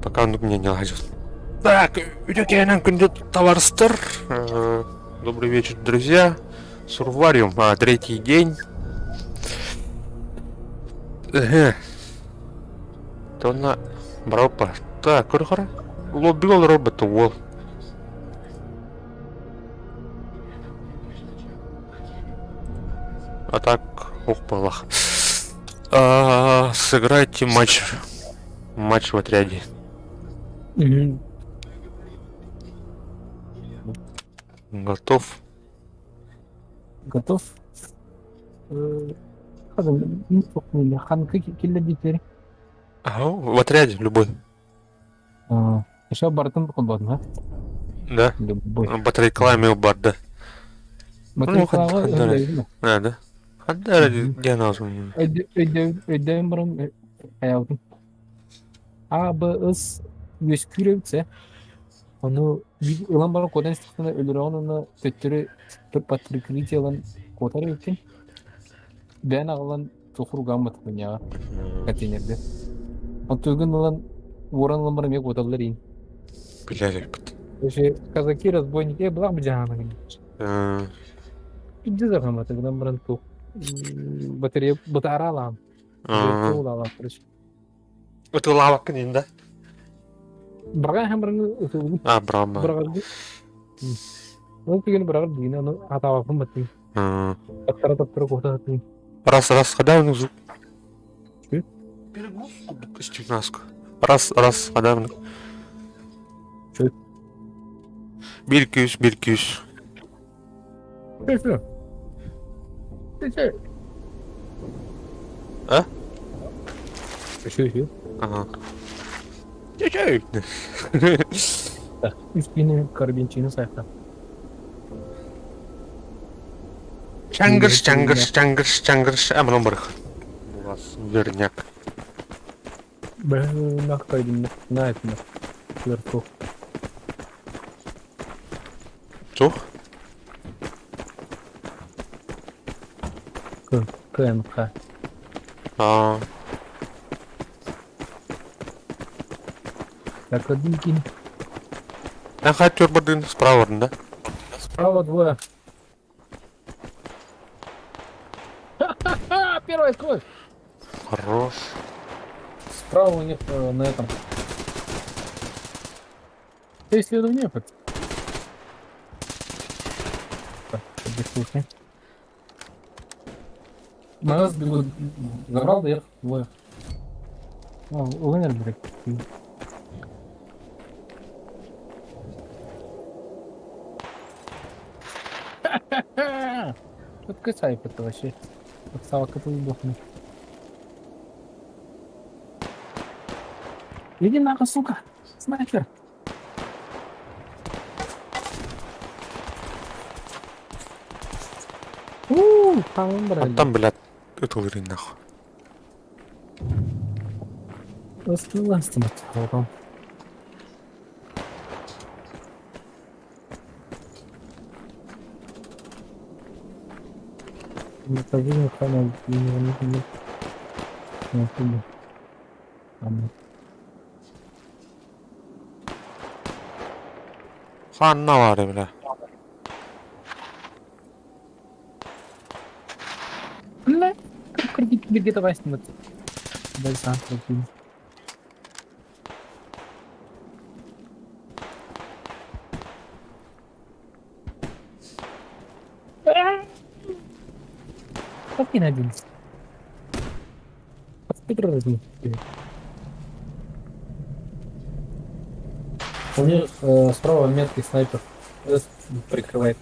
Пока он мне не лазит. Так, үтүкээнэн күндү товарыстар. Добрый вечер, друзья. Сурвариум, третий день. Тонна бропа. Так, көрөхөрө. Лобби олорор уол. А так, ох, балах. Сыграйте матч. Матч в отряде. Мгм. Готов. Готов. Ханка Ага, в отряде любой. Еще бартын холбоотун, Да. Любой. Батарейкалаами барда. Батарейкалаҕа Ну, Да, да. Ханна диэн аҕыс Өйдөөн баран хайаабытым. А, Б, С үөскүүр эбит сэ. Ону ылан баран куотан истэхпинэ өлөрөҕүн уонна төттөрү под прикрытие ылан куотар эбиккин. Бэйэн аҕалан сухургааммыт хуйняҕа контейнергэ. Оттугун ылан уоран ылан баран эмиэ куоталлар иин. Билэр эбит. Короче, казаки разбойники былах быдьаһаана Пиздец ахамата гынан баран туох батарея бытаараалаам. Ытылаабаккын короче. Ытылаабаккын ин да? Браҕа иһэн баран ытылыбын. А, браҕа. Браҕа. Ол түгэн быраҕар дигин аны атаабаппын баттын. Таптара таптара куота сатыын. Раз, раз, когда он звук? Раз, раз, когда он... Бір күүс, бір күүс. А? Ага. Үс карабинчины сайта. Чангырш, чангырш, чангырш, чангырш. А, мынау барых. Бугас, верняк. Бля, кайдым, на это, сверху. Тух? К, КНХ. А. Так, один кинь. Эн хаттер бардын справа да? Справа двое. Ха-ха-ха! Первая кровь! Хорош. Справа у них на этом. Ты исследование хоть? Так, слушай. На нас бегут. Забрал вверх двое. О, Лэнер, блядь. Тут касайп это вообще. Подстава который бохну. Иди нахуй, сука! Снайпер! Ууу, там брали. А там, блядь, ытылырын нахуй. Ыстыластым. Ханна бар, бля. Бля, где-то возьмут. Дай сам прокинь. Подкинь один. Петр возьми. У них справа меткий снайпер прикрывает.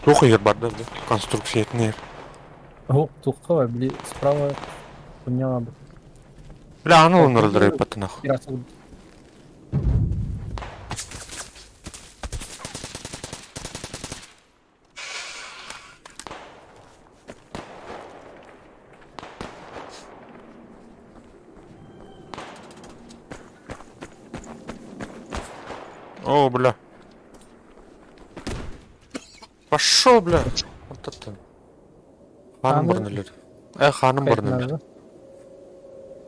Тух егер бар да, конструкция етіне. О, тухха, бли, справа поняла бы. Бля, аны онырдырып баты нахуй. О, бля. Пошел, бля! Ортаттан. Хааным Хааны баран өлөр. Э, хааным баран өлөр. хайытынарга.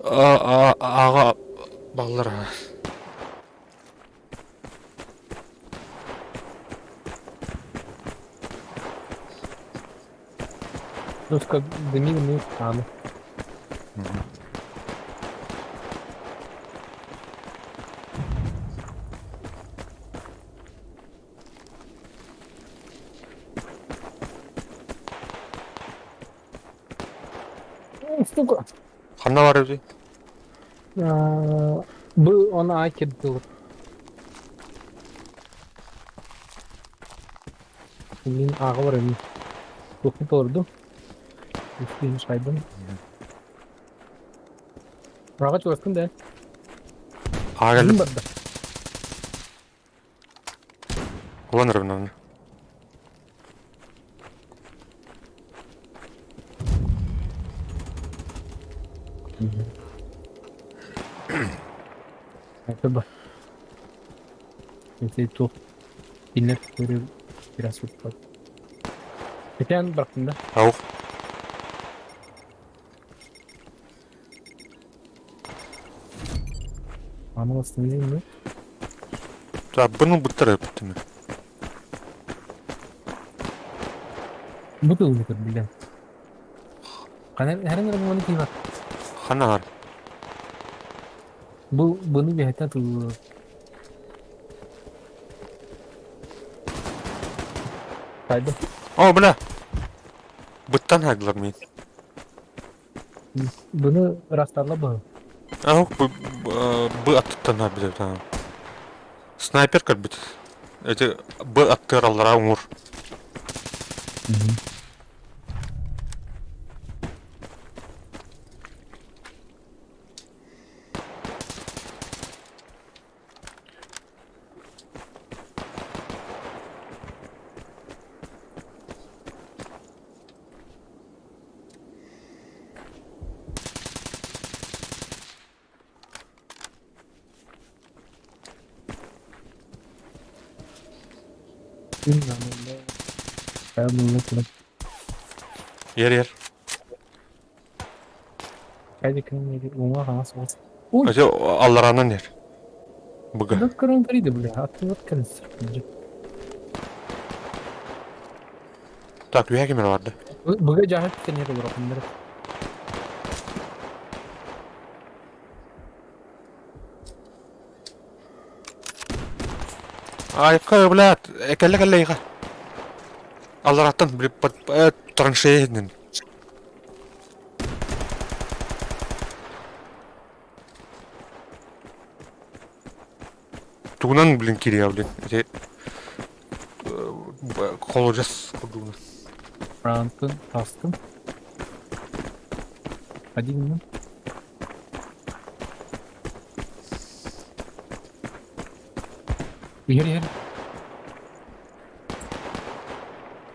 А, а, аҕа баллар а. Дуска дымил мы хааны. Сука. Ханна бар эбитий? Бу оны ай кирдилер. Мин аҕа бар эми. Туохпун толордум. Үстүүн шайдым. Раға чугаскын да. Аға Ким кэллим. барда? Улан эрэ оны. Бар. Ити туох кинилэр көрө biraz сурпат. Кэтээн барахтын да. Аух. Аны восстановили мы. Так, бұны бұттыр өптіме. Бутыл бутыр билен. Ханар хәрән маны кима. Ханар. Бу буны бихәтә тул. Кайда? О, бля. Бұттан хайдылар мен. Буны растарла бу. Аух, бу бу аттыттан хайбыт. Снайпер кэлбит. Эти б аттыраллара уҥур. Ер-ер. Ой, Эти алларанан ер. Быга. Докторон приди, бля, а ты вот конец. Так, үһэ кимер барды. Быга жахат сен ер олар кымдыр. Айка, блядь, кэллэ кэллэ иха. Аллараттан, блин, под траншея иһинэн. Тугунан, блин, кириэ, блин. Эти холодец курдугунан. Франтын тастым. Один минут. Иһэр иһэр.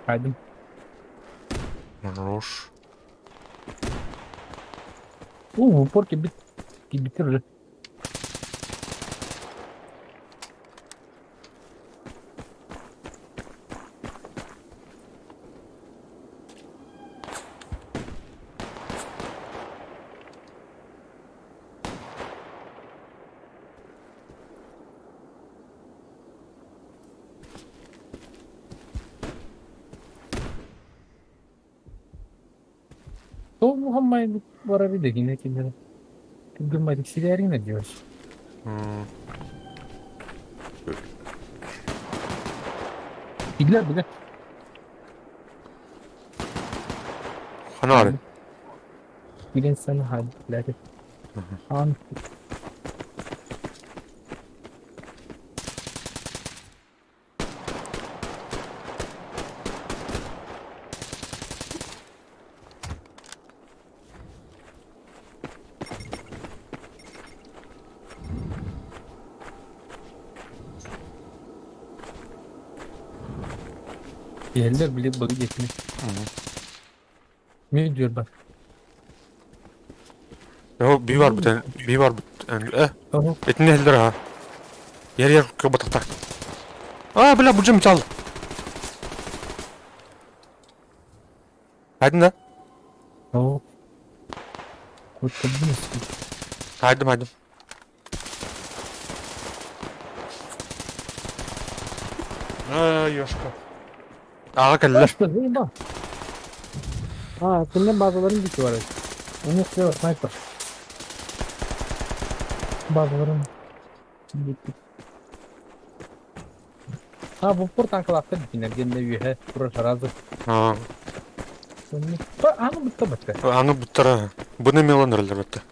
Хайдым. Хорош. У, в упор кибит. Кибитер уже. То Мухаммад барар иде кине. Гыммадик силәрин диyor. Идлер бile. Хана бары. Билен sen hadi. An Yerler bile bug'ı geçmiş. Ne diyor bak. Yo, bir var bir tane. Bir var bir tane. Eh, Tamam. etini eldir ha. Yer yer bataktar. Aa, бля, бу çaldı. Хайдын да? Ол. Куттабын. Хайдым, хайдым. А, ёшка. Аҕа кэллэ. А, кинилэр базаларын диэки барар. У них слева снайпер. Базаларын диэки. А, бу пор танкалаахтар кинилэр үөһэ турар сразу. А, Аны бутта бытта. Аны буттара. Буны мелон эрэллэр бытта.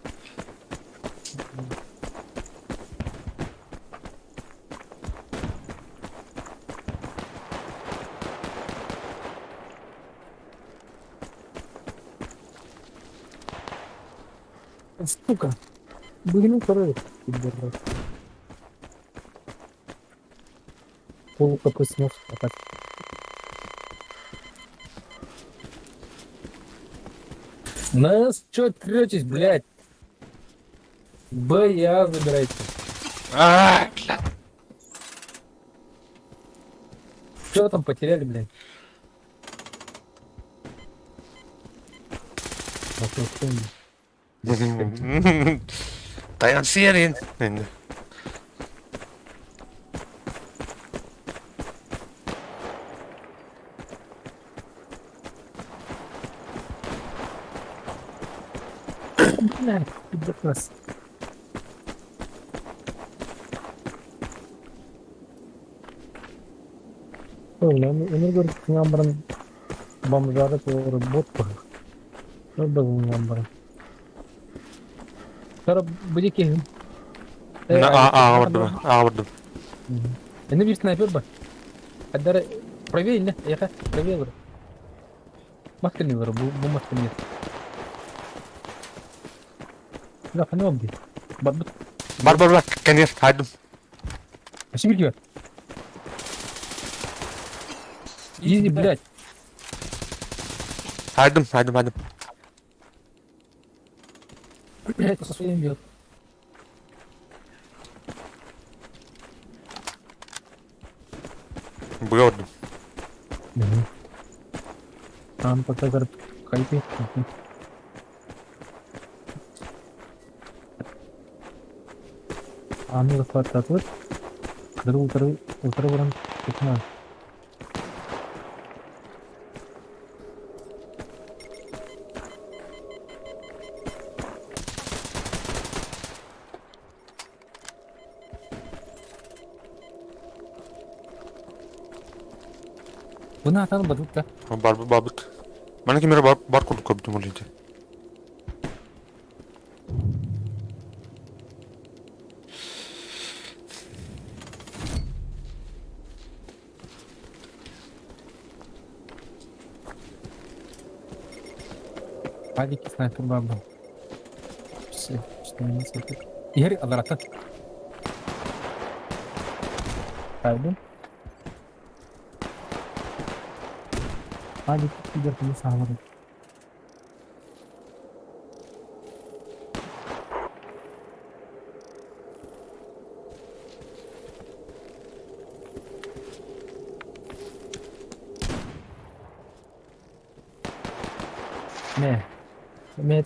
Сука. Бүгүнүн көрөр. Пидорас. Пол какой смех. Нас чё третесь, блядь? Б, я забирайте. А, бля. Что там потеряли, блядь? Тайан сиэрин. Блядь, пидорас. Өнөр көрүп баран бомжары туору бот баран. Сара бу киһим. Аҕа бардым, аҕа бардым. Эне бир снайпер бар. Аддара правее не, яха, правее бар. Масканы бар, бу масканы нет. Да, ханы обди. Бар бут. Бар бар бар, кэнир, хайдым. Спасибо тебе. Изи, блядь. Хайдым, хайдым, хайдым. Блядь, со своим бьет. Быга бардым. Там пока хайпи. Аны захватывать. Кыры утыры утыры баран тыкна. Буны атаны бадыт да. Бар бабыт. Мана кемере бар бар курдук көбүтүм ол инте. Падики снайпер баба. Все, что не снайпер. Игорь, адарата. Правда? Падики пидор не сағыры. Не. Ме.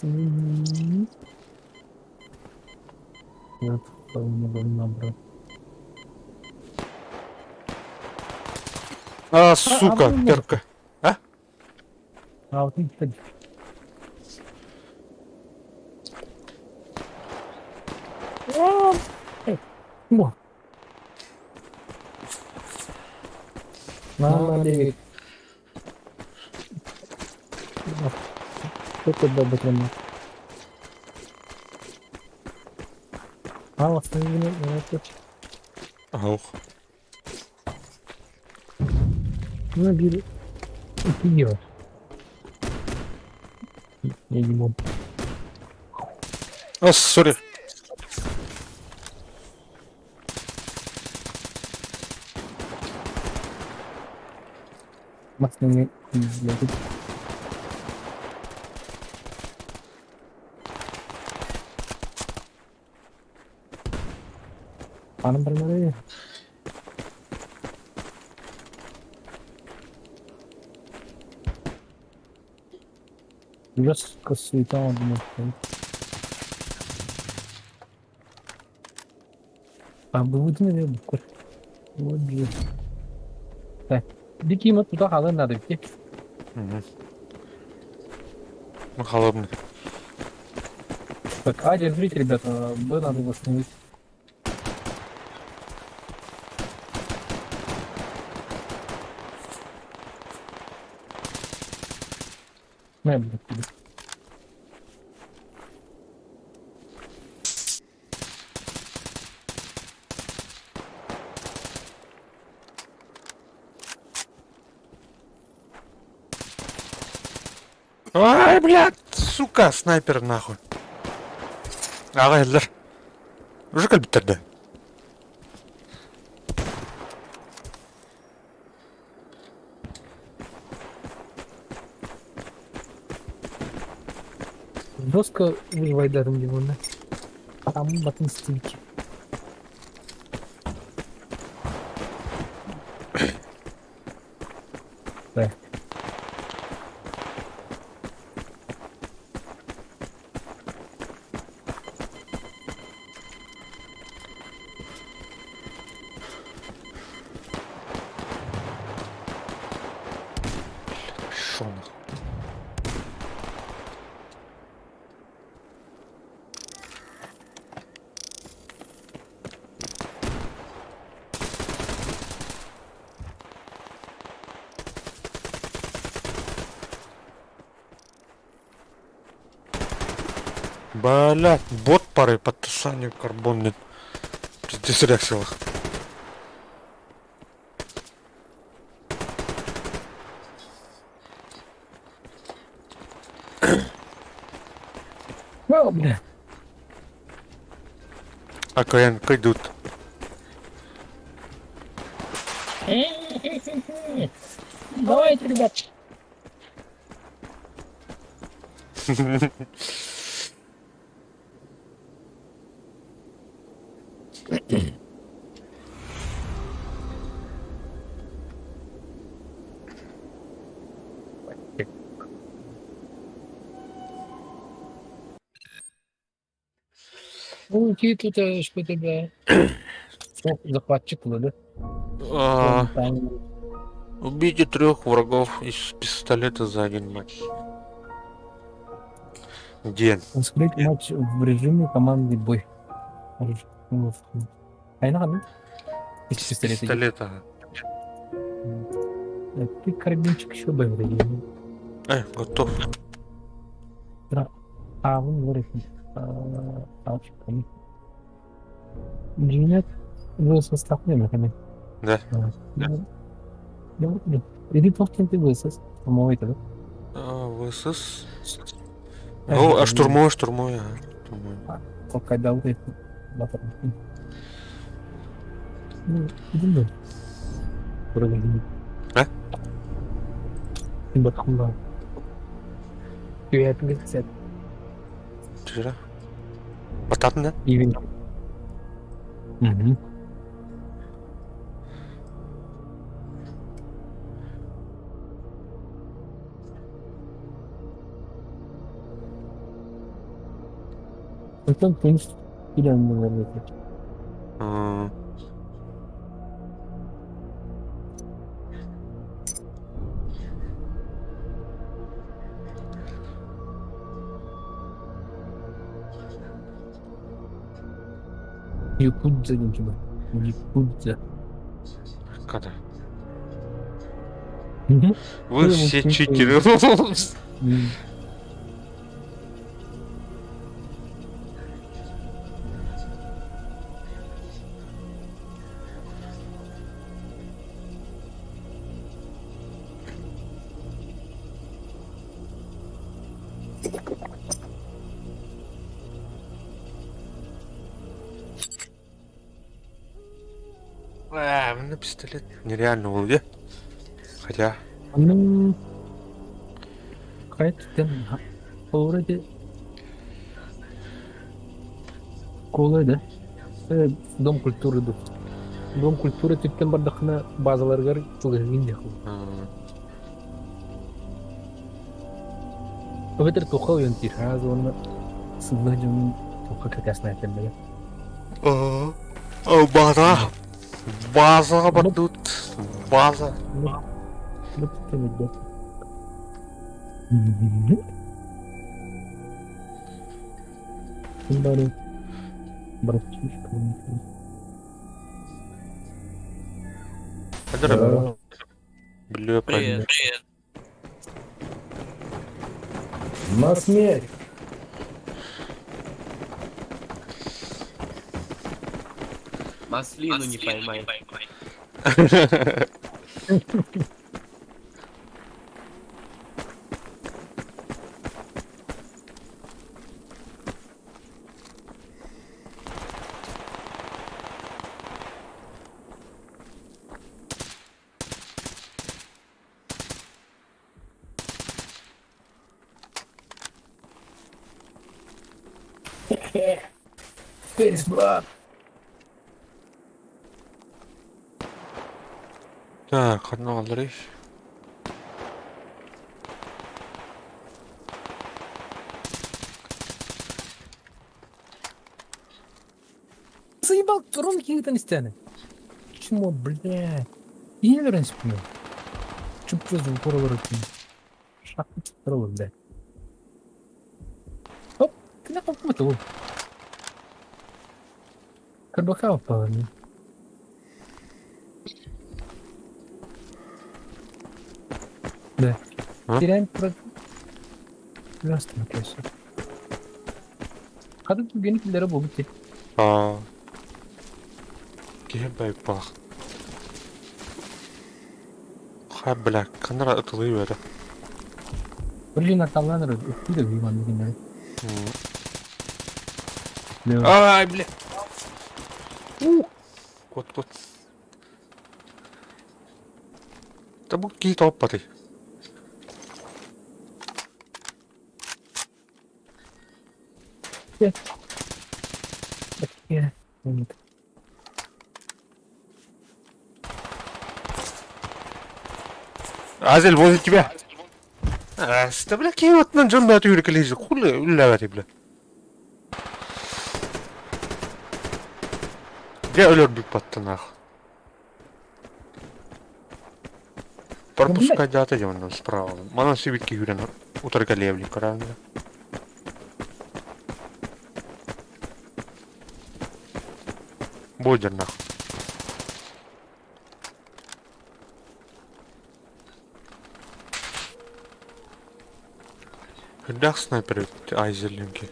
Вот, по-моему, А, сука, перка. А? А, вот не На, Это добро. А, восстановили, Аух. Ну, били. Пиво. Я не могу. А, сори. Макс, не, блядь. Анам бармары. Жестко суета оҥордум. А бывытын эмиэ буккур. Вот блин. Так, Дикима туда хаалан надо идти. Ну, холодный. Так, А, держите, ребята, Б надо восстановить. На, блин. Ай, блядь, сука, снайпер нахуй. Аҕа иһиллэр. Уже кэлбиттэр да. Жестко выживайдатым дии уонна. Там батын стилки. Да. Шо нахуй? Блядь, бот пары подписанию карбонный. Пиздец реакциялах. О, бля. А КН идут. Давайте, ребят. Ну, тут что тебя захватчик да? А, Убейте трех врагов из пистолета за один матч. Где? Смотреть матч в режиме командный бой. Айна Из пистолета. Пистолета. Ты карабинчик еще бы Готов. А, вон говорит. Дьиҥинэ ВСС-таах диэмэхэ Да. Иди туох диэн ВСС? Штурмовой да? А, ВСС. О, а штурмовой, штурмовой, ага. Штурмовой. Толкайдаабыт Ну, А? Вчера. Бататын, да? Угу. Оттон күнүс киирэн М, Якудза диэн ким Якудза. Когда? Мгм. Вы Ну, все ну, читеры. М. А, на пистолет нереально был, где? Хотя, Ну, хайа Вроде Колы да? Дом культуры ду. Дом культуры түттэн бардахына базаларыгар чугаһыгын дьэ. м, Эбэтэр туохха уйан диир сразу уонна сыллах дьонун туохха кэтэсна этэллэрэ. База. Базаҕа бардыбыт. База. Ким бары братишка. Привет. На смерть! Маслину не поймай. Face Так, ханна аалларый? Заебал, Ром киһитэн истэни. Чмо, бля. Иһин спину. Чуп звукоролор Шахты бля. Оп, ты на каком-то. Карбака упала. Да. Теряем про... Здравствуй, конечно. Хата түгени киллere буолбут дии. Аа. Киһи байбах. Хай, бля, ханна ытылыы үөрэ. Блин, аталланыр үттүү да бийман дегеннери. Ай, бля. Кот, кот. Да бу киһи тооппатый. Азель возле тебя. А, что, бля, киһи отынан дьон бэйэтэ үүрэ кэлиһи үллээбэти, бля. Дьэ өлөрбүт баттанаах. Пропускать дата дьонно справа. Манан сибит киһи үүрэн утары кэлиэблин көрөөн. Бодернах. Үрдэх снайпер Айзелинки.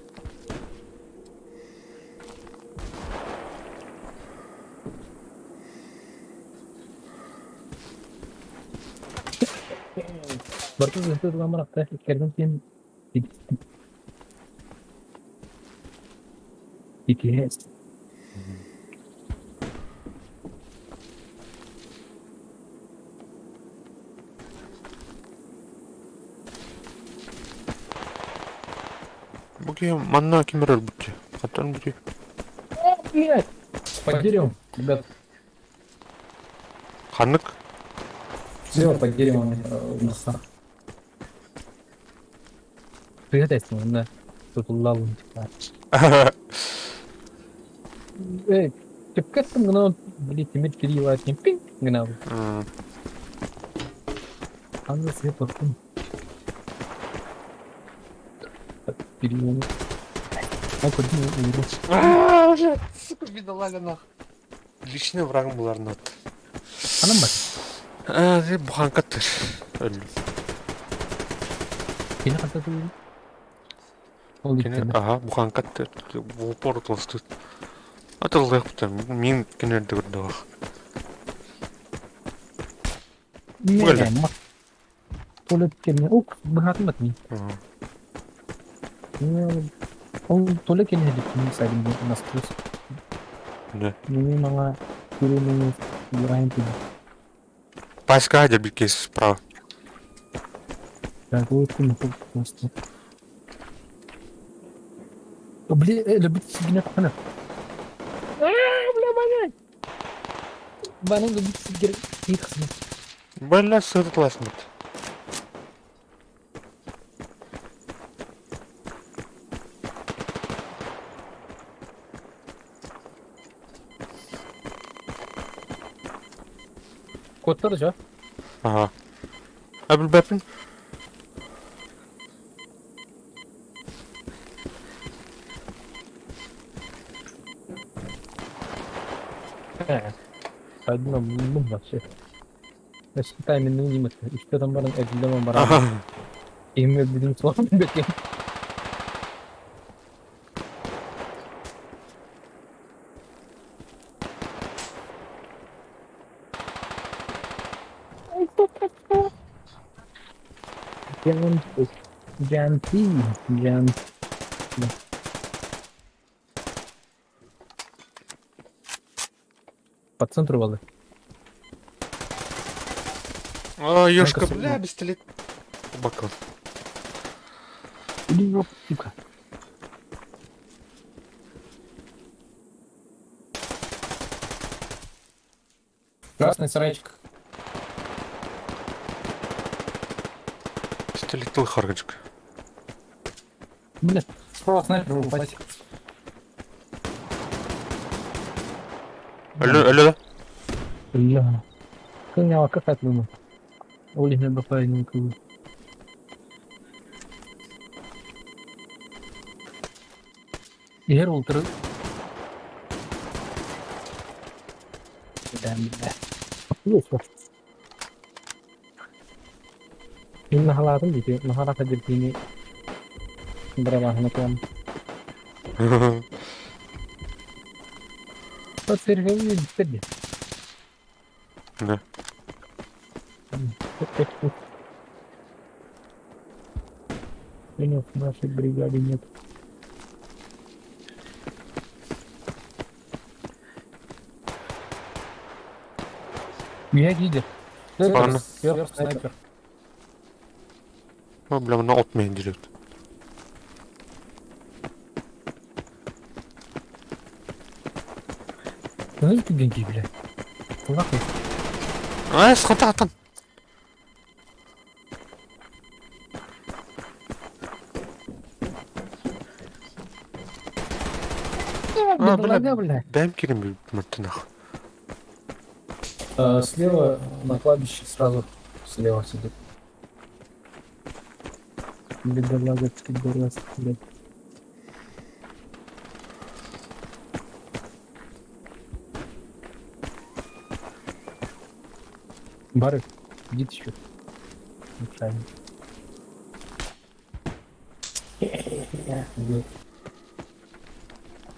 Барыта сыһыты иккэрдэн тиэн BTS. Бу киһи манна ким эрэ өлбүт Хантан өлбүтүй? Блять! Под деревом, ребят. Ханнык? Слева под деревом леса. Приготовься, да. Тут лаву типа. Эй, ты как там гнал, блять, тимир переливать не пинг гнал. Анда свет потом. Переливал. А куда А, блядь, сука, бедолага нах. Личный враг булар нат. Анам бар. А, ты буханкаттыр. Өлдүм. Кини хата туу. Ол Кини, иттene. ага, буханкаттыр. В упор толстут. Атылдык мин кинерди көрдөх. Не, ма. Туалет кене. Ок, быһатын бат ми. Ол туалет кене дип мин сайдым настрой. Да. Мин маңа көрүнү юрайын тиди. Паска дебилки справа. Так, вот кум просто. Блин, любит сигнал хана. А, бля, банан. Банан любит сигнал. Тихо. Бля, сыртласмыт. Куоттар да Ага. А билбэппин. Сайдына муннум вообще. Өссө тайминныгын ньымыт. Үстэ баран эргиллэн баран. Киһим өлбүтүн суох билбэтим. Джанти, Джан. По центру воды. А, ёшка, бля, пистолет. Бокал. Иди в жопу, сука. Красный сарайчик. Пистолет харгачка. Бля, справа снайпер упасть. Алло, алло, да? Бля. Кыняла как отмыла. Ол иһин бапайын кылы. Иһэр ултыры. Бля, бля. Есть вот. Мин наһалаатым дии, наһараха диртиини бырабааһына туом. Сергей дии. Да. Членов нашей бригады нет. Я лидер. Ладно. Сверху снайпер. О, бля, на от меня дерет. Знаешь, ты деньги, блядь? Нахуй. А, схватал. А, бля, бля. Бэм кирим нахуй. Слева на кладбище сразу слева сидит. Бедолага, пидорас, блядь. Бары, иди еще. Неправильно.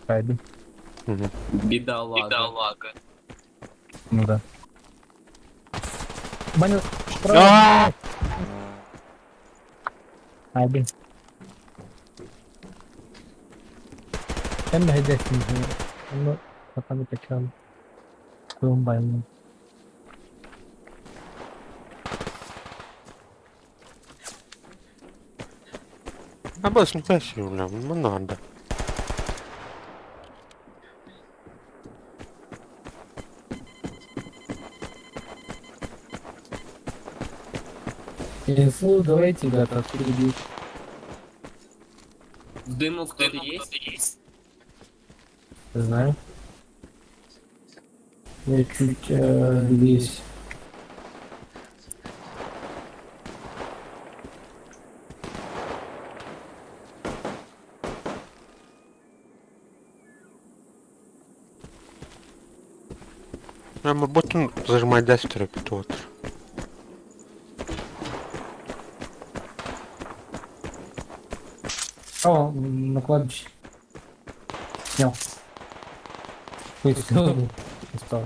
Пойду. Бедолага. Бедолага. Ну да. Баня, А! Ай, блин. Hem hedefim. Onu kafanı tekrarla. Koyun bayıldım. А бас не красиво, бля, ну надо. Инфу давайте, ребята, впереди. В дыму кто-то есть? Знаю. Я чуть здесь. А мы ботун зажимать дастер вот. О, на кладбище. Снял. Ой, всё, устал.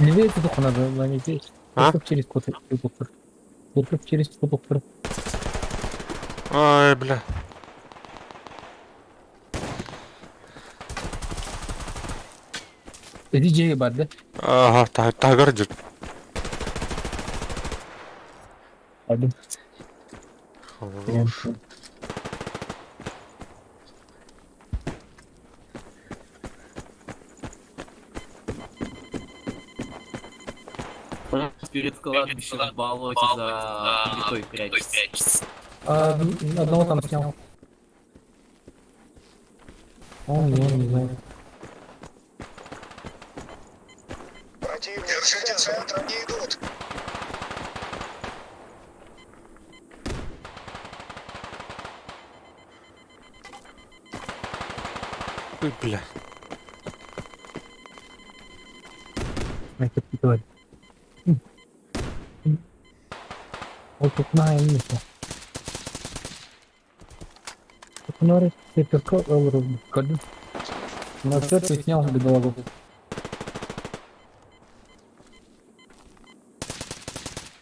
Левее туда надо ломить. А? Церковь через кот. Церковь через кот. Ай, бля. Диджей бар, да? Ага, тагар дер. Один. Хорош. Он перед кладбищем в болоте за плитой прячется. А, одного там снял. Он, не, не знаю. Ой, бля. Ол тупна эмиэ. Тупнары циферка ылыр көрдүм. На все снял бедолагу.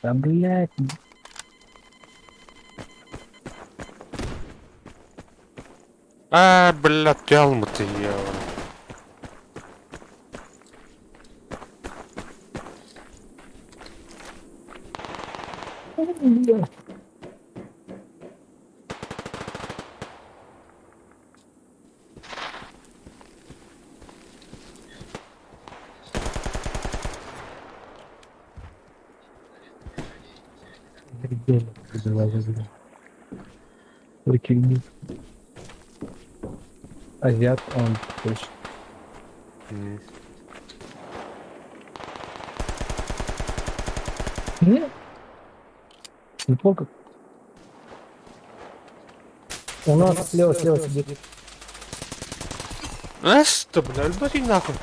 Да блять. А, бля, тялмы ты, я. Прикинь. Азиат, он точно. Не? Неплохо. У нас слева, слева сидит. Эс, да, бля, альбери нахуй.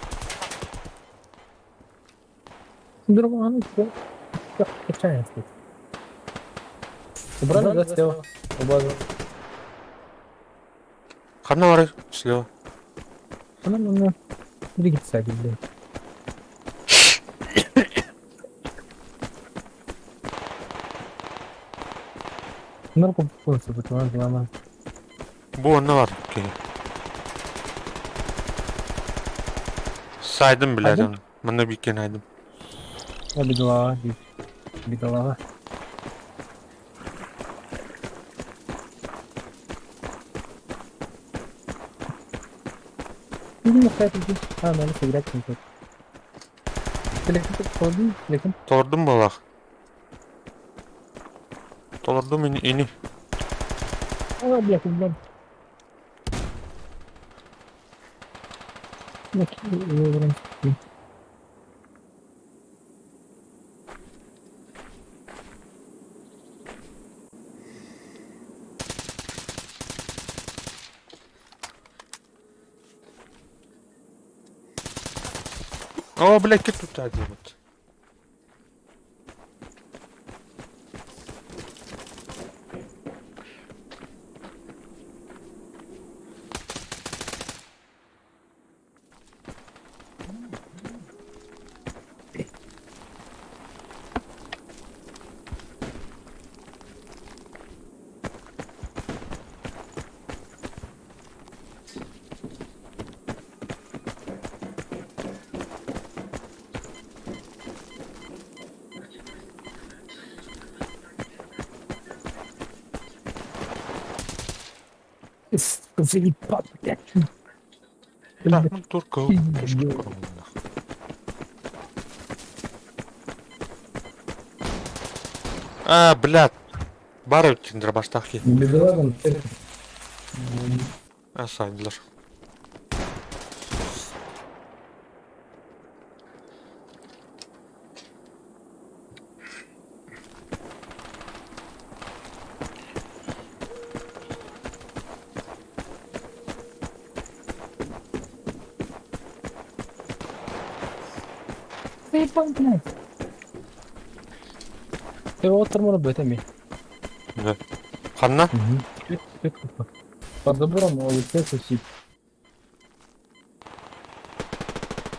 Нормально, все. Качается. Убрали, да, слева? Убрали. Ханна бары, слева. Она на двигается, блядь. Норку полностью потому Бу онно бар. Окей. Сайдым, блядь, Айдым? оны. Манна бикен айдым. Я бедолага, бедолага. Иди на сайт, иди. А, надо сыграть не тут. Телефон, холодный, телефон. Тордум балах. Тордум ини ини. А, блядь, блядь. Накинь, О, блядь, как тут один вот. Заебал, блядь. Так, ну турка. Пиздец. А, блядь. Бары тиндер баштахи. Бедолага, А, сайдылар. Заебал, блядь. Ты отыр бөтеме. Да. Ханна? Под забором лице сусід.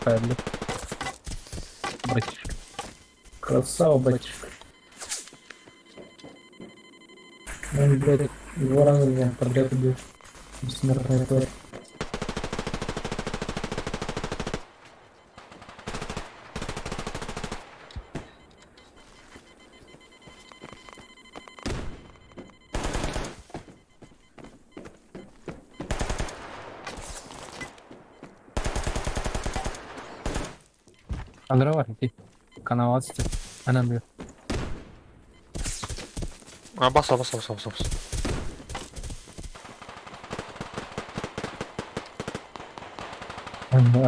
Правильно. Братишка. Красава, братишка. Он, блядь, два раза меня подряд убил. Бессмертная тварь. Андра бар, иди. Канал 20. Она, блядь. А, баса, баса, баса, баса, баса.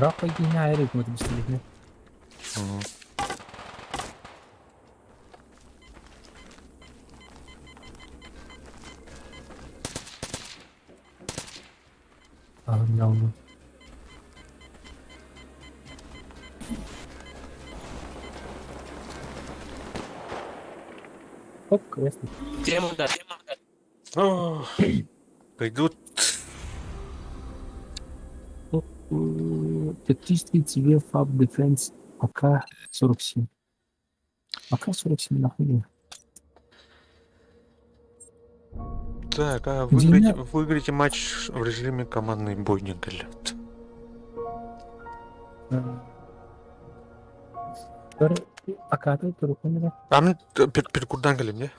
Рахай гений айрик мы бистелихне. Мгм. Аһын Оп, кресло. Тему да. Ох, Пойдут. Тактический тебе Fab Defense АК-47. АК-47 нахуй. Так, а Дина- выиграйте матч в режиме командный бой не галят. АК-то турукунера. А мне перекурдан галим, не?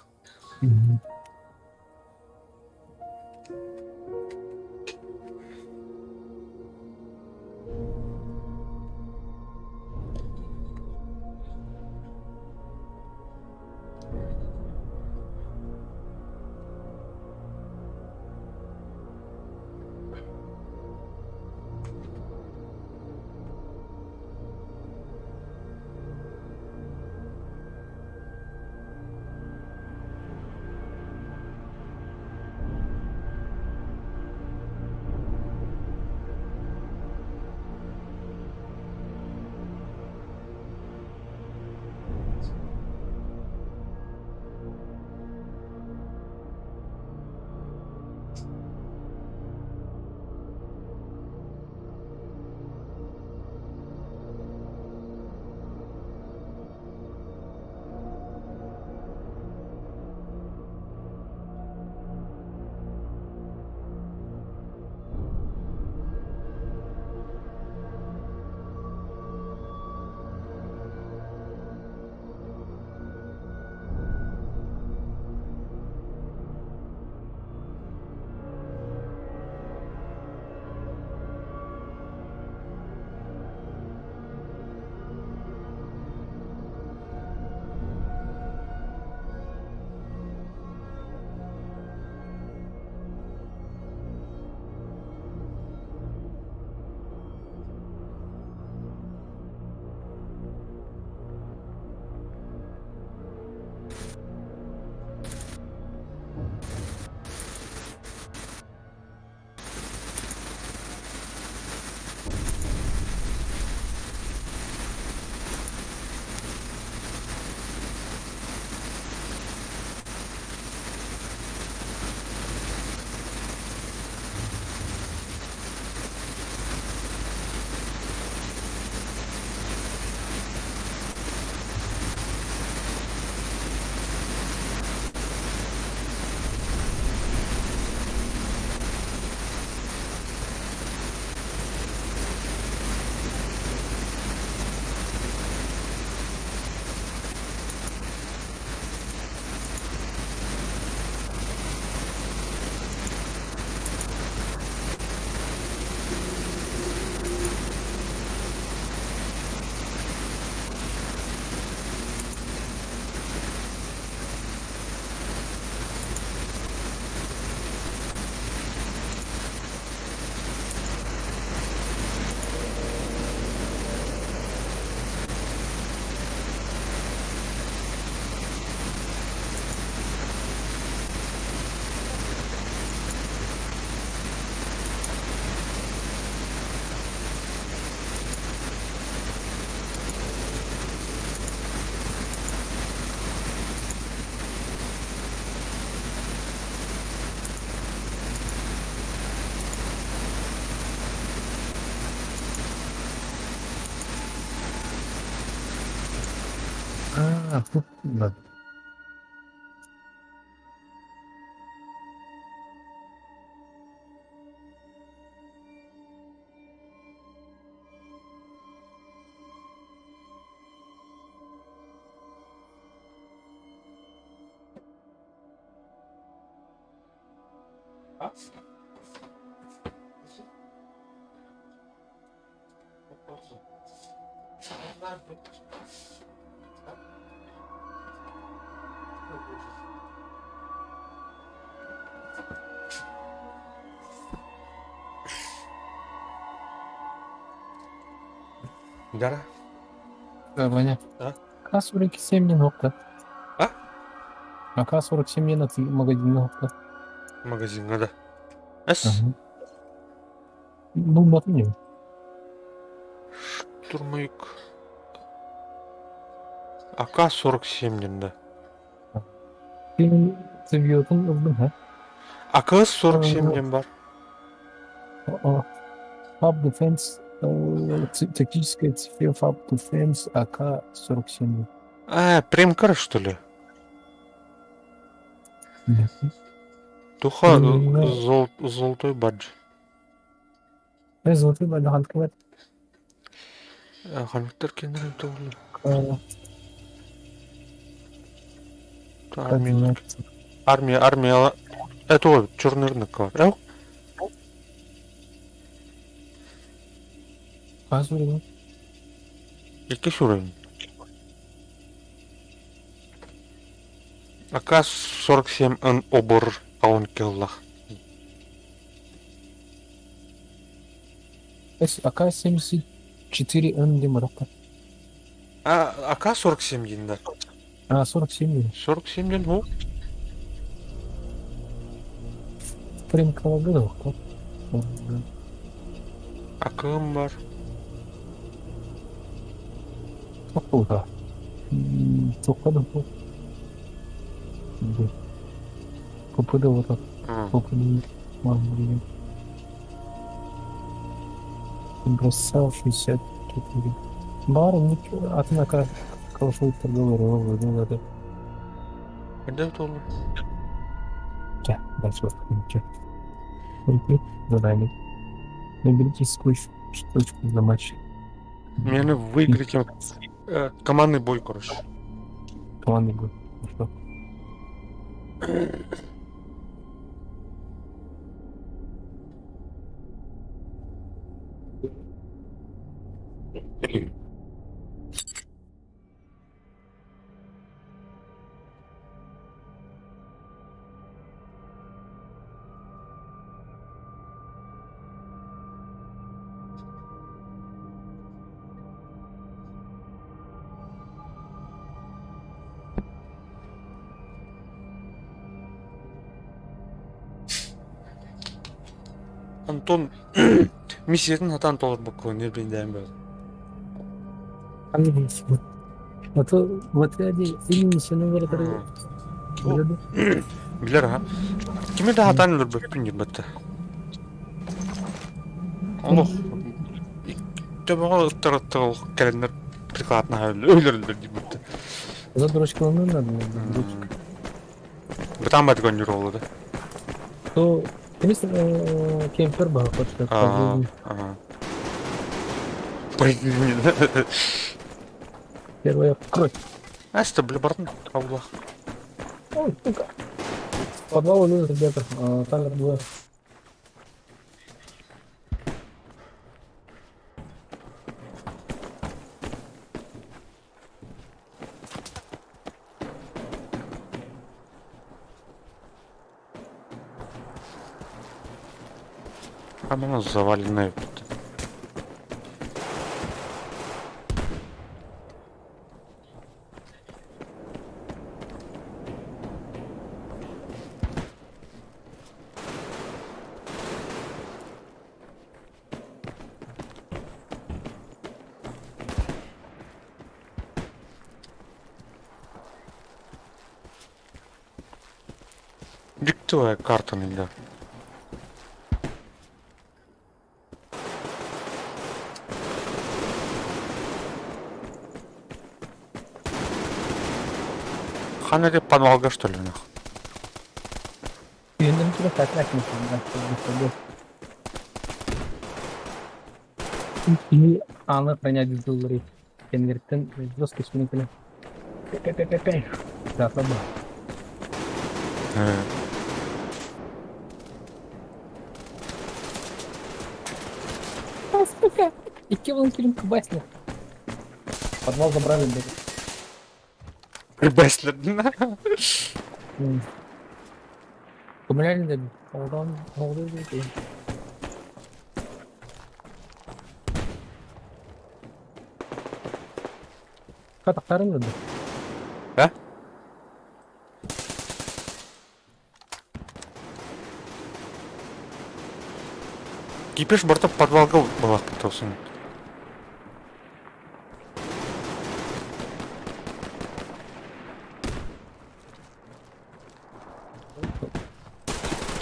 А, фу, да. Гара? Да, Ваня. А? АК-47 не нокта. А? АК-47 не на магазин нокта. Магазин надо. С? Ага. Булбатым дии. Штурмовик. АК-47 диэн да. Мин цевьётун ылдым ха. АКС-47 диэн бар. Hub Defense тактическая цифра Hub Defense АК-47. А, премкар, что ли? Туха золотой бадж. Золотой бадж ханткабат. Ханныктар кеннерин тугулу. Армия, армия, армия. Это черный рынок. Эл? Хас уровень? Иккис уровень. АК-47Н обор аон кыллах. АК-74Н диэн барахта. А, АК-47 диэн да. А, 47 диэн. 47 диэн ху? Примкалага да АКМ бар. Тоқта. Тоқта да бұл. ППД вот так. ППД мам Бросал 64. Бар, атын ака калашой торговый это. Где это? Ча, дальше вот. Задание. Наберите скотч точку за матч. Мне выиграть командный бой, короче. Командный бой. Ну что? Антон миссиятын хатан толорбокко нербиндээн бөт. А то в отряде имени Сеновера Билэр аха. Кими да хатан өлөрбөппүн диир Олох төбөҕө ыттар кэлэннэр прикладна өлөрөллөр диир За дурачкаланыы надо. Бытаан бат көннүр олу да. То кемпер баҕа хочет. Ага. Блин. Первая кровь. Аста, бля, бартын. Аллах. Ой, сука. В подвал лезут ребята. Там двое. Камера заваленная. Диктовая карта нельзя. Хан это подвалга что ли нах? И аны хранять доллары. Кеннерттен жесткий сүнекеле. Да, слабо. Сука! Икки вон килим кубасня. Подвал забрали, блядь. Прибэслер. Коммунальный Алдан, алды дейт. Катактарын да. А? Кипиш барыта подвалга балахпыт.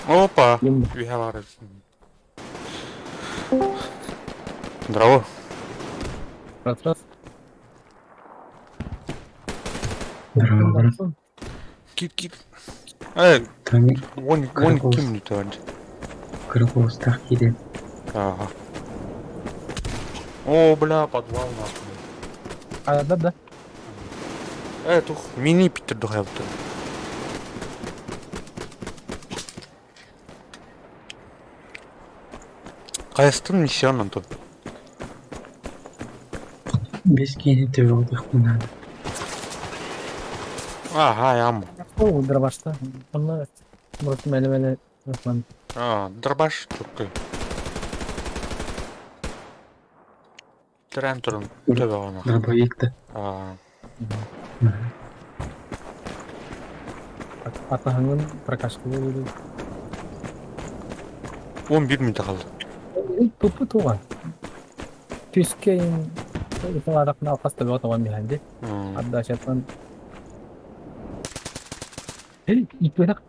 Опа! Үһэ баар. Здорово. Раз, раз. Здорово. Кит, кит. Э, Там он, он ким не танд. Каракоустах киирэн. Ага. О, бля, подвал нахуй. А, да, да. Э, тух, мини Питер дохайбыта. Хайастын миссион Антон? Бэс киһини төбөҕүтүөхпүн наада. Ага, ям. О, дробашта. Онно просто мэлэ-мэлэ Руслан. А, дробаш чуккай. Трен турун төбөҕүнэ. Дробовик да. А, Атаһыңын прокачкалыы. 11 мүнөтэ хаалла. Тупу туга. Түскейин ыталаадахна алхас төбөҕө тоҕон биһэнди. Ардашаттан иппэтэх.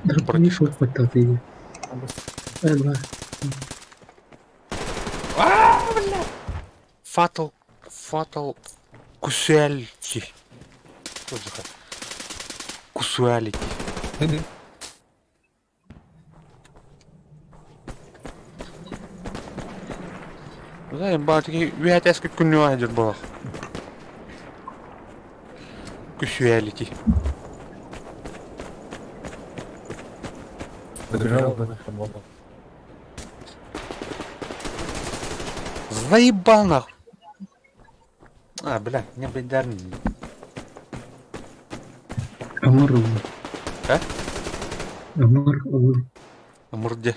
Дробовик вот Два. Fatal, fatal casualty. Casualty. Да, баатыки үһэтээскэ күннү аһдыр буолах. Casualty. Заебал нахуй. А, бля, не бедар. Амур ылла. А? Амур ылла. Мурде.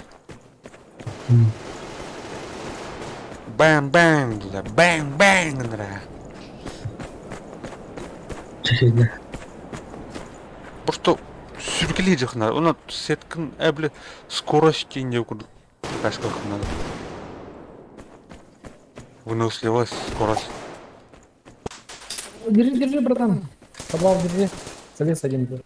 Бэм бэм, бля, бэм бэм, бля. Чэчэйдэ. Просто сүргэлии надо. Она сеткин эбли скорости не курдук надо. Выносливость, скорость. Держи, держи, братан. Подвал держи. Залез один был.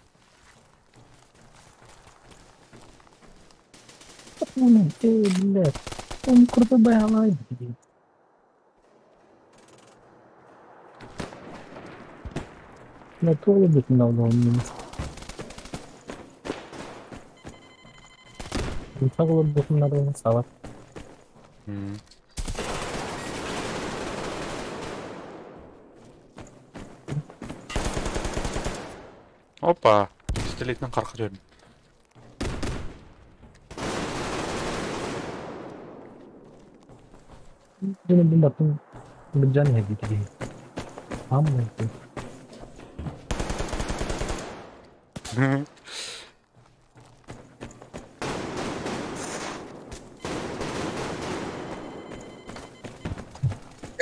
Эй, блядь. Он крутой байлай. На то любит на минус. Надо салат. Опа, пистолетный қарқыр Бджан хеди. Амма.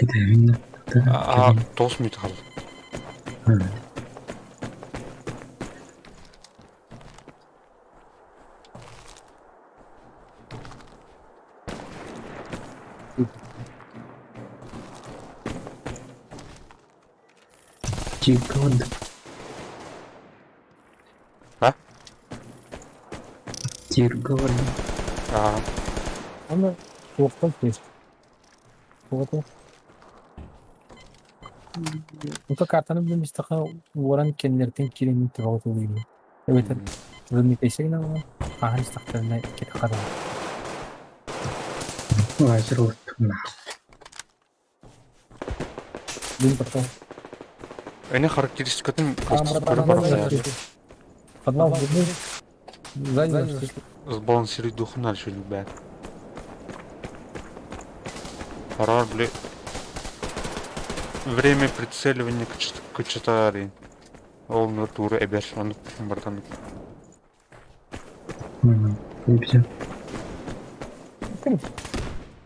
Кэтэһиннэ. А, тоғыз минут қалды. Чикод. А? Тиргод. А, Аны тоқтан кеш. Тоқтан. Онто картаны билбистаха уоран кеннертен киренин төбөҕө тулуйбу. Эбэтэр вымитейсегин ахан истахтарына кет хара. Лазер вот на. Дин потом. Эне характеристикатын Подвал сзади. Сбалансируй духом надо что бля. Пора, бля. Время прицеливания к читари. Ол натура эбер, он братан. Все.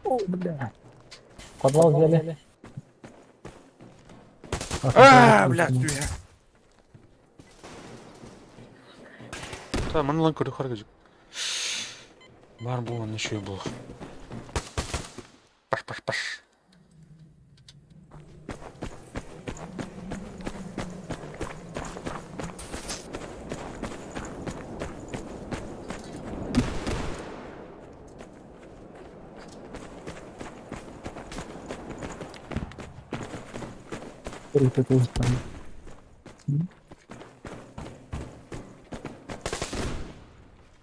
О, бля. Подвал взяли. А, бля, бля. Манна ылан көрүөххэ эрэ Баар буолан үчүгэй буолуо. Паш паш паш.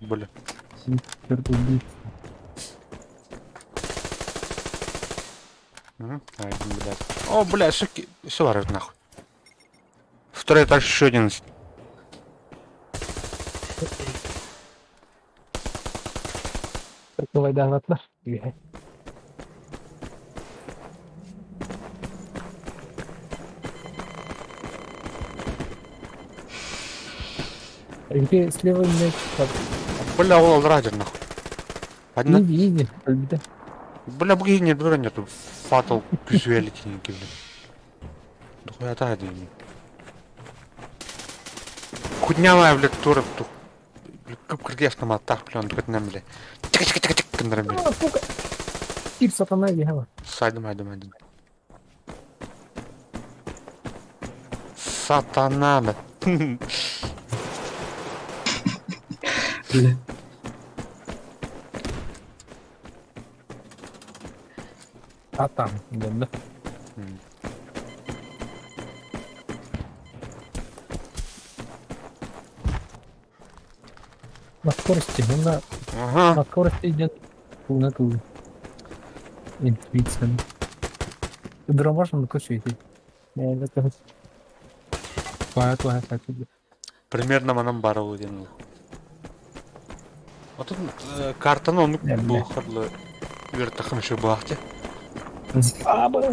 Бля. Черт убийца. Угу. Ай, блядь. О, бля, суки. Все орёт нахуй. Второй этаж еще один. Давай, Где слева меня Бля, ол радер нахуй. Одна... Иди, иди, өлбүтэ. Бля, бу не дура нету. Фатал күсүэлитиники, бля. Дохуя та один. Худнявая, блядь, тура, тух. Кып автоматтах, бля, он нам, бля. Тик-тик-тик-тик, кындырам, бля. Сука! Тип сатана ехала. Сайдым, айдым, айдым. Сатана, бля. Бля. А там, да. На скорости, ну на, Ага. на скорости идет на ту. Интуиция. Дра можно на кучу идти? Я это Твоя, твоя, так тебе. Примерно манан баар ол диэн Отон картаны оннук Бля. булхарлы үөртэххин үчүгэй буолаахтыы. А, бля.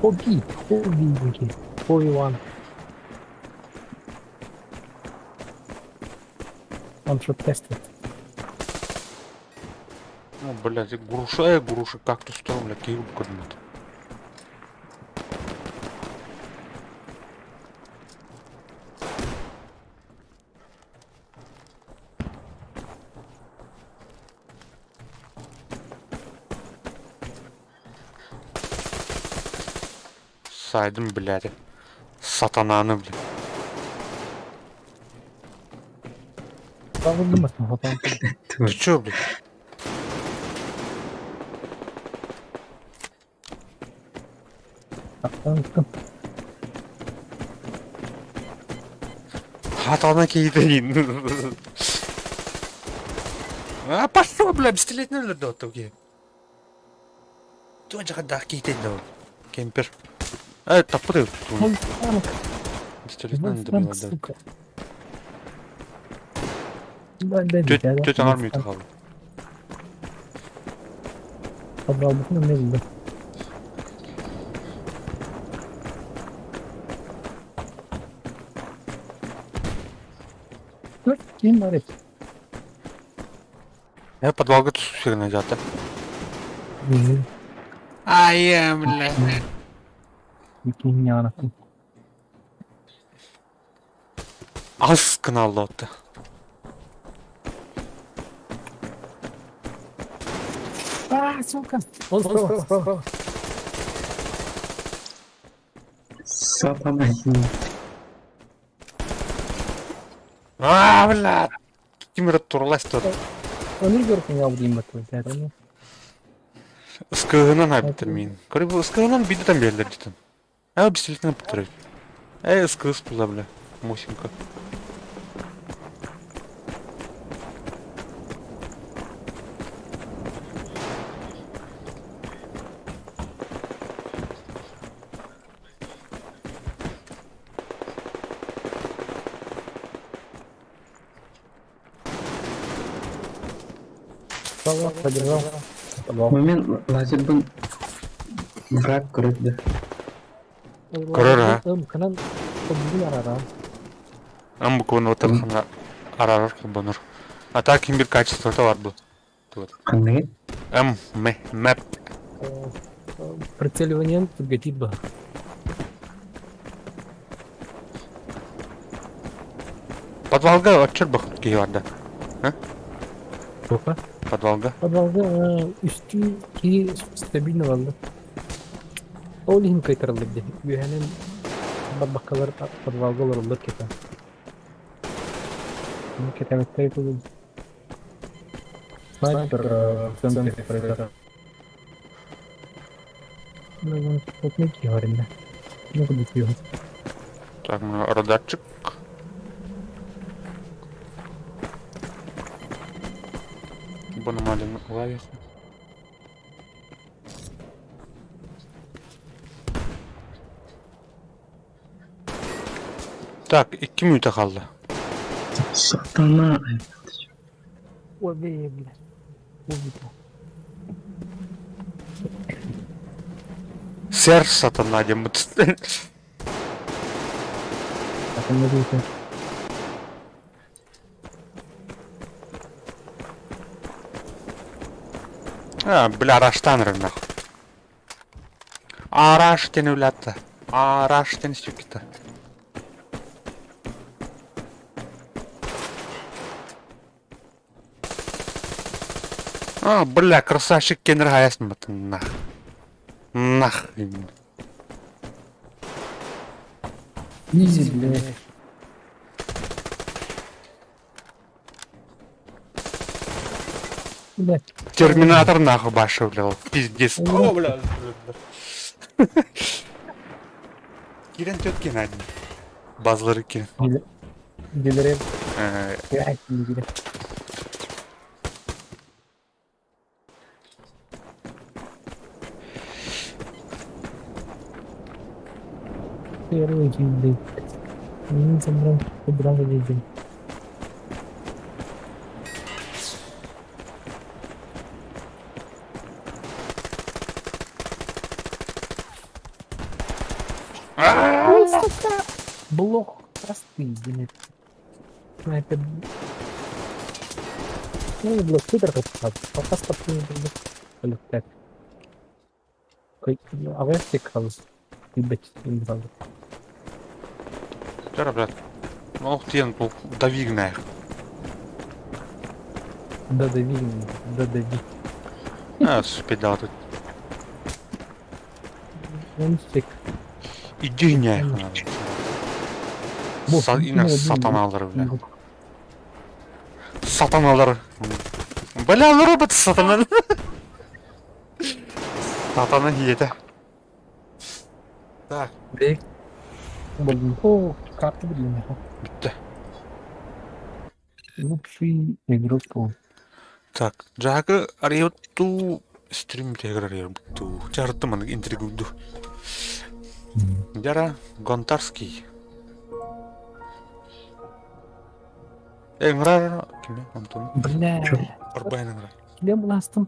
Хоби, хоби, Хоби ван. Он что тестит? Ну, блядь, груша, груша, кактус турар, бля, киһи көрбөт. Сайдым, блядь. Сатананы, блядь. Ты чё, блядь? Хатана киитин. А пошел, бля, пистолет не да тоги. Туга жакадах киитин да. Кемпер. Э, тапыры. Мой танк, Пистолет мой не танк, да. сука. Да, да, да, да. Тетя армию тахал. Подвал бы, ну, не да. Ну, ким бар Я подвалга түсүсүгүнэ жата. Ай, бля. Икки анатын. Ас кыналлы отты. А, сука! Он справа, справа. Сатана. А, бля. Кимир турлас тут. Он не говорит, меня убьем, блядь, он. Ыскыгынан айбыттыр мин. Көрө ыскыгынан биде там берилер дитин. Ә пистолетинен буттыр. Э, ыскыгыс була, бля. Мосинка. Справа, подержал. Подвал. Момент лазербын враг көрөт да. Көрөр, а? Кынан победил арара. Ам букваны отархана арарар кылбаныр. А так ким бир качествота бар бу. Кандай? М, М, мэп. Прицеливание түргетит ба. Подвалга оччор бах киһи барда. Тоха? Подвалга. Подвалга үстүү киһи стабильно барда. Ол иһин кайтараллар дии. Үөһэнэн барбаккалар подвалга олороллор кэтэ. Кэтэбэттэр курдук. Снайпер в центре пройдет. Ну, вот не говорим, Ну, куда ты его? Так, радарчик. Бономалин лавих. Так, 2 мүнүүтэ хаалла. Сатана. Ой, бля. Убито. Сэр сатана диэн бут. Сатана диэтэ. А, бля, раштан нахуй. Араш диэн үлэтэ. Араш диэн сүкүтэ. А, бля, красавчик кенер хаясın батын нах. Нах. Изи, бля. Бля. Терминатор нахуй баша, бля, пиздец. О, бля. Кирен тетки надо. Базлары кирен. Делерем. Бля. Первый день. Мен забрал день. Блок простый, блин. Снайпер. Ну, блок пока так. Авестик хаус. Ебать, не знаю. Вчера, брат. Ну, ох ты, ну, дави нах. Да дави, да дави. А, спидал тут. Он всех. Иди нахуй. Yine сатаналар, бля. Сатаналар. Бля, робот сатана. Сатана ете. Так. О, карта, блин. Bitti. Лучший игрок. Так, Жакы арыйытту стрим тегер арыйытту. Жарытты маны интригунду. Жара Гонтарский. Эңрар киме Антон? Бля. Орбайн эңрар. Килем буластым.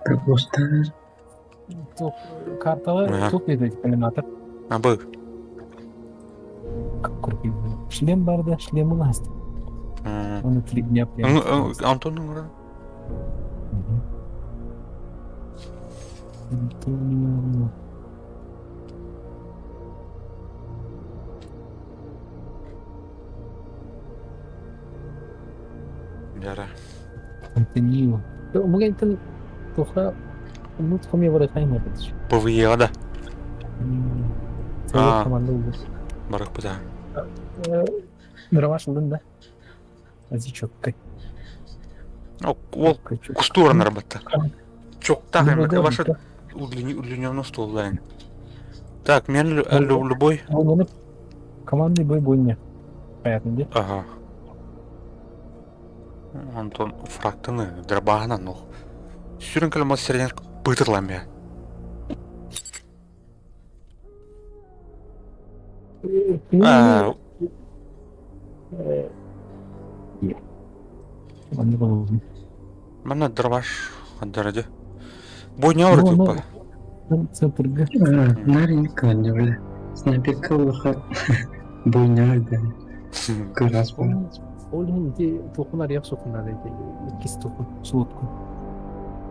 Пропустар. Карталы тук беди коллиматор. А был. Шлем барды, шлем буласты. Он 3 дня прям. Антон эңрар. Антонио. Жара. Антонио. Мugентен туха ну тхоми варахайма бит. ПВЕ да. А. Команда булды. Барак буда. Нраваш да. Азичоккай. Ол кустуран работа. Чоктах эме ваша удлинённый стол да. Так, мен любой. Командный бой бойня. Понятно, где? Ага. Антон фрактыны дробағынан нох. Сүрін кілімі серден бытырлам я. Мана дробаш хандараде. Бойня оры тупа. Центр Г. Наринка, не бля. Снайпер бойня да. Как был. Ол ди тохунар яқ соқунар ди. Иккис тохун слотку.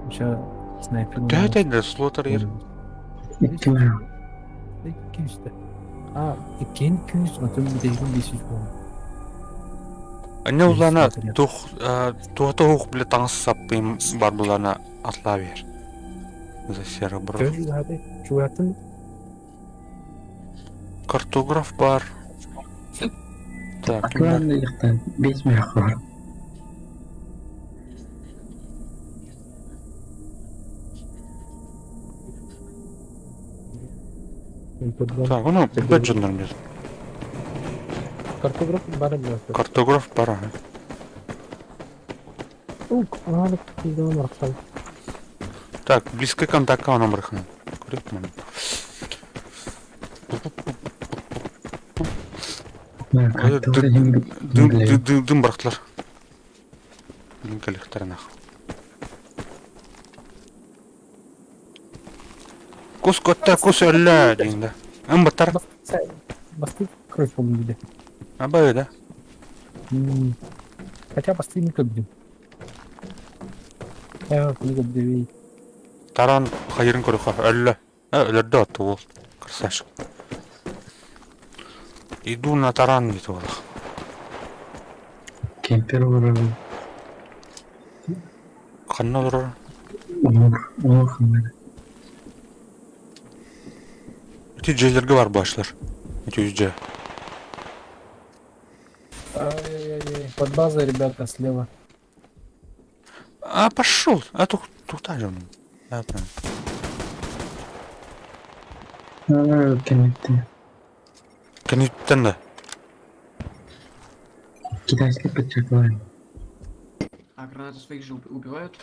Ошо снайпер. Да, да, да, слотар ер. Икки. Икки А, иккен күз, отон битегин 500 болду. Анне улана тух туох туох бile таҥас саппыйым бар булана атлаа бер. За серебро. Чугатын Картограф бар. Так, ким бар? Акылаан ыйыктан бес мөөх бар. Так, ну, билбэт дьоннорум дьон. Картограф бар баар. Картограф бар, ага. Ук, ааны киирдэ барахсан. Так, близкий контактка онон барыхынан. Көрөк Дым бырахтылар. Дым кэлиэхтэрин ах. Кус көттө, кус өллө диэн да. Ым баттар. Бастык кровь помнили. Абай да. Хотя бастык не көбдүм. Я не көбдүм. Таран хайырын көрөхө өллө. Өлөрдө отtu уол. Красавчик. Иду на таран дейді ол. Кемпер олорор. Ханна олорор? Олор, олор ханна. Ити дьиэлэргэ бар башлар. Ити үс дьиэ. Ай-яй-яй. Под базой, ребята, слева. А пошел. А тут тут же. Это. Кэнниттэн. Кэнниттэн да. Китайский подчеркивание. А гранаты своих же убивают?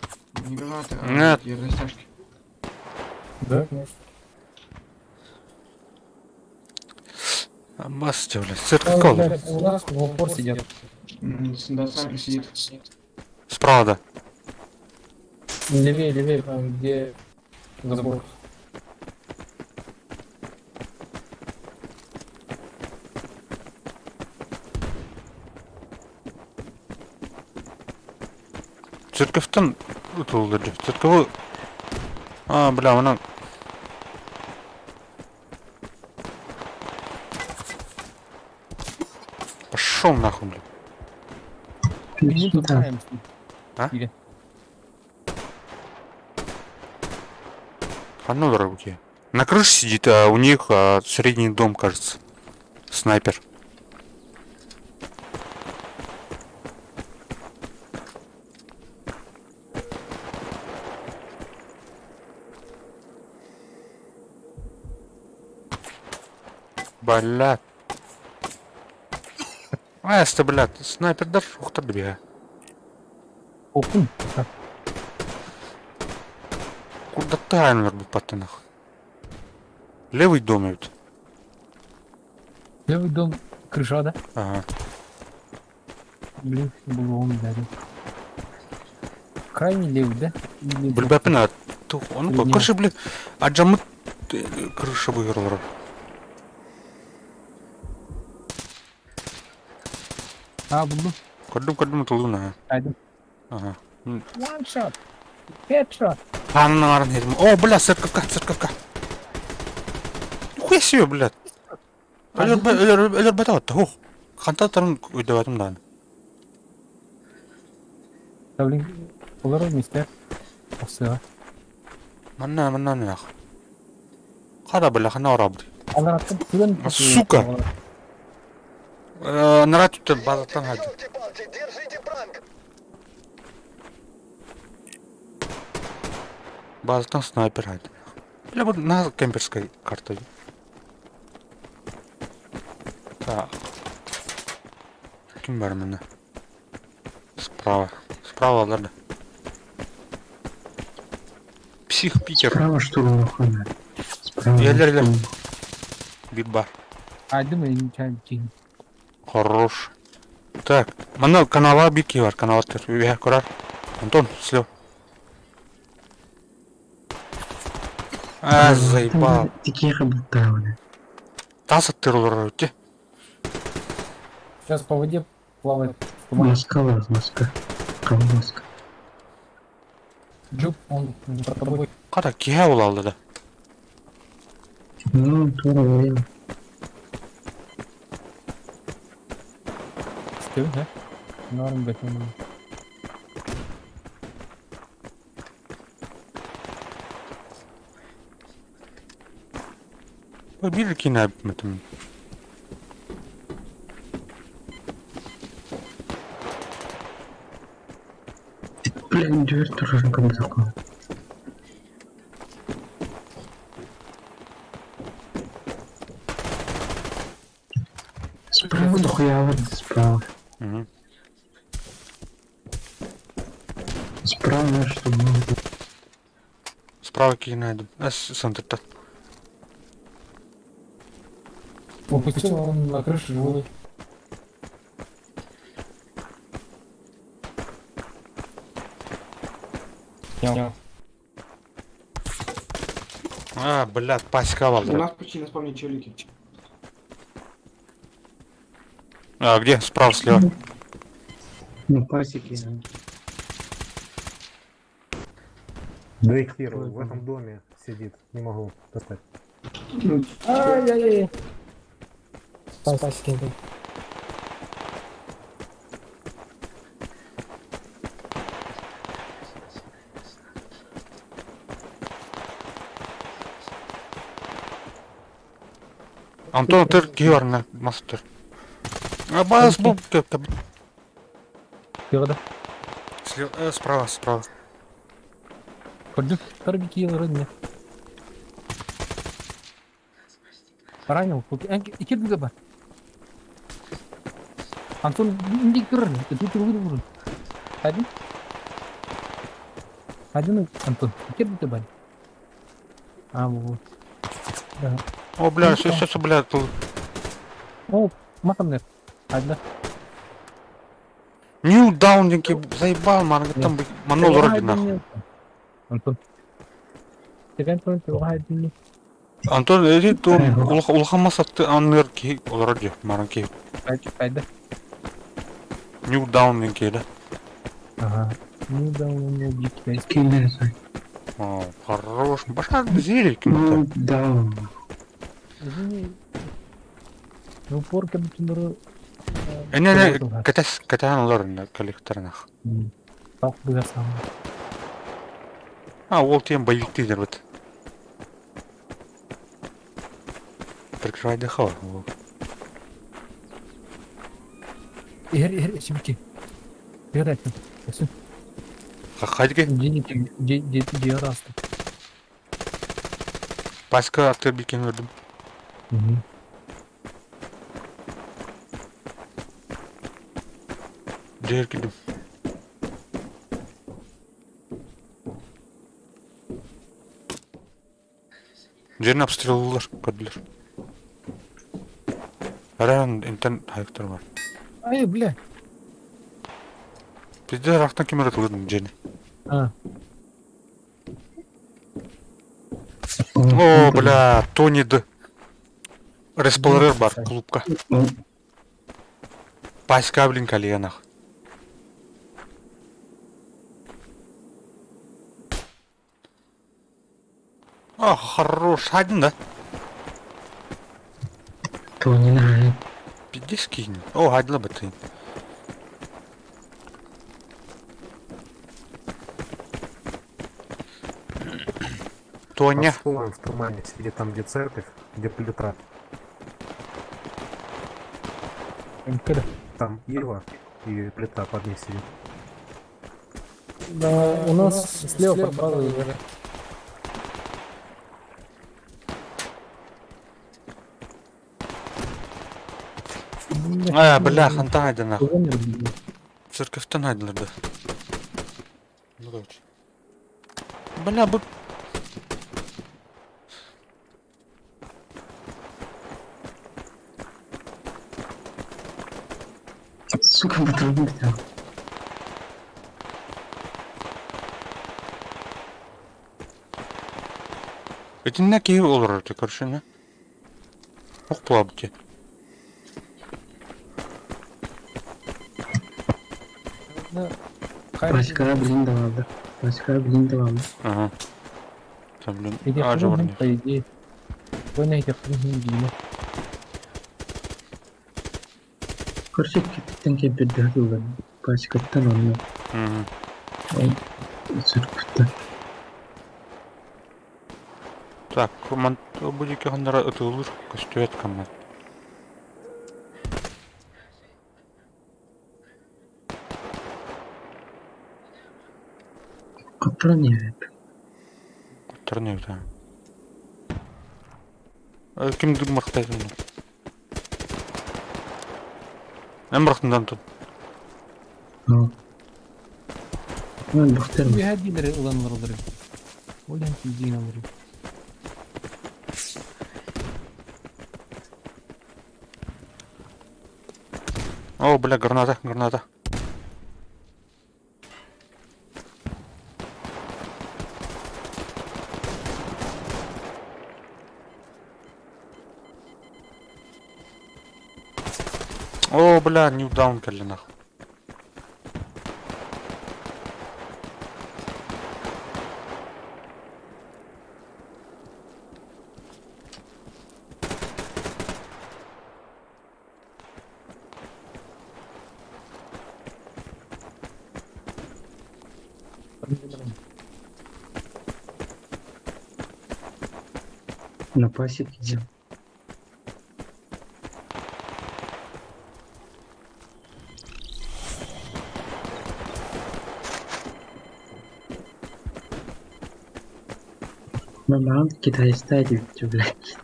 Не гранаты, а Нет. эти растяжки. Да, конечно. Бас блядь. Цирк колор. Блядь, У нас в упор сидят. Да, снайпер сидит. Справа, да. Левее, левее, там, где забор. Церковьтан ытылды. Церковы... А, бля, она... Пошел нахуй, блядь. Минуту Да. тайм. А? Или- Ханна дорогие. На крыше сидит, а у них средний дом, кажется. Снайпер. Блядь. А, это, блядь, снайпер даже ухтар добегает. Опун. Куда таймер был паттанах? Левый дом ведь. Левый дом, крыша, да? Ага. Блин, было он даже. Крайний левый, да? Или Билбэппин, тух, ону Средний. крыша, блин, адьаммыт крыша быһыылара. А, буду. Көрдүм, көрдүм тылын, ага. Айдым. Ага. One shot. Headshot. Панын арын хедим. О, бля, церковка, церковка. Нихуя себе, блядь. Өлөр, өлөр, өлөр бата отта, хух. Ханта тарын өйдөбөтүм даҕаны. Да, блин, олар вместе. Осы. Манна, манна нах. Хара, бля, хана орабды. Алар аттым түгөн. А, сука! Нара түттен базаттан хады. Елки-палки, держите пранк! Базаттан снайпер хады. Бля, вот на кемперской карта. Так. Ким бар міне? Справа. Справа, ладно. Псих Питер. Справа штурм охрана. Справа Елер-елер. штурм. Биг бар. Айдым эми чай чин. Хорош. Так, мана канала бир киһи бар, канала үөһэ көрөр. Антон, слева. А, заебал. Тикиэхэ бултаабына. Тас аттыр олорор үтте. Сейчас по воде плавает. туман. Москва бар, Москва. Кабыл Москва. Джуп, он под тобой. Хата киһэ буолалла да. Ну, тура время. Стив, да? Норм бетон. Биир киинэ эбит. Блин, дверь тоже как такое. Справа дохуя вот справа. Угу. Справа, чтобы было. Справа киинэ Центрта. Упустил он на крыше живой. Снял. А, блядь, паська У валдра. нас почти на спавне челики. А, где? Справа, слева. Ну, пасеки. Дрейк первый в этом доме сидит. Не могу достать. Ай-яй-яй. Спасибо. Антон, ты киһи мастер. А бас бу Пирода. Слева, справа, справа. Көрдүк, тарбики родня. Ранил, икки бар. Антон, инди көр, ты вырвал. Один? Один, Антон, икки бар. А, вот. Да. О, бля, сейчас, сейчас, бля, тут. О, матом Одна. Нью даунинги заебал, ман, там манол вроде нахуй. Антон. Тебя Антон, ты один. Антон, эти то улахан сатты анныр ки олорор маран ки. Кайда? Нью даунинги да. Ага. Ну да, он не убит. Кинь О, хорош. Башка зелик. Ну, да. Извини. Ну, упор как будто Не, не, катас катан олор на коллекторнах. Так было сам. А, ол тем боевик дер вот. Прикрывай дыхало. Эр, эр, сибики. Эр, это. Хадьги. Дени, де, де, де раста. Паска аттыр бикен өрдüm. Угу. Дер кидим. Жерин обстреллар, көрдүлөр. Аран интен хайктар бар. Ай, бля. Бизде рахтан кемер атылдым жерини. А. О, бля, Тони Д. Респлорер бар, клубка. Паська, блин, коленах. А, хорош, один, да? То не надо. Пиздец кинь. О, гадла бы ты. Тоня. Под столом в тумане сидит там, где церковь, где плита. Когда? Там Ива и плита под ней сидит. Да, у нас слева под базой уже. А, бля, ханта айда нахуй. Церковьтан айдылар да. Ну, короче. Бля, бу... Сука, патрон взял. Итиннэ киһи олорор этэ, короче, не? Ох, буолабыт Пасека, блин, давал, да. Пасека, блин, давал. Ага. Там, блин, а, жабырни. По идее. Война этих не Короче, киттен кеппет да. Пачкаттан онно сүрпүттэр. Так, бу диэки ханнара ытыылыыр көстүбэт гыммат. Куттаран иһэбит. Куттаран иһэбит аа. Ким дыммахтайтын? Эн бырахтын тут. Мен бахтарым. Үөһэ диилэри ылан олороллор эбит. Ол иһин тиийдиин олорор. О, бля, граната, граната. О, бля, ньюдаун кэллэ нахуй. На пасеке идем. Мамам китайста диэбит блядь.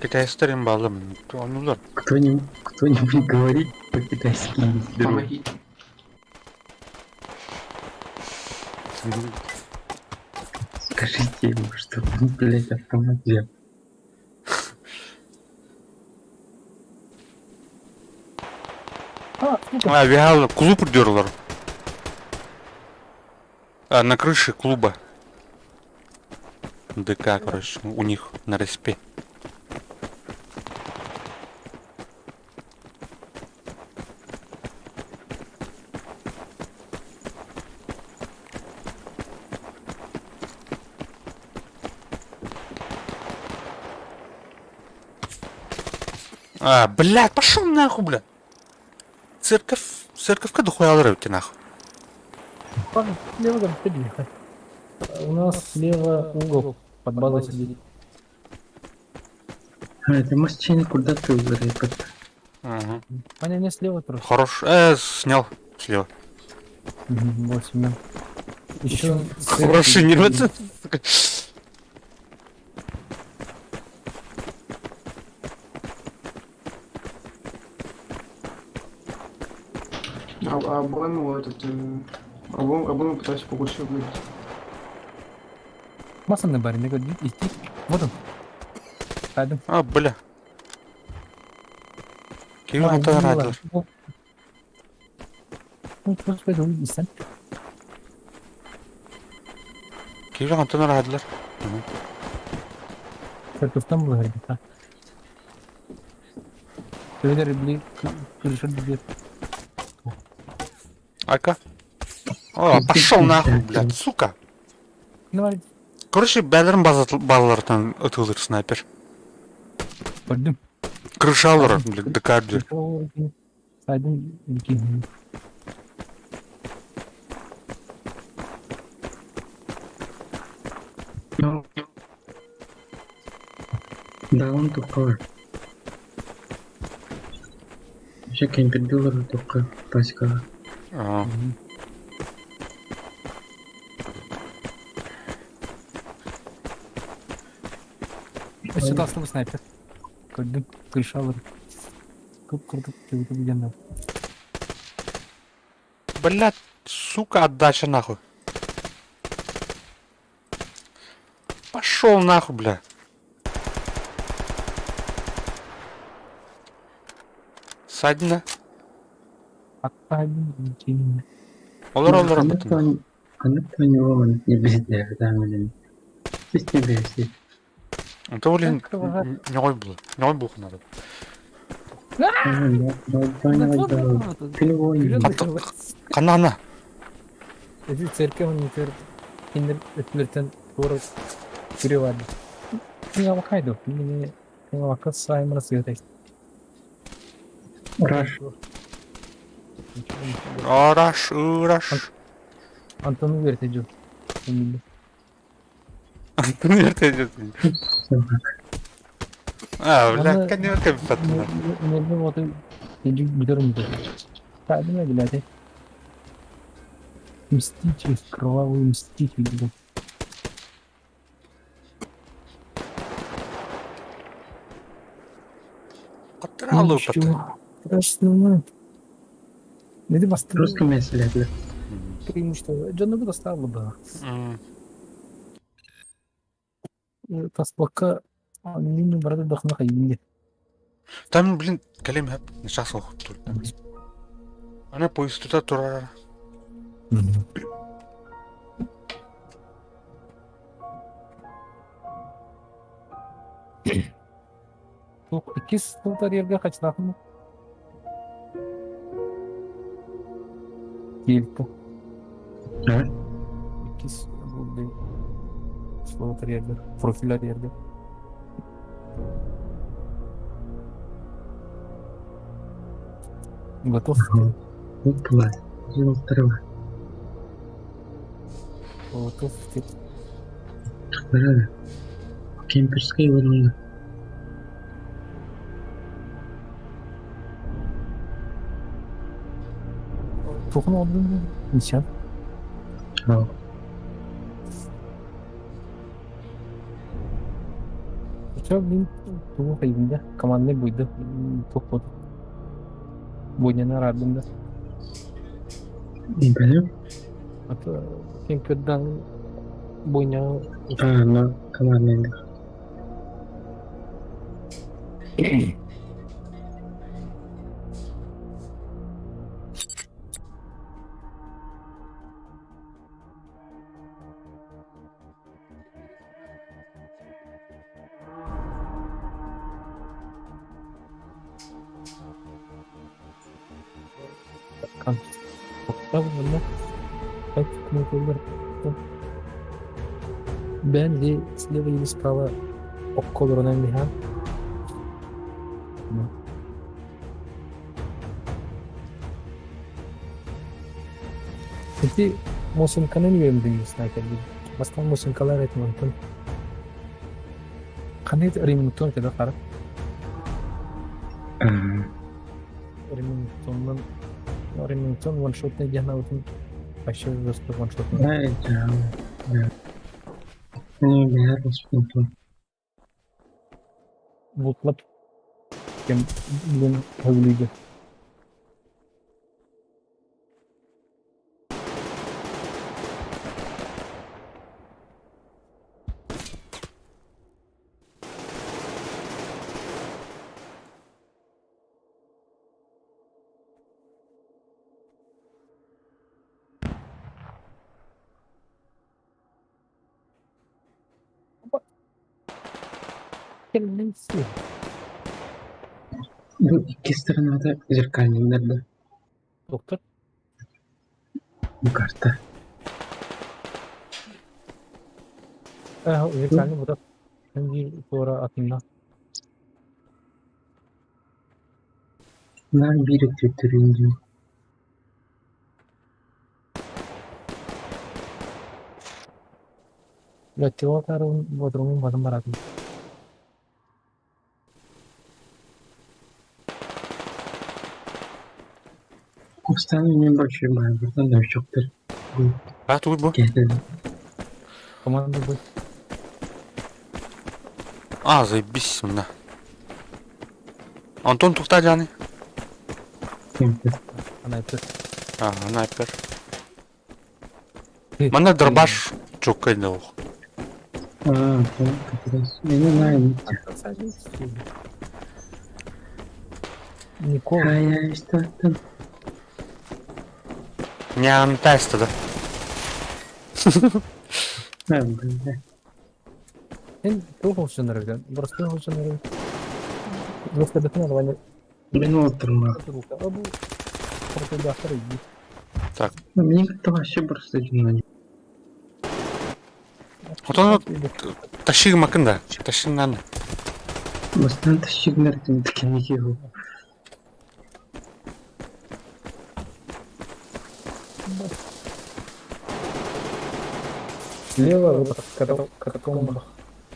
Китайстар им балым. Онулар. Кто-нибудь, кто-нибудь говорит по-китайски не беру. Помогите. Скажите ему, что он, блядь, автомат взял. А, сука. А, виал клуб дерлар. А, на крыше клуба. ДК, короче, у них на респе. А, блядь, пошел нахуй, блядь. Церковь, церковка дохуя эбит нахуй. Парни, Слева там ты У нас слева угол под базой сидит. А, это мужчина куда ты убирай, Угу. Аня не слева просто. Хорош. Снял слева. Угу, вот Семен. Еще Хороший не рвется. А, обойму этот... Обойму пытаюсь побольше выбить. Масса барин, не говорит, идти. Вот он. Пойдем. А, бля. Ким антан радылар. Ну, просто пойду истен. Ким антан радылар. Церковьтан было ребята. Төбелер били крыша били. Ака. О, пошел нахуй, блядь, сука. Давай, Короче, бәлерин балалартан ытылыр снайпер. пойдем. Крышалар, блядь, ДК дир. Сайдым iki. Ну, да, он тупой. Вообще кемпердилер только пасека. А, Өссө тастыбы снайпер. Көрдүм, крышалар. Кып кырдык төбөтө билген Блядь, сука, отдача нахуй. Пошел нахуй, бля. Садина. Аттайдын ичинде. Олар олар бутын. Анна не бездев, да, блин. Здесь не бездев. Это блин, не было. Не было надо. Канана. Эти церковь не киндер өтүлөртөн туора күрө барды. Кинга бакайду. Кинге кинга бакка саймына сыгытай. Раш. Араш, ыраш. Антон уверт идет. Антон уверт идет. А, бля, конечно, патна. Нервы вот иди бүтөрүм Правильно, блядь. Мститель, кровавый мститель, блядь. Каттыралуу пата. Страшно. Неди бастыры. Русском меселе. Преимущество. Дьонно доставлы бы. Таспакка мин барда дахна хайинде. Там, блин, кэлим хэп нычаас оохтур. Ана поезд турар. Туох иккис сыл тарьерга хачнаахын Киэлтэ. А? Иккис булды слово тарьерга, профиль тарьерга. Готов? Опа, дело второго. Готов. Правильно. Кемперская вырвана. Туохун оҕордуҥ Ничем. Ал. Чё, блин, тугу хайдым да? Командный буйды. Туох буолла? Буйняны араардым да. Не понял? А то кемпердан бойня А, ну, командный. да. Бен слева или справа окколорунан биһаан Ити мосинканы үөмдүн снайпердин. Бастан мосинкалар этим онтон. Ханна Ремингтон кэлэ хара. Ремингтоннан Ремингтон ваншотный диэн аутын вообще жестко ваншотный. Да, да, да. Не, бәрі спонтан. Бултлап кем блин хөвлүйді. Кэллин Бу икки сторонада зеркальный да. Доктор. Бу карта. Зеркальный бу да. Биир туора атында. Мына биир өттүттөрүн дии. Бля, бодруmun батын баратын. Остану мен больше баар, бартан новичоктар. Бу А, тугуй бу. кэһэтэ Команда бу. А, заебись, мына. Антон тухта дьааны. кемпер. Снайпер. А, снайпер. Манна дробаш чоккай да ох. А, как раз. Я не знаю. Никола. А я что там? Не антеста да. А, бля. Эн туох холсунар Просто холсунар. Просто бэтэн нормально. Блин, отырма. Бу профилактор иди. Ну, мне как-то вообще просто не Отон тащи макында. Тащи нан. Бастан тащигнер тем таким его. Слева вот в катакомбах.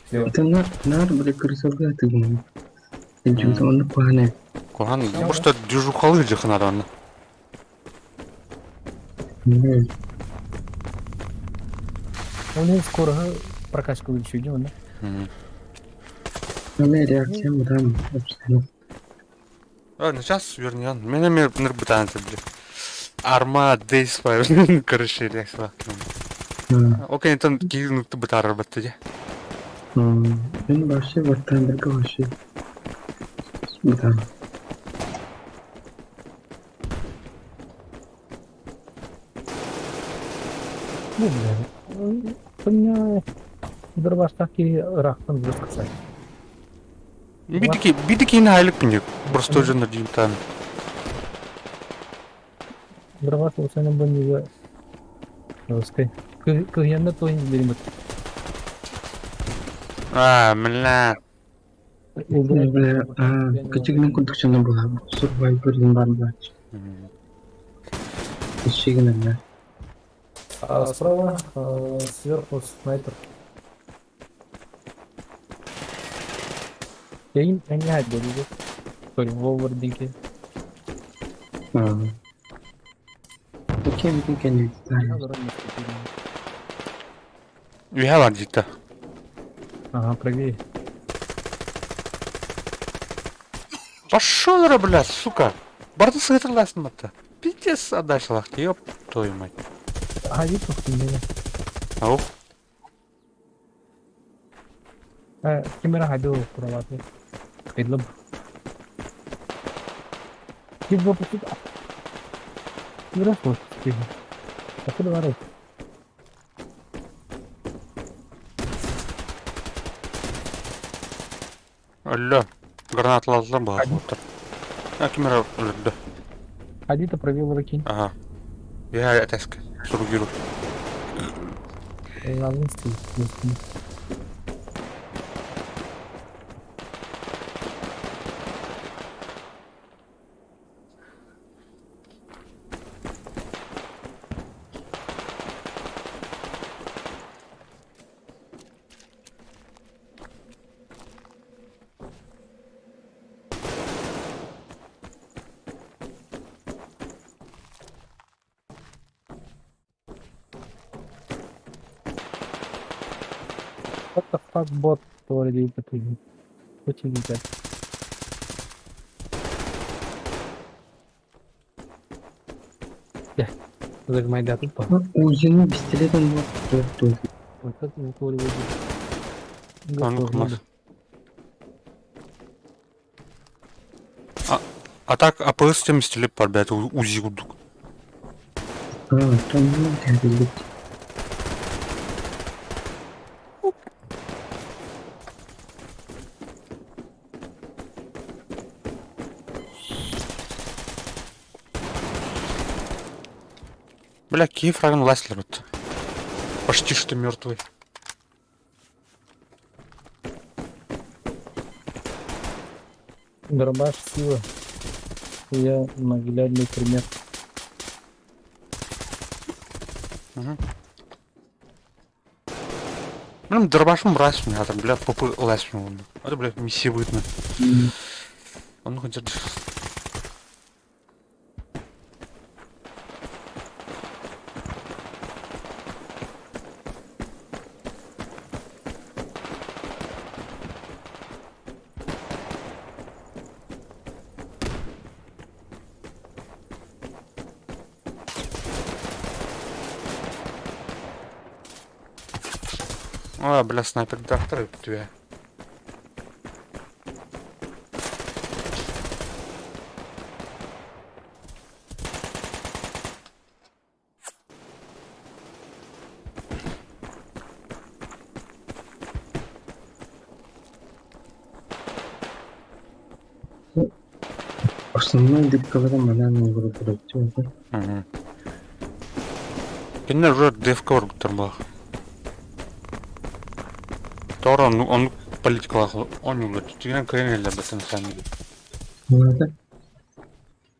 Слева. Это нар, бля, крысовая ты, блин. Он кухня. Кухан, просто движухалы дьахынар онно. Он скоро прокачку еще идем, да? Ну, реакция, там, абсолютно. Ладно, сейчас вернем. Меня мир нырбытан бля. Арма Days Fire. Короче, реакция. Окей, там киин бытар баттыja. Мен вообще ваттандырга вообще. Да. Ну, бля. Понял. Дробаш таки рахтан высказать. Бидики, бидики на айлык пинек. Просто же на динтан. Дробаш осыны бу Русской. Кыһыянна туһин беримет. А, бля. Бля, кычыгынан курдукчана була. Сурвайвер бар бар. Кычыгынан, А справа сверху снайпер. Я им не буду. Sorry, Wolverine. да. Окей, мы can Үһэ бар дитта. Ага, правее. Пошел, бля, сука. Барды сытырласың батта. Пиздец отдачалах, ёб твою мать. Ага, видно, меня. Ау. Камера ходила кроватный. Предлог. Типа посуда. Здравствуй, Откуда ворот? Алло. Гранаталар бар. А камера өлді. Один-то провел ракин. Ага. Я атаска. Суругиру. Ладно, стоит. What the fuck бот already between? What you get? Yeah. Зажимай дату по. Узину пистолетом вот тут. Вот это вот А ну-ка, Макс. А, а так АПС тем стиле парбят УЗИ курдук. А, там не надо Бля, Киев фрагын ласлер вот. Почти что мертвый. Дробаш сила. Я наглядный пример. Угу. Блин, дробашым мразь меня там, бля, попы лазь мне. Это, бля, миссия выдно. Он хоть А, бля, снайпер доктор тебя. Основной дипкалара манан оҥороллор Угу. Кинилэр уже девка барбыттар баах. Тора он он политикалаах оонньуулар. Тигинэн кыайан иһэллэр баттан саамай. Надо.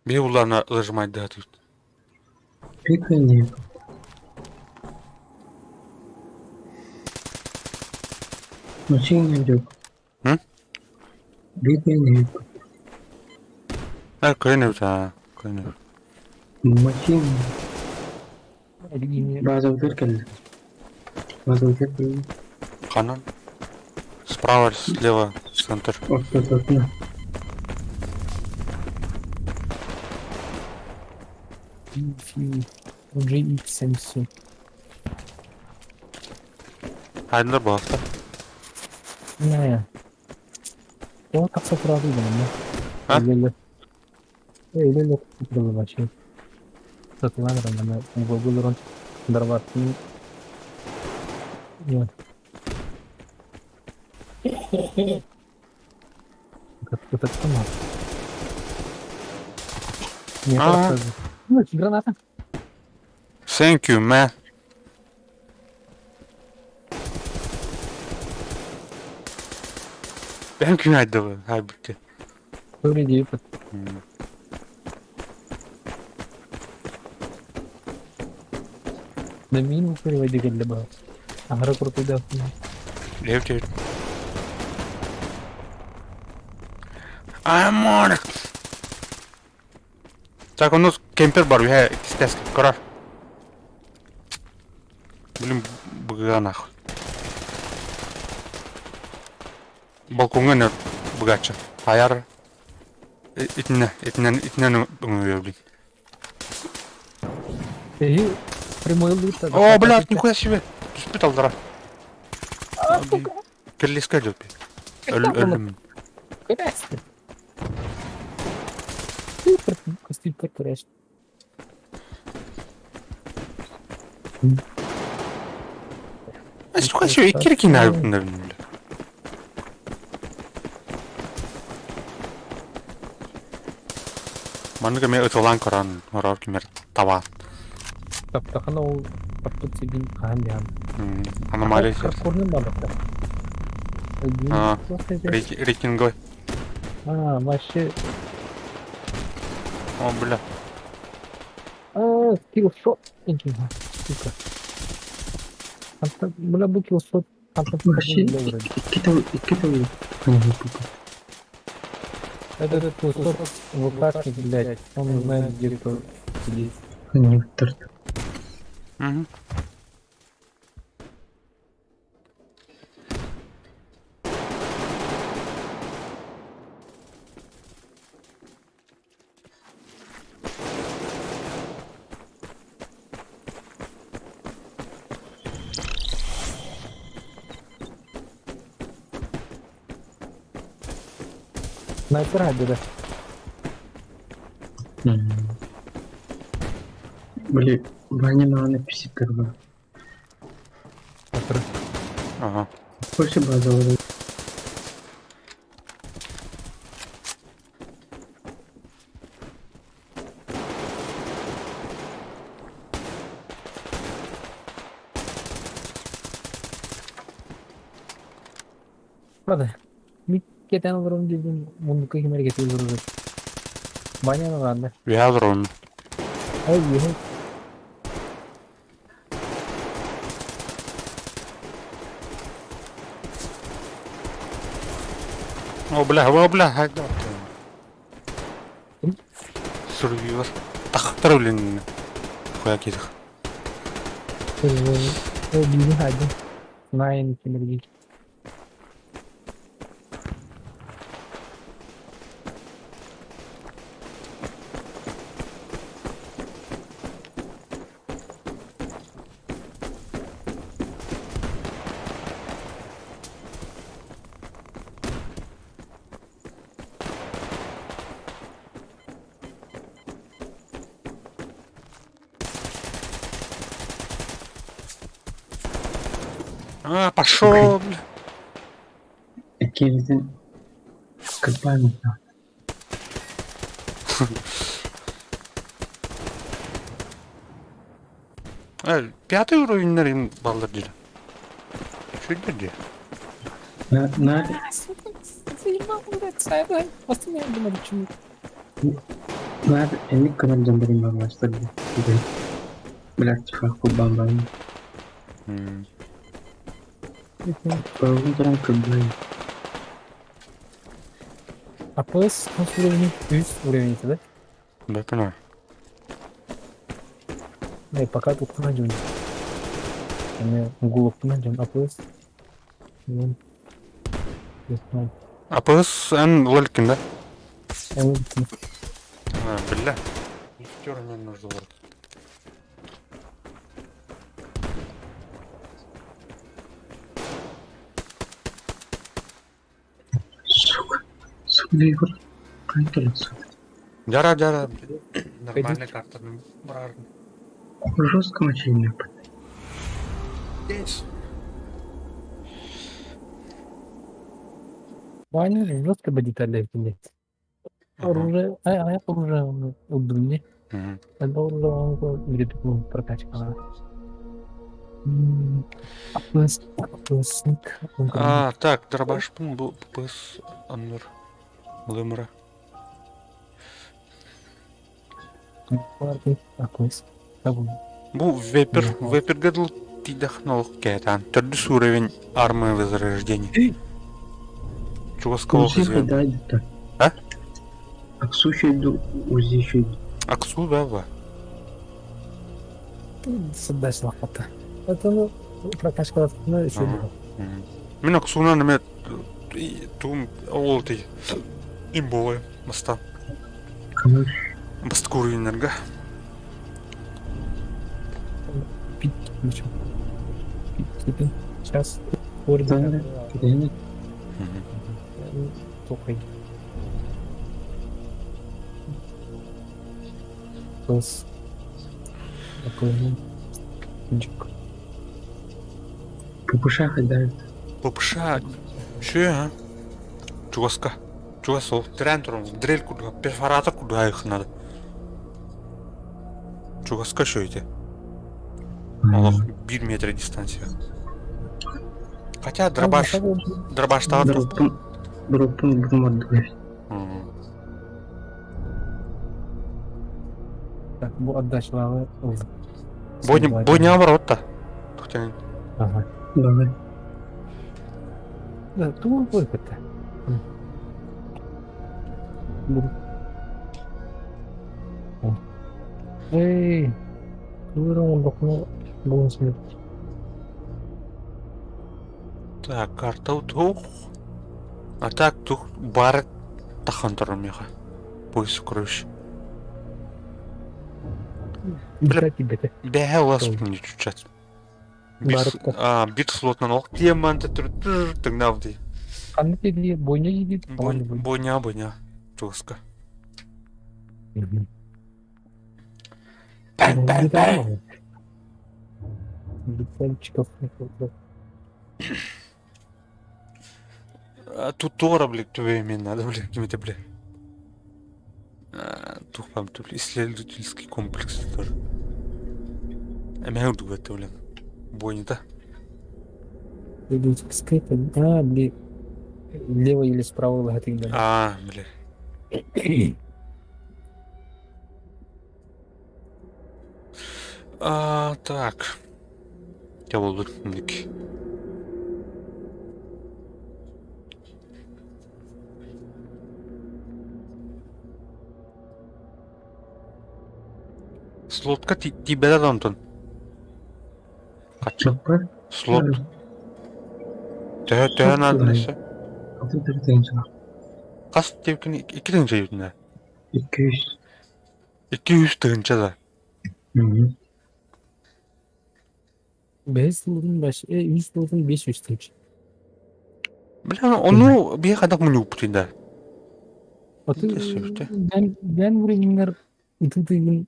Биһи улаана зажимать да тут. Пикай Мочи М? Бикай Э, кыайан эбит аа, кыайан эбит. Мочи Эргиини базовый кэллэ. Базовый кэллэ. Ханан? Справа, слева, центр. Ортототуна. GX77. Хайдылар буолта. Не. Ол тахса турары билэммэ. А? Өлөлөр. Өлөлөр туралы Сатылан ранана угогулурун дарваттын. Нет. Как-то Нет, А. Ну, граната. Thank you, man. Thank you, айдыбы, хайбыкке. Повреди. Да мину переводи кэллэ Аһара куртуйдаах. Лев девять. I'm on it. Так, у нас кемпер бар, я кистяска, кора. Блин, быга нахуй. Балконга не быгача. Аяр. Итинне, итиннен, итиннен өңөйөр, блин. Эһи прямой лута. О, блядь, нихуя себе. Түспүт алдыра. Кирлиска идет. Өлүм. Красный. Супер, супер трэш. Нихуя себе, иккир кин айбытын бля. Манныга мен ытылан көрөн, орор кимер таба. Таптахана ол таптыт сибин хаан диан. Аномалия. Хардкорный балыкта. А, Рейтинговый. А, вообще. О, бля. А, киллшот. Сука. Бля, бу киллшот. Вообще, икки тыл. Этот кусок ВКшник, блядь, он знает, где кто сидит. Угу. Снайпер да. Били, Ваня на 51. Ага. Больше базовый. Правда. Миккетен олорон дедим, мундука кимер кетип олорор. Ваня ладно. Ядрон. Ай, ехе. О, бля, о, бля, хайда. Сурвивер. Тахтар, блин. Хуя кидах. Билин хадин. Найн кимерги. А, пошел, бля. Иккибитин кырбаан Э, пятый уровень баллар диля. Что это где? На на Заебал, блядь, сайдлайн. Постоянно думали, чему. на эник көмөр жандырын бар баштады. Блядь, кубан бан. По утрам кубай. АПС хас уровень? Үс уровень да? Да, понимаю. Не, пока тут найдем. Эми головку найдем. АПС. Ну, не знаю. АПС эн лолькин, да? Эн- А, бля. Лифтер не нужно вот. Сука. Сука, Егор. Қайта сука. Жара, жара. Нормальная карта. Брар. Жестко мочение. Есть. Ваня жестко бы детали блядь. Оружие, а, а оружие удобнее. Это оружие или прокачка. АПС, АПСник. А, так, дробаш бу ПС анныр. Лымра. АПС. Бу вепер, вепер гадл тидахнол кэтан. Төрдүс уровень армы возрождения. Чугаского Узи хозяин. да А? Аксу еще иду, УЗИ еще иду. Аксу баба. Садась лохота. Это ну прокачка ну еще Ага. Мин аксуна неме тум ол ти имбовый маста. Кому Басткур уровеньнерге. пить ничего. Пить, Сейчас. Да, да. Да, Тухай. Плюс. Такой, ну, джик. ППШ да. ППШ Шө, а? Чугаска. Чугас ол трен турун дрель курдуга перфоратор курдуга надо. Чугаска шө ити. Олох 1 метр дистанция. Хотя дробаш, дробаш таар Дроппун, дроппун бумардуй. Так, бу отдачалары ылды. Бойня, бойня оборот-то. Тухтан. Ага. Давай. Да, ту выход-то. Буду. Эй, туырың бокну бугун смет. Так, карта тух. А так тух бар тахан меха. Пояс короче. Бля. Бля. Бэхэ улас не чучат. Барытта. А, бит слотнан ок диамант түр тыңнавды. Кандай деди, бойня деди, Бойня, бойня. Жестко. Бэн, бэн, бэн. Битальчиков. А, Тут тора, блядь, твое имя надо, блядь, кем-то, блядь. Тух пам, тут исследовательский комплекс тоже. Эмэ удугата, блин. Бойня-то. А, блин. Лево или справа логотип. А, бля. А, так. Я буду ник. Слотка ти беда Антон. Качы. Чоппа. Слот. Төһө төһө надо. Алтын төртінші. Кас тепкин 2 тыгынча ютунда. 200. 200 тыгынча да. Мгм. 5 слотун баш, 3 слотун 500 тыгынча. Бля, ону бие кадак муну упутинда. Аты Кесепте. бен бен уровеньнер ытытыгын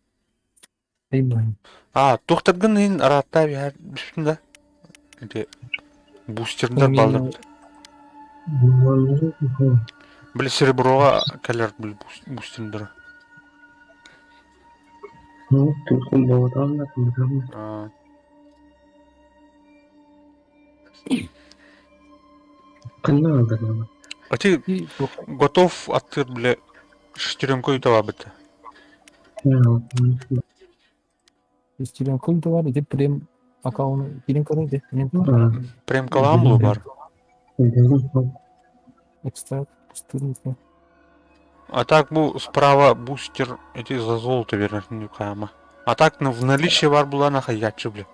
айбан. А, тухтаргын ин аратта бир бүстүндө. Эти бустердер балдар. Били сереброга калер бил бустердер. Ну, тут болотам, да, там. А, Кынна алды. а ты готов аттыр бля шестеренку ютаба бит. Киирэн кыл да бар, ити прем аккаунт киирэн көрүҥ ити. Премкалаан булу бар. Экстракт пустырник. А так бу справа бустер эти за золото берер нюкаема. А так ну, в наличии бар була нахай ячы бля.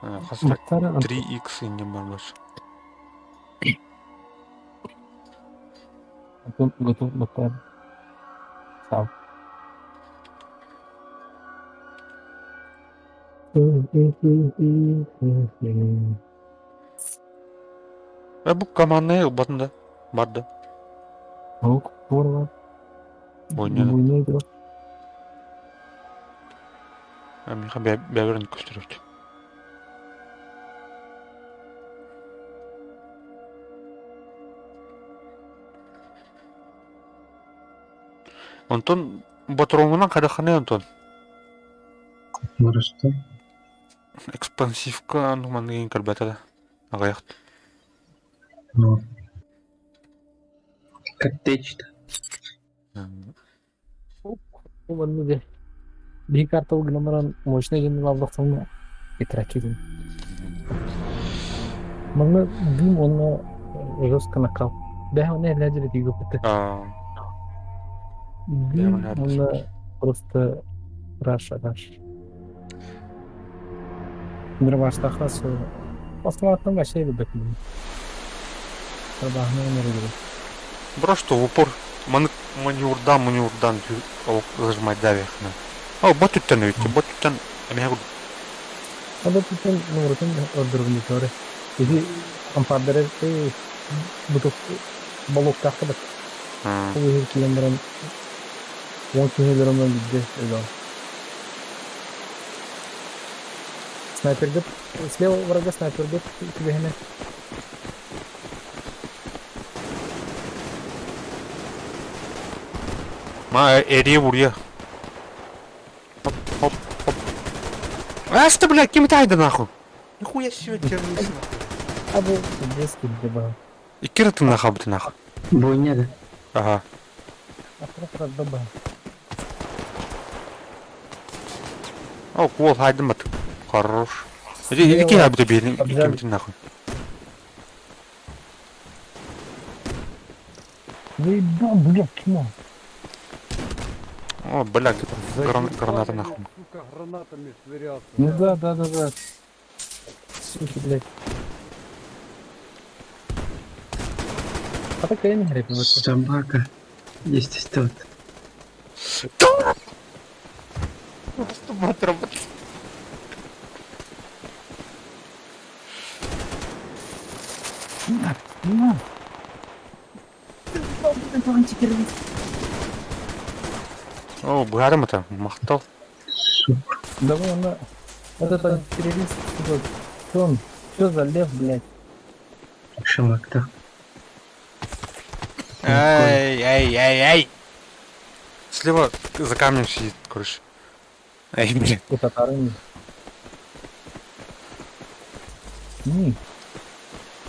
Хас 3x инде бар больше. Антон готов баттар. Сау. Э бу командная ылбатын да барды. Ок, буолла. Бойнаны. Буйнай дуо. Миха бэбэрин көстөрөт. Онтон ботуруҥунан хайдаххыный онтон? Моростой. Экспансивка аны манныгын көрбөтө да аҕыйах. Ну. Коттедж-то. Манны де. Биһи карта гынан баран мощный дьон лавлахтаҥна итраччы Манна дым уонна жестко накал. Бэһэ онно эллээ дьиэ тиийбэппит. Дым уонна просто раш раш. Дробаштаха Основаттан вообще билбэтим. Дробаһынан эрэ Просто в упор маневрдан маневрдан зажимать давих на. О, бот үттен өйттü, бот үттен эмиэ Бот үттен нуурутун ордорбун диторе. Иди ампардары бутук болуктаахта бат. Ол иһин киирэн баран уон киһи өлөрөмөн билде өлөөн. Снайперга слева врага снайперга түбэһинэ. Ма эрие бурья. Хоп, хоп, хоп. Ас ты, блядь, ким это нахуй? Нихуя себе террорист нахуй. А бу детский где Икки рытын нахабыты нахуй. Бойня да? Ага. О, куол хайдым бат. Хорош. Иди, иди киһи абыта биэрин иккимитин нахуй. Заебал, блядь, чмо. О, бля, граната нахуй. Сука, гранатами швырялся. Ну да, да, да, да. Суки, блядь. А так я не говорю, Собака. Есть тут. На. О, быһаарым это, махтал. Давай она. Вот этот террорист, сука, что он? Что за лев, блядь? Шалакта. Эй, эй, эй, эй! Слева за камнем сидит, короче. Эй, блин. Это татарын.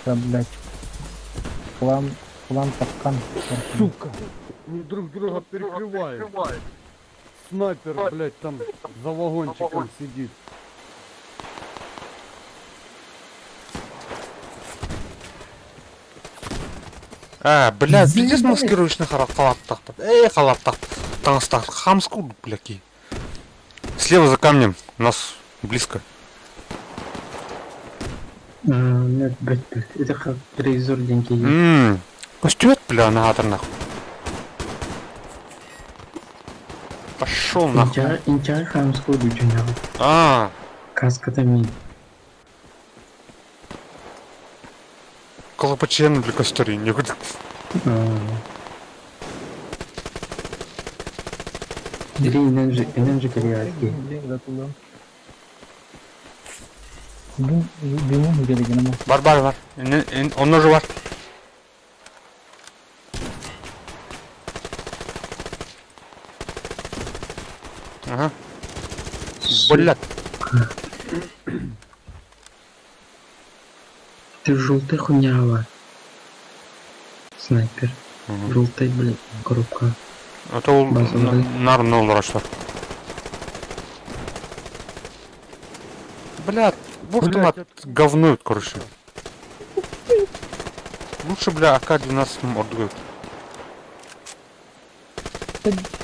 Да, блядь. Клан, клан Капкан. Сука! Они друг друга перекрывают. Снайпер, блядь, там за вагончиком сидит. А, блядь, пиздец маскирующий халаттах. Эй, халаттах. Таҥастаах. Хамску, бля, Слева за камнем. У нас близко. Нет, блядь, это как телевизор деньги. Ммм. Костюет, бля, нагатор нахуй. Пошел нахуй. Инча хамскую дучу А. Каска там Колопачен, бля, костюри, некуда. Или эненжи калиатки. Бар, бар, бар. Он уже бар. Ага. Блядь. Ты желтый хуйня, Снайпер. Желтый, блядь, коробка. Это ол нар нол раштар. Бля, бог ты Блядь, мат, говнуют, короче. Лучше, бля, АК-12 ордуют.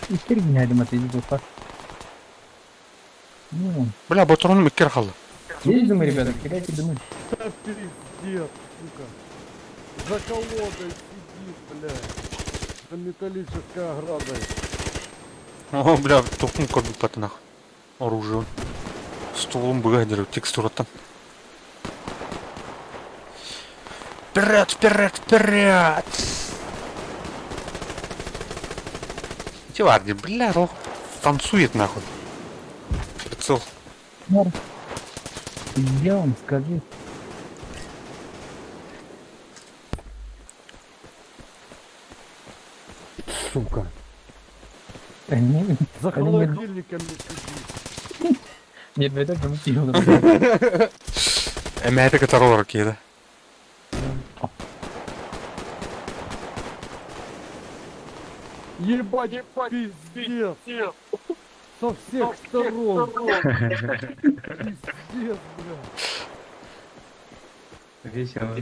Иккер гинәдим аты духа. Ну, Бля, батроным иккер халы. есть дымы, ребята, кидайте дымы. Да пиздец, сука. За колодой сидит, блядь. За металлической оградой. О, бля, тохун көрбүт патынах. Оружие. Стволом быга текстураттан. Вперед, вперед, вперед! Тиварди, бля, рох танцует нахуй. Прицел. Где он, скажи? Сука. Они... За Они холодильником не сидит. Нет, это там тихо. Эмээти кытары киһи Ебать, пиздец. Со всех сторон. Пиздец, блядь. Весело.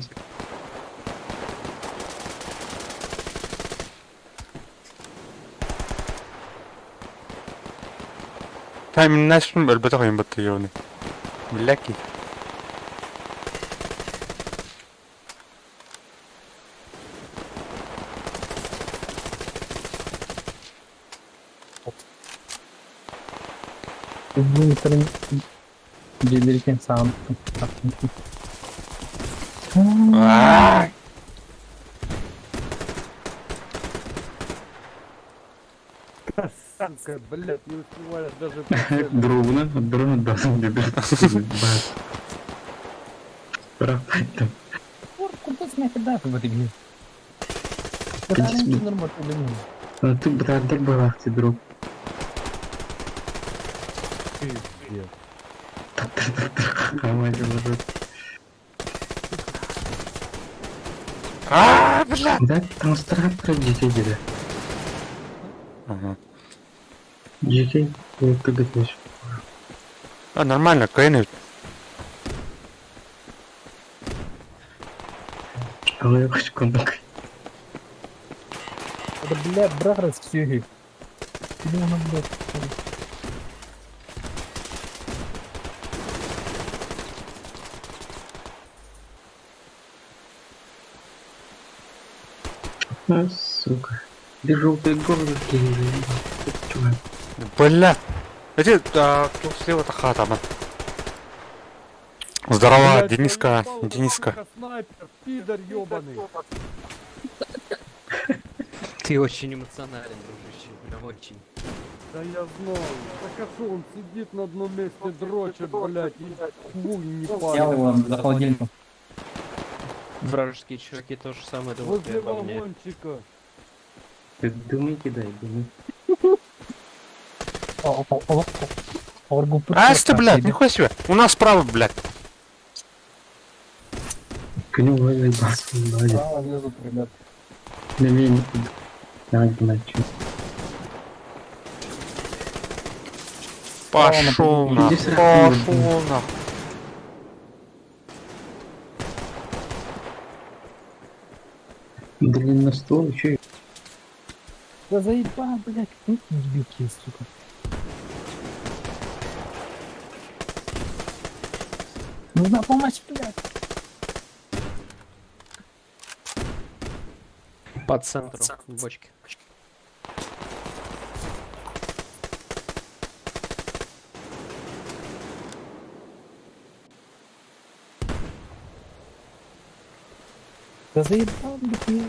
Тайминнашым өлбөтөх ойын бытты ёны. Бляки. Bu gelirken sağ Аа! Да, Сука, блядь, не успеваешь даже прицелиться. Дрона, дрона должен ребят. Пропать там. А ты братар балахти друг. Пиздец. Хамали уже. Аа, бля! Да, там страх GK деди. Ага. GK, ты говоришь. А, нормально, кайны. Але я хочу кондак. Это, бля, брат, все. блядь. А, сука. Ты желтые головы кинули. Чувак. Бля! Эти, а, тут слева-то хата, man. Здорово, Блядь, Дениска, заебал этот, Дениска. сука, Снайпер, пидор ебаный. Ты очень эмоционален, дружище, прям очень. Да я знаю. Так а шо он сидит на одном месте, дрочит, блядь, и хуй не Я парит. его за холодильником. Вражеские чуваки тоже самое думают Возле обо мне. вагончика. Ты дымы кидай, дымы. А, ты, блядь, нихуя себе. У нас справа, блядь. К нему заебался, он молодец. Справа лезут, ребят. На меня не буду. Давай, блядь, чё. Пошел нахуй, Иди сразу. пошел нахуй. Блин, на стол, чё? Да заебал, блядь. Ну, дебилки, сука. Нужна помощь, блядь. По центру, в бочке. Да заебал, блядь. я.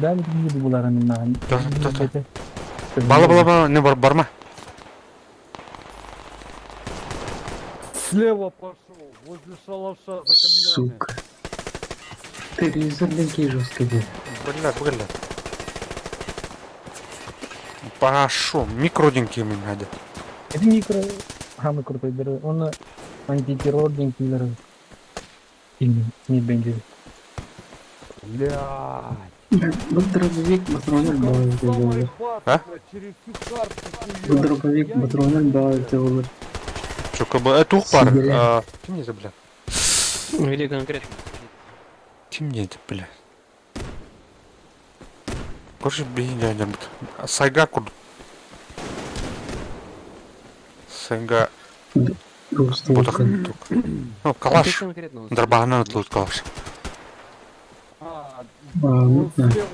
Да, не буду буларым нахуй. Да, да, да. Бала, бала, бала, не бар, барма. Слева пошел, возле шалаша за камнями. Сука. Ты резервники жестко делаешь. Бля, бля. Пошел, микроденькие мне надо. Это микро... Самый крутой герой. Он антитеррор киллер. Или не бенди. Блядь. Вот дробовик, патронов Сука, баллы он самый сделали. бат, А? блядь, через всю карту Вот хуярит. дробовик, Я патронов не баллы знаю. сделали. Чөкө бу туох баар? Сигэлэ. Ким диэтэ бля? Где конкретно? Ким диэтэ бля? Короче, биһиги дьоннорбут. Сайга курдук. Сайга ботах курдук. Ну, Где калаш. конкретно он сидит? Дарбаһынан ытлыт калаш. А, А, он ну да. слева,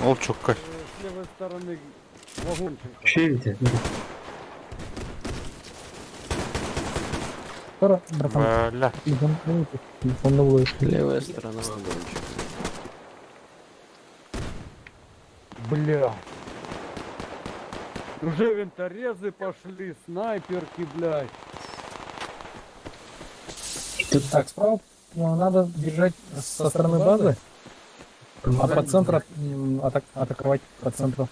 Ол чөккө. с левой стороны вагончика. Шевите. Скоро, братан, Бля. телефон, ну, телефон новый. Левая сторона вагончика. Бля. Уже винторезы пошли, снайперки, блядь. Так, справа ну, надо держать со стороны базы, а по центру атаковать по центру.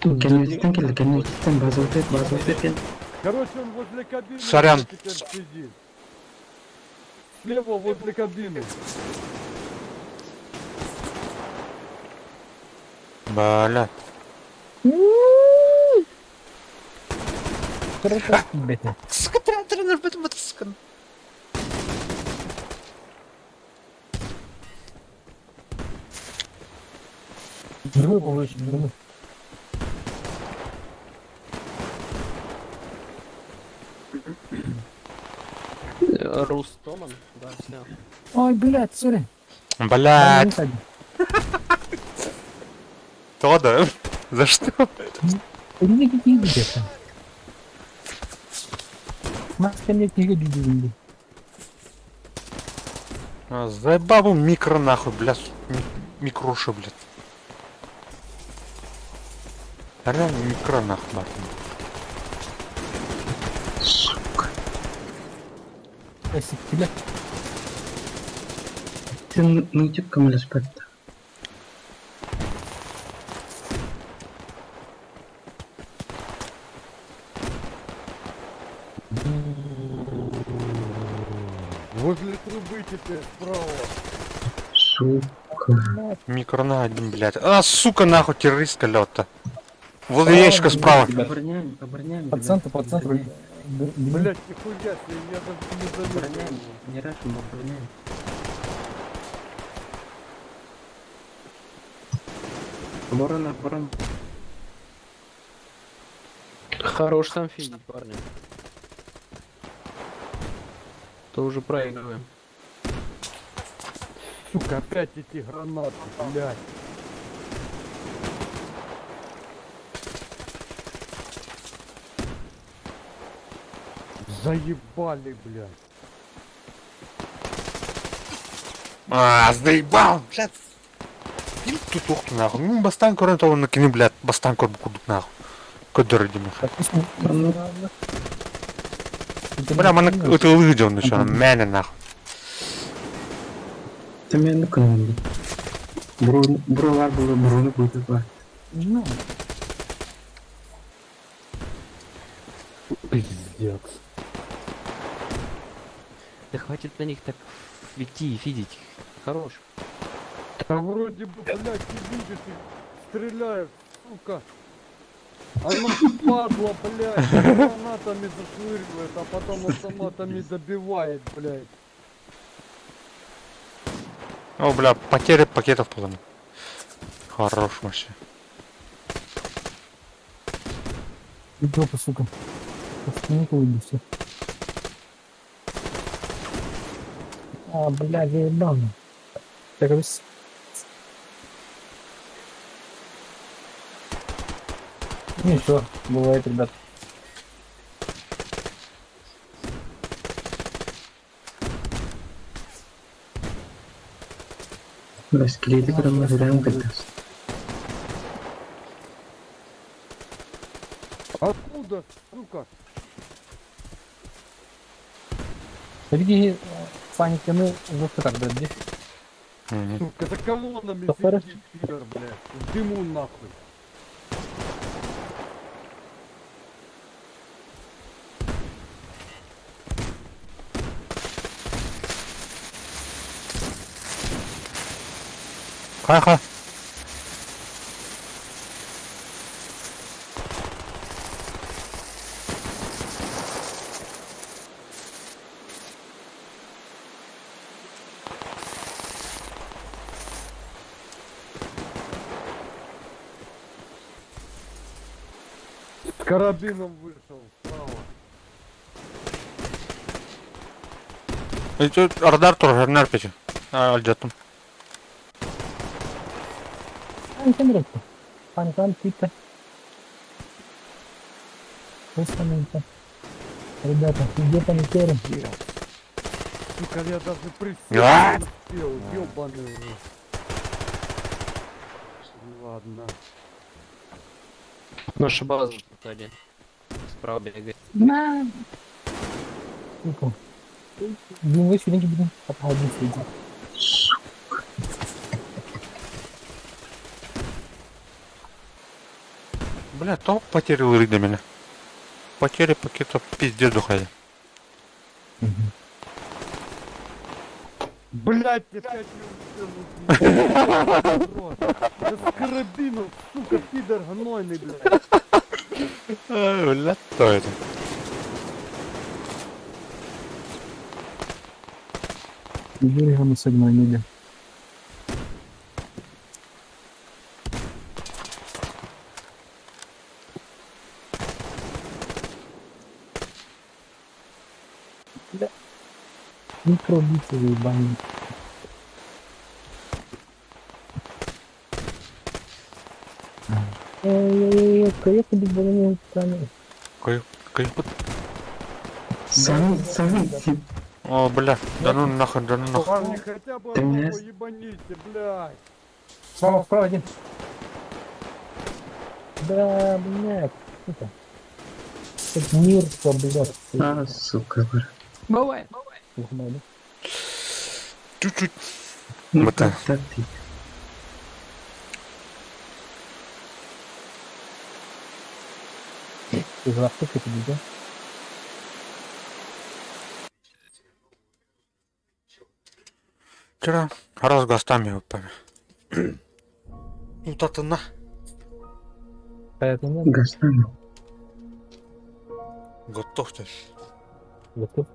Кэнниттэн кэллэ, кэнниттэн базовый базовый кэн. Короче, он возле кабины Сорян. теперь сидит. Слева возле кабины. Бля. Круто, ребята. Сука, тренер, сука. Другой получит, другой. Рустоман? Да, все. Ой, блядь, сори. Блядь. То да? За что? Где-то. Маска нет, не видели. А, Заебал микро нахуй, бля, микроша, блядь. Реально микро нахуй, Мартин. Сука. Тебя. Сен нытик көмөлөспөт. Возле трубы теперь справа. Сука. Микро на один, блядь. А, сука, нахуй, террористка лёта. Возле ящика справа. Обороняем, обороняем. По центру, по центру. Блять, нихуя себе, я даже не заметил. Обороняем, не рашим, обороняем. Оборона, оборона. Хорош там фидить, парни. То уже проигрываем. Сука, опять эти гранаты, блядь. Заебали, блядь. А, заебал, блядь. Им тут ухту нахуй. Ну, бастан көрөн толуну кини, блядь, бастан көрбү курдук нахуй. Көдөрө деме. Бля, маны ытылы дьон еще, мэне нахуй. Ты меня ну канал. Бролар было, брону будет бар. Ну, Пиздец. Да хватит на них так идти и фидить. Хорош. Да вроде бы, блядь, ты видишь, и стреляют, сука. Она падла, блядь, гранатами зашвыривает, а потом автоматами добивает, блядь. О, бля, потеря пакетов потом. Хорош вообще. жопа, сука. Ну, все. А, блядь, заебал. Так, весь. Ничего, бывает, ребят. Бля, скелеты, когда мы играем, капец. Откуда, сука? Види, Саня, ну, жестко так, да, где? Сука, за колоннами Повторю. сидит, пидор, блядь. В дыму нахуй. Ха-ха. карабином вышел справа. Радар тоже, нарпичи. Алдеттым. Панкан тита. Быстренько. Ребята, где паникеры? Сука, я даже присесть А! не успел, ёбаный в рот. Ладно. Наша база тут один. Справа бегает. На! Сука. Блин, вы сегодня будем один сидеть. Бля, то потерял ры для меня. Потери пакета пиздец духали. Блять, опять не успел убить. Рот. Да с карабином, сука, пидор гнойный, блядь. Бля, то это. Юрий мы согнали. Бля. Микробицы заебали. Эй, поехали, блин, сами. Кай, кай, Сами, сами. О, бля, да ну нахуй, да ну нахуй. Парни, хотя бы Ты меня одного ебаните, блядь. Справа, справа один. Да, блядь, сука. Как мир, блядь. А, сука, брат. Бывает. Погнали. Чуть-чуть. Ну Вот так. как так ты? Ты завтра это да? Вчера раз гостами выпали. Ну, та на. Поэтому Гостами. Готовьтесь. готов.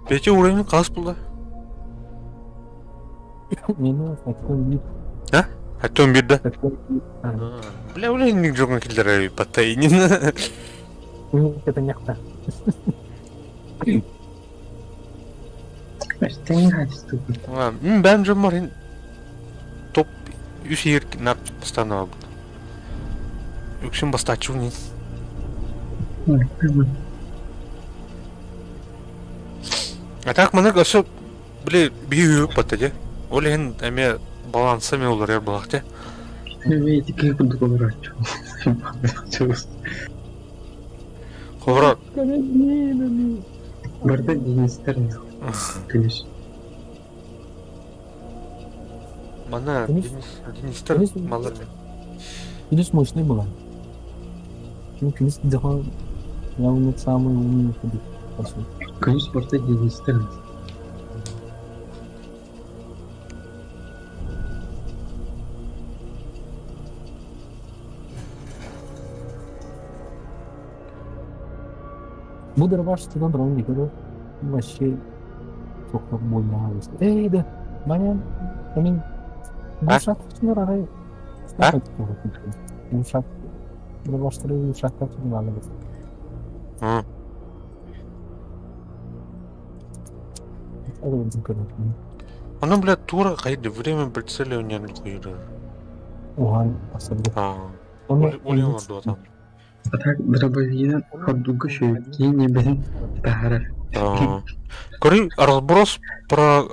Пяти уровень класс был, Не ну, такой вид, А то беда. такой вид. А, Бля, уровень не джоган киллера потайнин. ну, это нехта. Что не хати, сука. Бен же морин топ үс нар постанова был. Үксүн бастачу не. Ой, прямо. А так маны өсө били бию патаде. Ол ен эме балансами олар булакте. Видите, как буду говорить. Ховра Барда Денис Тернер, конечно. мана Денис- Денис Денистер Денис- малы. Плюс мощный была. Ну, плюс да, я у них самый умный ходит, по сути. Конечно, Барда Денис Тернер. Буду рвать, что там ровно никогда вообще только больно. Эй, да, маня, амин, А? Гушак, арай. А? Гушак. Баштыры ушакка турганы. Оно, бля, тура кайды время прицеливания нахуй. Уган особенно. А. Он Улин там. А так дробовина ходуга шөйки бен тахара. Коры разброс про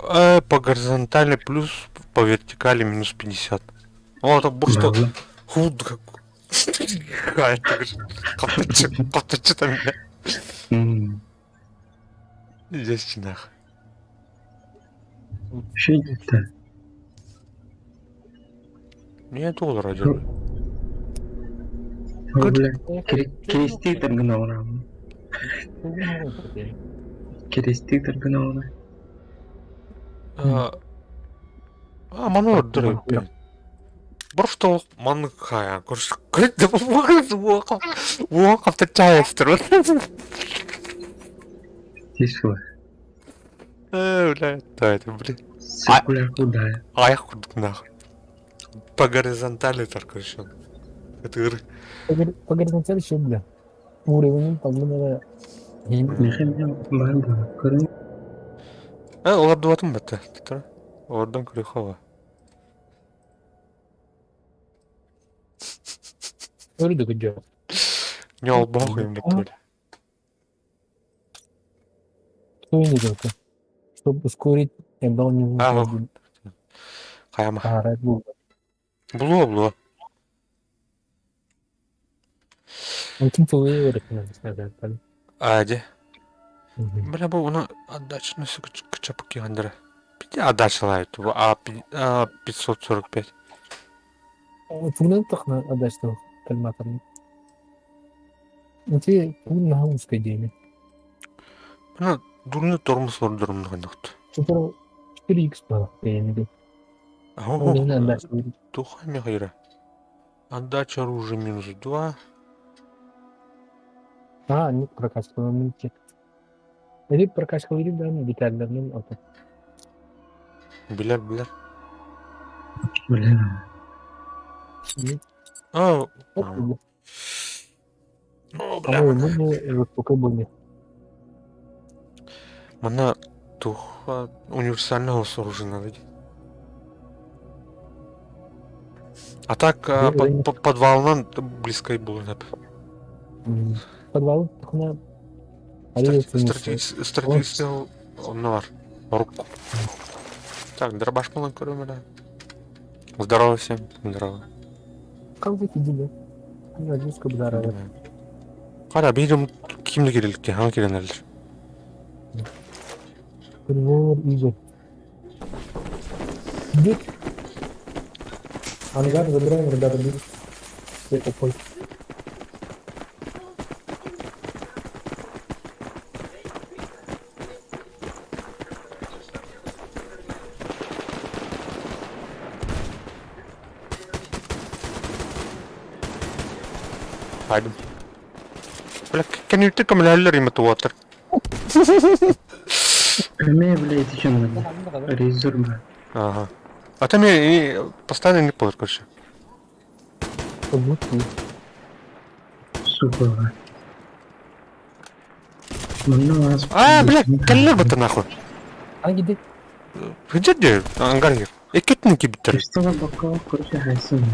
по горизонтали плюс по вертикали минус 50. О, это просто худ как. Каптачы там бля. Здесь нах. Шөйді. Не доллар один. Бля, крести таргана Крести таргана А, манор дры. Просто маннык хайаан Уох встречается. Тише. Бля, да, это, блин. Циркуля худая. Аяқ курдук нахуй. По горизонтали так, короче. Это ыр. По горизонтали еще, бля. Уровень таллын Мехе көрүн Олар дуатын бітті. Тұр. Олардан көрі хава. Өрді күджі. Не олбақ им бітті. Кто не только. Чтобы ускорить, я дал не А, Қаяма. А, Red Bull. Булуа, булуа. Он ким твой Ади. Бля, бу уна отдача на кычапки андра. Пиди отдача лайт. А 545. Тугнан тахна отдача кальматорный. Тебе на узкой деме. Мына дурны тормоз бар дурмын гандыкты. 4х было, я имею в виду. Туха михайра. Отдача оружия минус 2. А, нет, прокачка минути. Или прокачка или да, детальдарным ата. Билер, билер. Бля. А, О, бля. По-моему, Мана туха универсального оружия надо. А так подвалынан близко и было. Подвал тухна. Стратегический бар. Руку. Так, дробаш малын көрөм эле. Здорово всем. Здорово. Как вы сидели? Здорово. Кара, бирим кимди келеликке, аны келенелер. Привор Игорь. Дик. Ангар забираем, ребята, бит. Все такой. Хайдым. Бля, кенүтү көмөлөлөр име туотыр. Эмээ, блядь, еще надо. Резерв. Ага. А там я постоянно не повод, короче. Сука. Ну, А, бля, кэллер бата нахуй. А где? Где где? Ангар here. Эккетин кибиттер. Что бокал, короче, хайсын.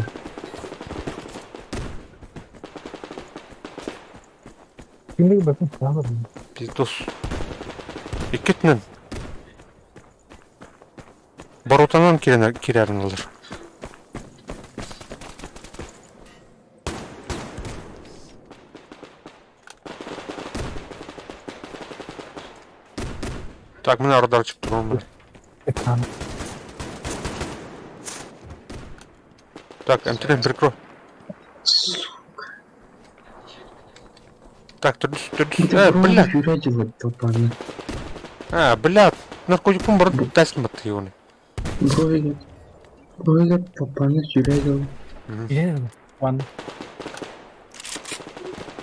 Кимдеги батын сразу. Пиздос. Эккетинен. Барутанан кирерин алыр. Так, мен радар чыгып турам. Экран. Так, М3 прикрой. Так, түрдүс, түрдүс. Бля. А, бля, наркотикпен барып тәсін батты оны. Брови толпаны сюрядил. Ладно.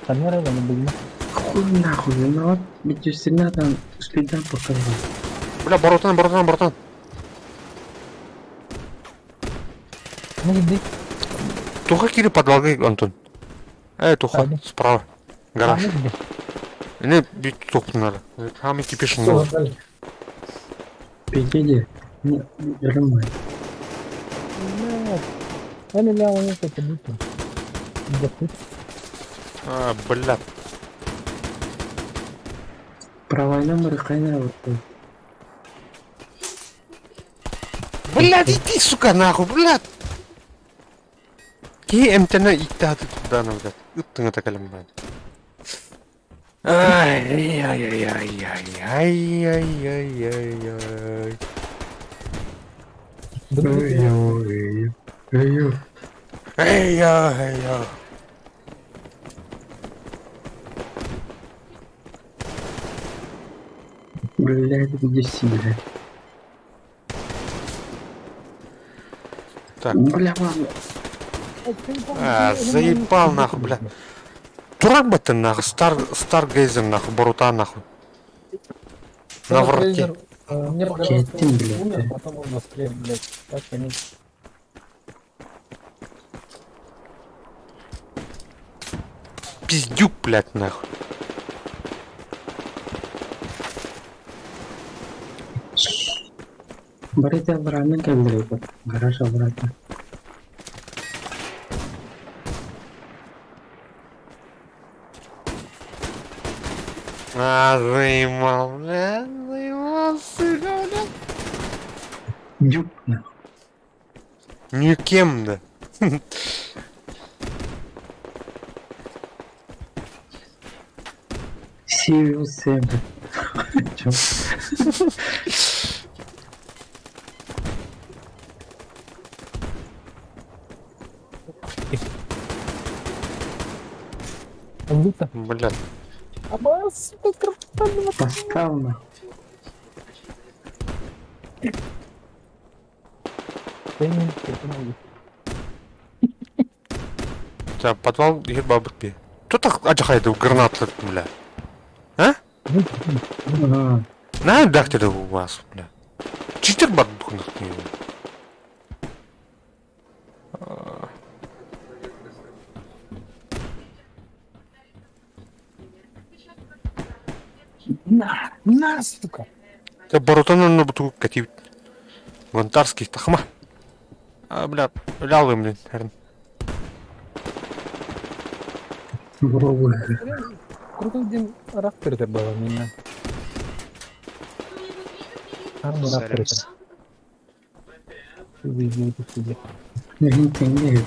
Камера, да, не будем. Хуй нахуй, виноват, ведь всегда там следа показал. Бля, барутан, барутан, барутан. Ну, иди. Туха кири подвалга, Антон. Туха, справа. Гараж. Не, бит тоқтын надо. Там и кипишь надо. Пиздеди. Не, нормально. А, бля. Про войну мы вот. Блядь, иди, сука, нахуй, блядь. Ки МТН иттаты туда, блядь. Ыттыңа такалым, блядь. Ай-яй-яй-яй-яй-яй-яй-яй. Эй-эй-эй. Эй-яй-яй. Блядь, где себе? Так. Бля, мама. А, заебал нахуй, бля. Дурак бы ты нахуй, Стар, Старгейзер нахуй, Борута нахуй. На врате. Мне показалось, что Кетин, он блядь, умер, ты. потом он воскрес, блядь. Так, конечно. Пиздюк, блядь, нахуй. Барите обратно, как Гараж обратно. А, заебал, блядь, заебал, сука, блядь. Дюк, нахуй. Никем, да. Сириус Сэм. Чё? Он будто... Блядь. Аба, сука, красавчик. Поставил нахуй. Да не, это могу. Так, подвал ебал б. Кто так адьхайды гранат, бля? А? А, На, дактер у вас, бля. Читер бар На, на, сука. Та Барутан буту катив. Вантарский тахма. А, бля, лялы, блин, наверное. Бровы. Крутой день Раптор это было у меня. Армор Раптор это. Вы идиоты себе. Не не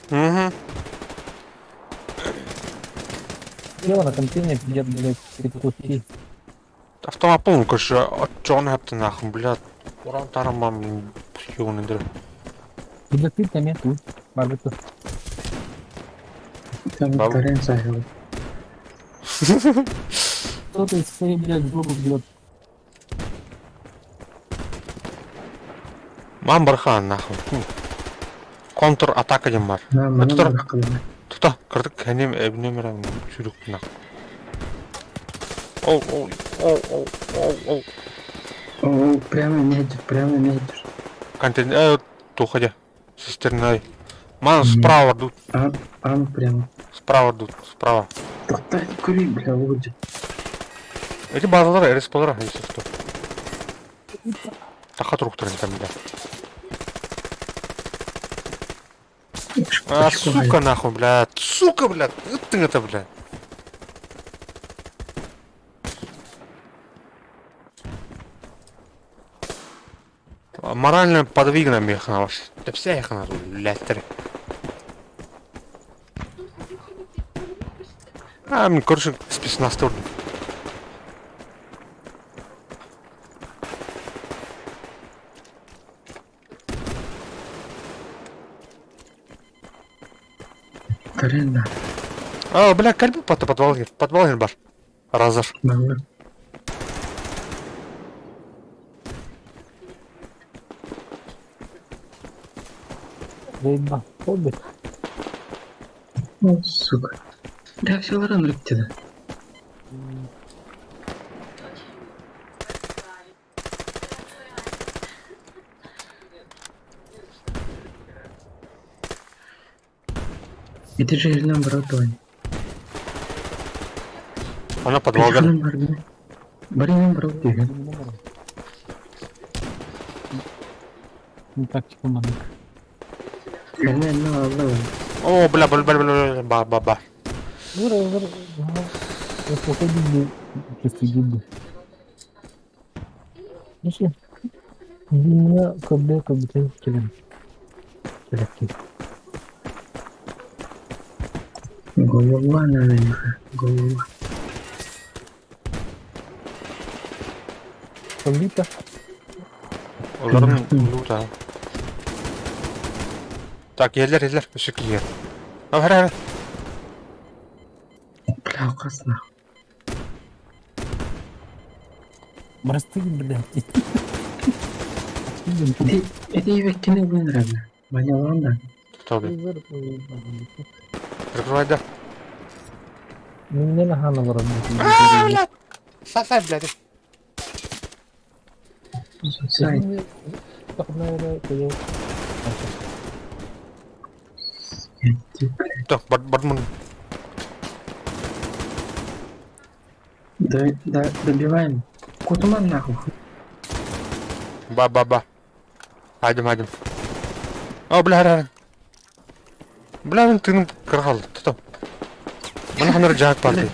Угу. Слева на контейнер сидят, блядь, перекупки. Автомат полный, короче, от чего ты нахуй, блядь. Уран тарам, блин, ёбаный дыр. Бля, ты там тут. Барбету. Там Баб- Торрен сахал. Кто-то из своей, блядь, жопу бьет. Мам бархан, нахуй. Контр-атака дем бар. На, Это мана тор- бархалма. Тута, кырдык кәнем эбнемер чүрүк нахуй. Оу, оу, оу, оу, оу, оу. О, прямо медж, прямо медж. Контейнер, туходя. Цистерной. Ман справа дут, А, ан прямо. справа дут, справа. Тоқтай, кури, бля, луди. Эти базалар, РСПлар, если что. Таха труктор там, бля. А, сука, нахуй, бля. Сука, бля. Ты это, бля. Морально подвигна их на вас. Да вся их на блядь. А, мне, короче, спецназ турнир. Торрен, да. А, бля, кальбы под подвал, подвал бар. Разор. Мама. Заебал. Хоббит. О, сука. Да, все ларан рыктеді. Это же Ильнам братан. Она подвал гар. Баринам брат деген. Ну тактику маннык. Әлі әлі алла. О, бля, бля, бля, бля, бля, ба, ба, ба. Ну, раз, раз, походу, пристегибы. Ну что, меня когда как бы келем. Келепки. Голова на них. Голова. Побита. Оларын люта. Так, еллер, еллер, өсөк ел. А, хара, хара. Алкас нахуй. Простые, блядь. Ити ити ибэккини ылын Ванялаан да. Тоби. Прикрывай да. Миннен ахан олорон. Блядь. Сасай, блядь. Сай. Так, бар бармын. Да, да, добиваем. Кутуман нахуй. Ба ба ба. Хайдым хайдым. О, бля, бля. Бля, мен тыным кыргал. Тото. Мана ханар жаак барды.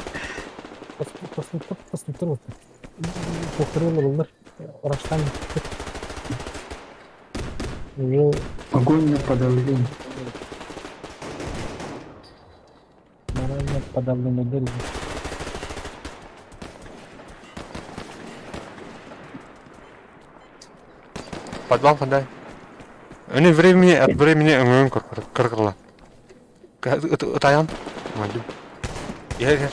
Огонь на подавление. Морально подавление дыры. Подвал хандай. Они времени от времени өңөн кыргыла. Таян. Майду. Ер ер.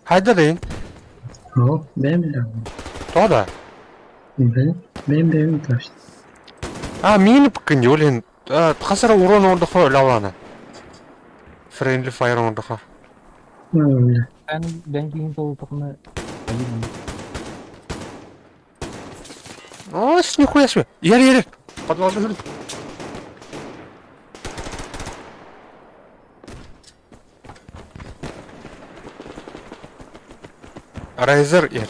Хайда дейин. О, бэм бля. Тода. Бэм, бэм бэм точно. А, мини пкын олен. Хасара урон ордохо лавана. Friendly fire ордохо. Бля. Бен кийин толтохуна О, с нихуя себе. Ер ер. Подвал дежурный. Райзер ер.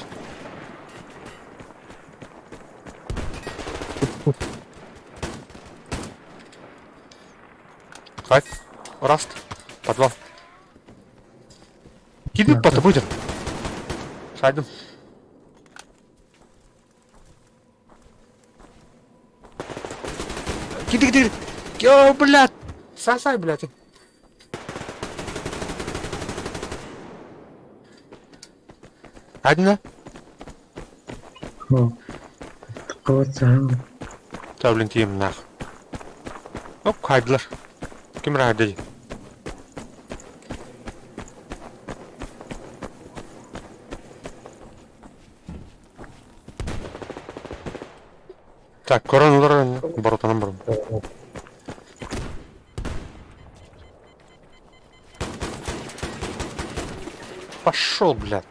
Хать. Раст. Подвал. Кидает по будет. Сайдем. Кидай, кидай. О, блядь. Сосай, блядь. Одна. О. Вот сам. Та, блин, тием нах. Оп, хайдлар. Ким рады? Так, корон удар, боротанан барым. Пошел, блядь.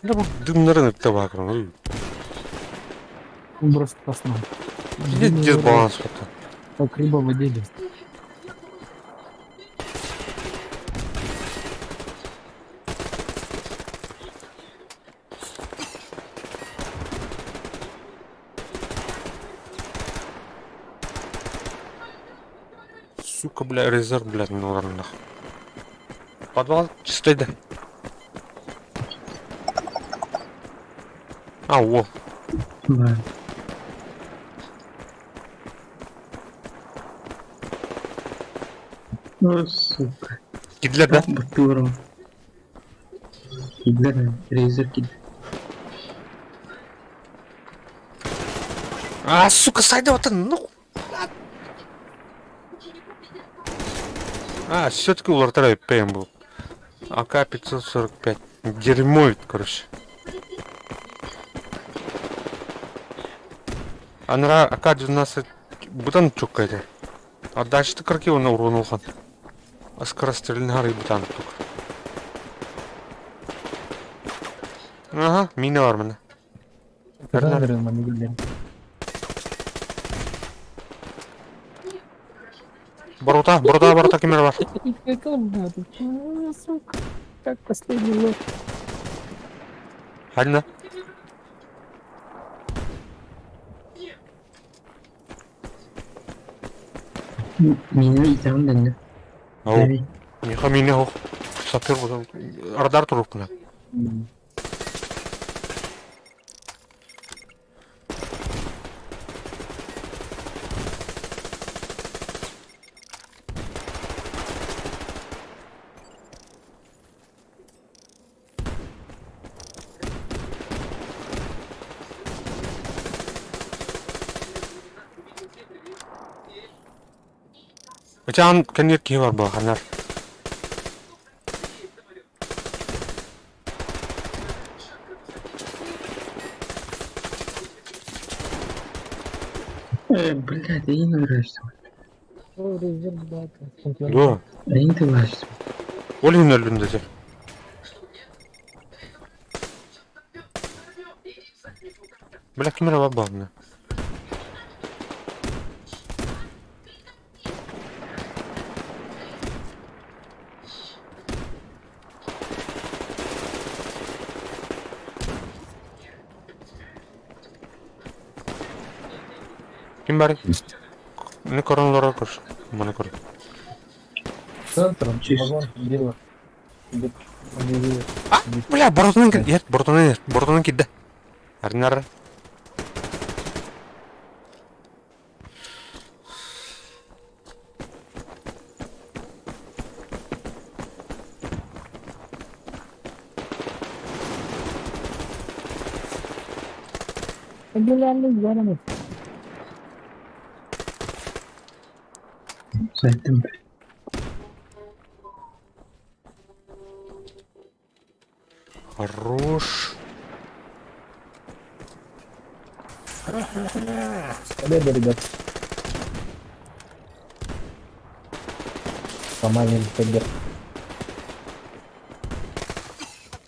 Да бу дымнарын ыттабакырын. Просто классно. Где дисбаланс это? Как рыба в воде лезет. Сука, бля, резерв, блядь, ну ладно нахуй. Подвал чистый, да? А, о, Да. Ну, сука. кидлер, да? Бутуром. Кидлер, резер кидлер. А, сука, сайда вот ну. А, все-таки у Лартера ПМ был. АК-545. Дерьмо ведь, короче. Анра АК-12 бутан чуккайте. А дальше ты карки он урон улхан. А скорострельный бутан тук. Ага, мина бар мына. Борута, борута, борута кемер бар. Сука, как последний лох. Хальна. Мина итам дэнне. Ау. Миха мина хох. Сапер радар турупкуна. Ычаан кэннир киһи бар буолханар. Блядь, я не нравишься. О, резерв, да, чемпион. Дуо? Я не нравишься. Ол иһин өллүм дэтэ. Бля, ким эрэ бар буолна. Ким баар? Не көрөн олорор көр. Маны көр. Центром, Чисто. вагон, дело. Бля, боротунан кир, боротунан, боротунан кирдэ. Арнар. Зайдем. Хорош. Победа, ребят. Сломали МПГ.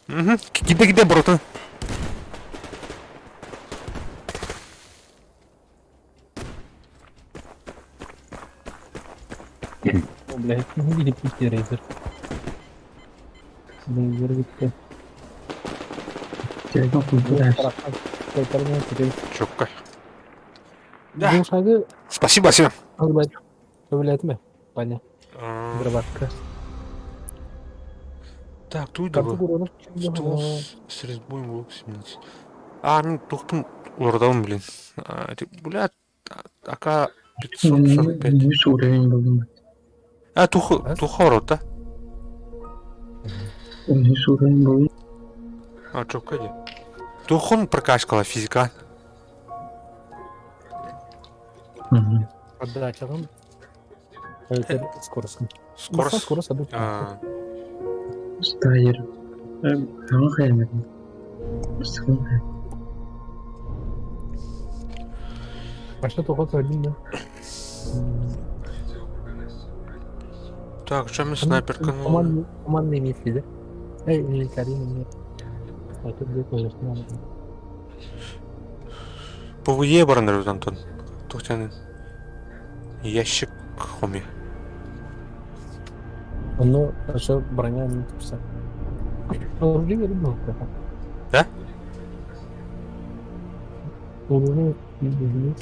Угу. Киде киде боротун. О, блядь, не видели пусти рейзер. Рейзер бітті. Телефон нравишься. Чокка. Да. Бұл шагы Спасибо всем. Өләті ме? Паня, дробашка. Так, тут Карту было. куронов. Стол с резьбой блок 17. А, ну, тухтун урдам, блин. А, ты, бля, АК 545. Үс уровень был. А, тух, туха да? Үс уровень был. А, чё, кади? Тухон прокачкала физика. Угу. Отдача. Скорость. Скорость. Скорость. А, Стайер. Аңа каймадым. А что то один, да? Так, что мы снайперка? Ну, Командный миф, да? Эй, не Карина, нет. А тут где-то уже надо. ПВЕ барандар Антон. Тухтян. Ящик хоми. Ну, а что броня не тупса. Оружие люблю. Да? Оружие люблю.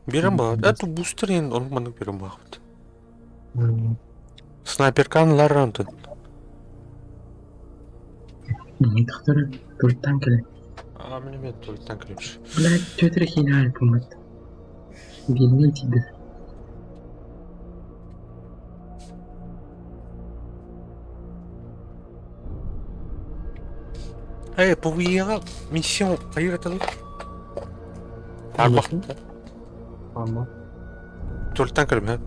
Берем ба. Это бустер енді оны маны берем ба. Снайперкан лар Антон. Не тохтор туртан келе. А, мне мет только крепше. Блядь, төтер хинал бумат. Билмей тиде. Эй, ПВЕ миссия қайыр аталы? Арбақ. Ама. Толтан кірім, ә?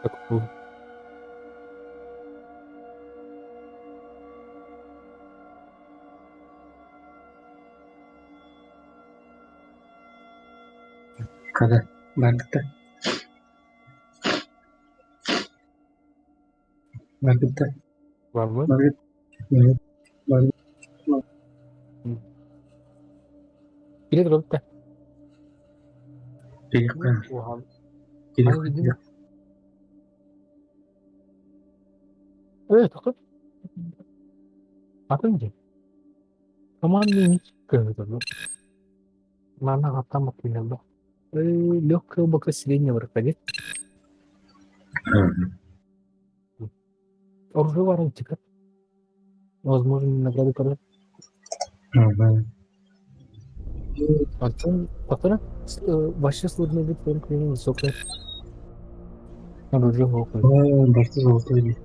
Такую. Когда? Барбыта. Барбыта. Барбыт. Барбыт. Барбыт. Барбыт. Билет робитта. Билиэххэ. Уһан. Билиэххэ. Э, тоқып. Атын дии. Команда көрдөрдө. Манна аттан бакыйналла. Легкого бока среднего проходит. Оружие варантика. Возможно, награды короче. Потом, потом вообще сложный вид высокая. Оружие около. Барыта золотой дии.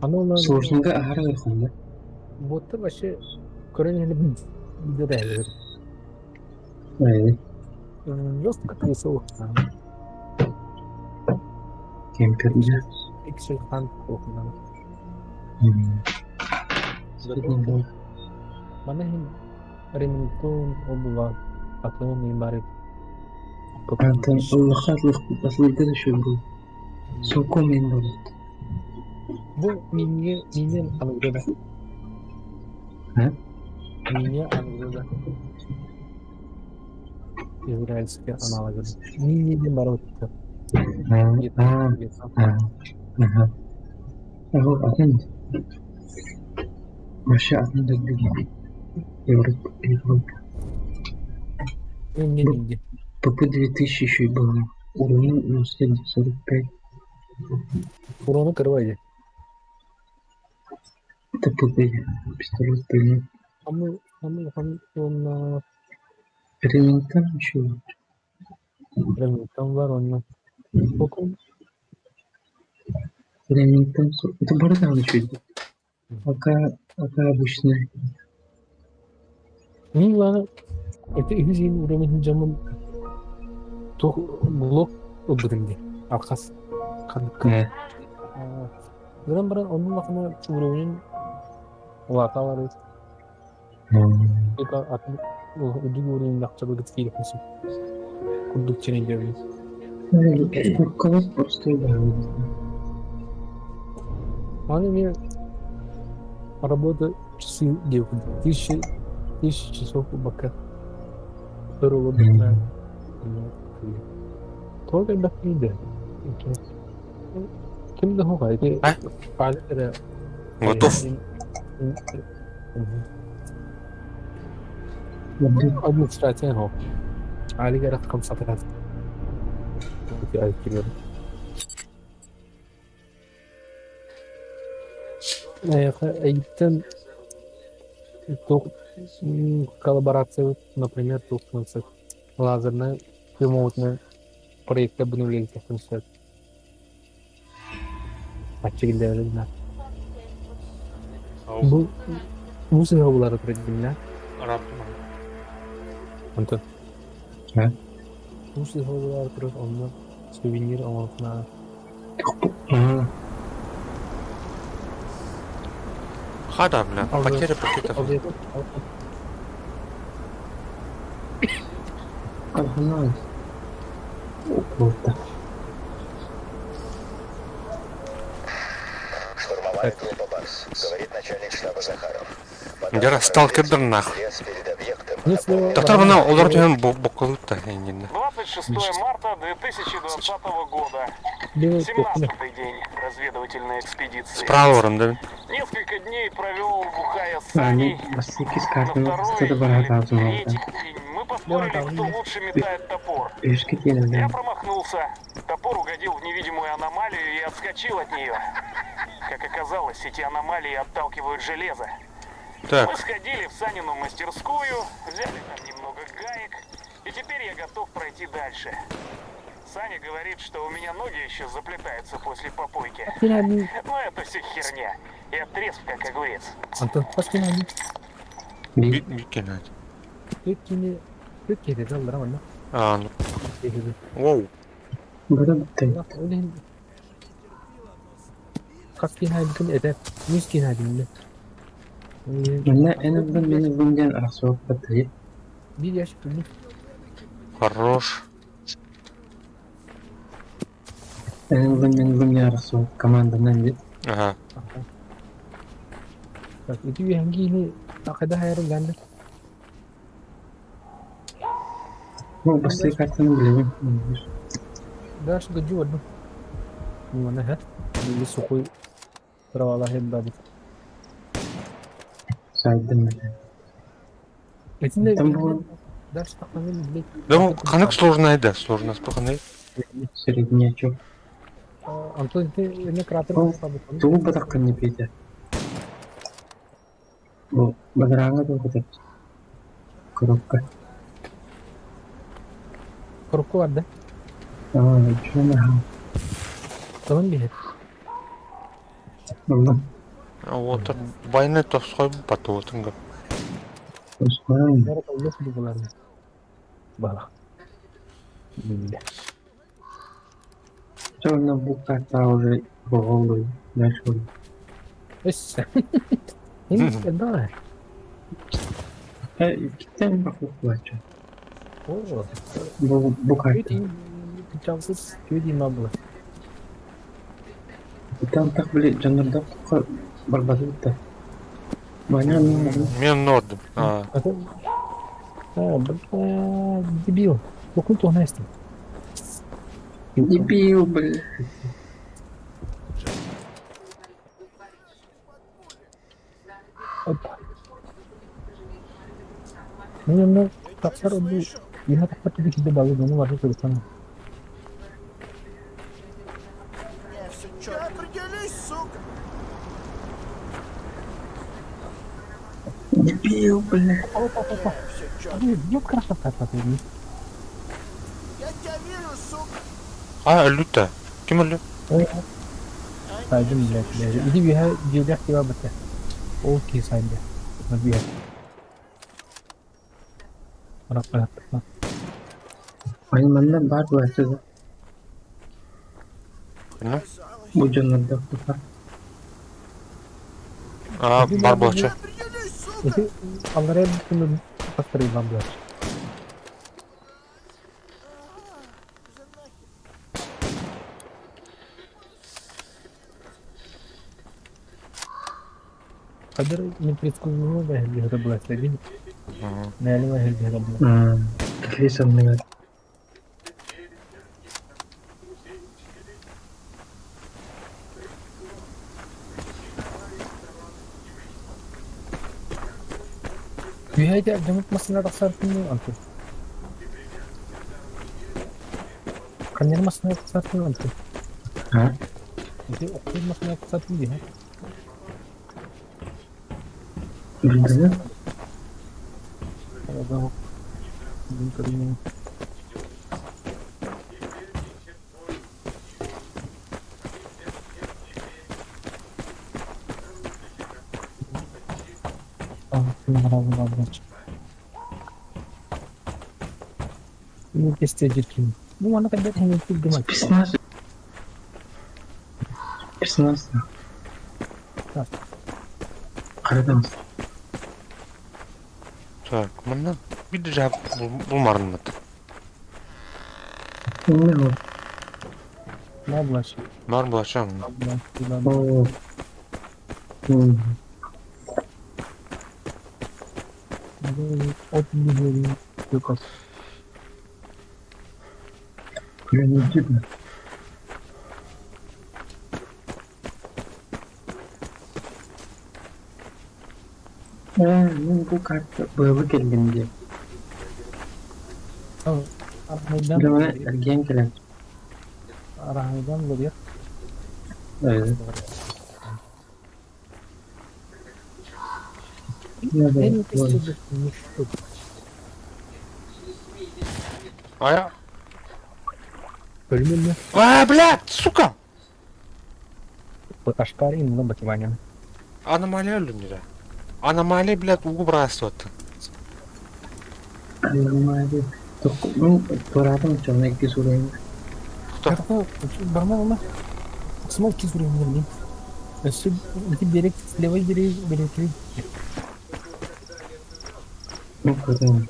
Оно Сложныйга аһара ыарахан да? Будто вообще көрөн билэр. Ээ, Жестко крысу. кемпердэ. Иксельхан кухнан. Средний бой. Маны иһин Ремингтон обула атын имбари. Антон улахан атлыгы да шул был. Соко мен болот. Бу мине мине аныгыда. А? Мине аныгыда. Израильский аналогы. Мине бар өттү. А, а, ага. Ага, атын. Вообще атын да билбейм. Европа, Европа. Мине деньги. ПП-2000 еще и была. Урон 45. Урону кырбайды. Это ПП. Пистолет пулемет. Амы амы хан онна Ремингтон еще. Ремингтон бар онна. Окун Ремингтон. Это борода еще. Пока, пока обычная. Милана это изин уровень жамын тох блок ылбытым Алхас. Э. Гынан баран онун лахына уровень улааталар это атын үрдүк уровень лахчабы киирехмисин курдук ченендербин. Куркалар просто да. Аны мен работа часы делают. Тысячи, тысячи часов бака. Второго дня. Только бакиде. Ким да хугай ти палера. Готов. Администрация хо. Али гарат 15. Эйттен коллаборация, например, тух лазерная ремоутная проекта обнулить концерт. Ачигилдерина. Бу музыка булары предимна. Антон. А? Музыка булары пред онна сувенир оңотна. А, Хада, бля, потеря пакетов. Калханан. Вот. Штурмовая группа «Барс», говорит начальник штаба Захаров. По Гера, сталкер нахуй. Лес перед объектом. Доктор, мына олар түһэн бокколут та эңгинде. 26 марта 2020 года. 17-й день разведывательной экспедиции. Справа орын да. Несколько дней провел, бухая с Они Саней. басики с На картами второй что-то барата или третий день мы поспорили, кто лучше метает топор. Пешки Я промахнулся. Топор угодил в невидимую аномалию и отскочил от нее. Как оказалось, эти аномалии отталкивают железо. Так. Мы сходили в Санину мастерскую, взяли там немного гаек, и теперь я готов пройти дальше. Саня говорит, что у меня ноги еще заплетаются после попойки. Но это все херня. Я трезв, как огурец. Антон, паскинани. Бүккен Бүккени бүккени жаллара манна. А, ну. Воу. Бары бүттэ. Ол иһин хас киһи айбытын этэр, үс киһи айбытын. Манна эн ыллын, мин ыллым диэн арахсыбаппыт дии. Биир ящик түннүк. Хорош. Эн ыллын, мин ыллым диэн арахсыбат команданан дии. Ага. Так, ити үөһэнги киһини хайда хайарын ганды. Ну, бастакы картаны билэбин. Дальше дойду одну. Ну, она, ха? Или сухой травала хеббабит. Сайдым этэ. Итиннэ Там было дальше тахтанын блядь. Да ну, ханык сложная да, сложно спокойно. среднячок. Антон, ты не кратер Ол тугу батаххын Петя? Бу бадарааҥҥа туох этэр? Коробка. Коробка бар да? Аа, үчүгэй аһаа. Тылын биһит. Онно Вот войны тосхой батуотунга. тосхойон. Бары толлос бугуларны. Бала. Биле. Все равно бу карта уже боголуй. Дальше. Өссө. Эм да. Э, киттен бахуклача. О. Бу бу карта. Чалсыз күдим абла. Там так били дьоннордох барбатыбыт да. Ваня мен Мен нордум. А, А, бля, дебил. Лукну то Настя. дебил, бля. Опа. Ну, ну, тахсар бу иһэ тахпат киһи балы дьону барыта көрүстэн. Дебил, бля. Опа, опа, опа. Блин, красота такая. а өлүтэ. Ким өлү? Сайдым, блядь, блядь. Иди биһэ дьиэлэх киба бата. Ол ки сайды. Биһэ. Раппа. Ай манна баар буолааччы да. Ну? Бу дьоннордох туха. А, бар буолчу. Ити аллара бүтүн бастырылган буолар. Кадр непредсказуемо бэһэллиһэ буолар бин. Нээле бэһэллиһэ буолар. Кихи санныгар. Үһэ дьомут массына тахсар күнү анты. Каннер массына тахсар күнү анты. А? Ити октур массына тахсар күнү диһэ. Билбэтим. Бүгүн көрүнүм. Бу манна кэлбэт хэмэттик гымат. Спецназ. Спецназ. Так. Харадамс. Так, манна биир жаап булмарынмыт. Не ол. Маблаш. Бар буолчу. О. М. От бігері якось. Я не видно. Э, ну бу карта быыбы кэллим диye. Арахайдан Бile эргиэн кэлэн. Арахайдан лобер. Э. Я да. Эн тестюдэ ничто. А я... Бөлмөллө. А, блядь, сука! Ашпари мына бативаня. Аномалия өлүм дии. Аномалия, блядь, угу быраастват. Нормально. Мин тураатым чонна икки суруйум. Охто. Барма барма. Смол киз времени. Өссө ити берег левый берег берег. Ну, көрөм.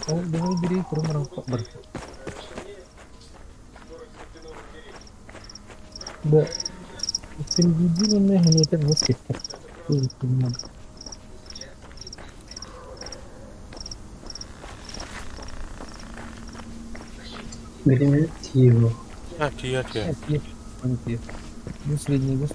Ол левый берег көрөн бар. Да. Впереди меня это выскочит. Билимэ тиийио. А, тиийэ, тиийэ. Ну, средний гость,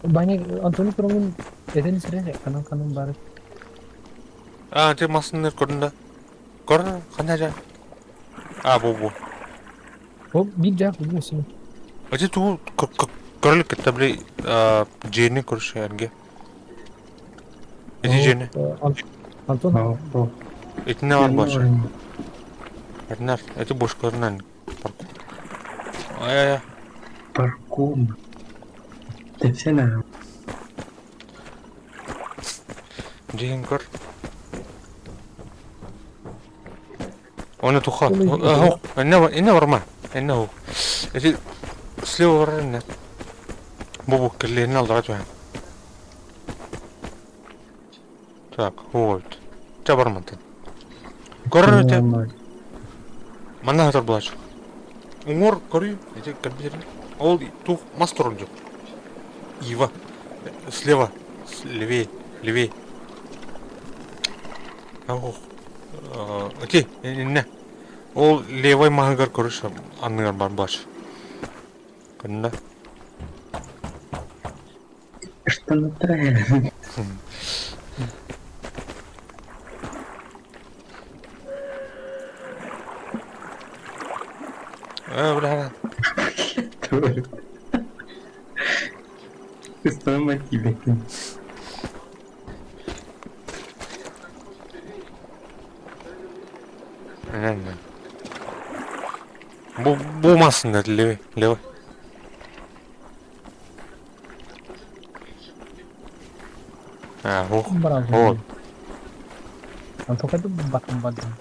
Баня Антони Кромун этен сире канан канан бары. А, ты массыннар көрдүң да? Көр, ханна жа? А, бу бу. Ол бир жак бу сен. Эти туу көрүлүк кетте били дьиэни көрүшэргэ. Ити дьиэни. Антон. Итиннэ бар буолчу. Итиннэр, эти бушкарынан паркур. Ай-ай-ай. Паркур. Тэпсэнэ. Дьиэҥ көр. Оны туха. Инне инне барма. Инне ху. Эти слева барар инне. Бу бу кирлерин алдыра түһэн. Так, вот. Ча бармантан. Көрөр эти. Манна хатар булач. Уҥуор көрүй, ити компьютер. Ол тух мас турар дьон. Ива. Слева. Левее. Левее. Ох. Окей, иннэ. Ол левой маһыгар көрүш анныгар бар булач. Кынна. Штанатра. Э, бля. Что тебе? Реально. Бу бу массында левый, левый. А, ух. Вот. Антон қайда баттым баттым.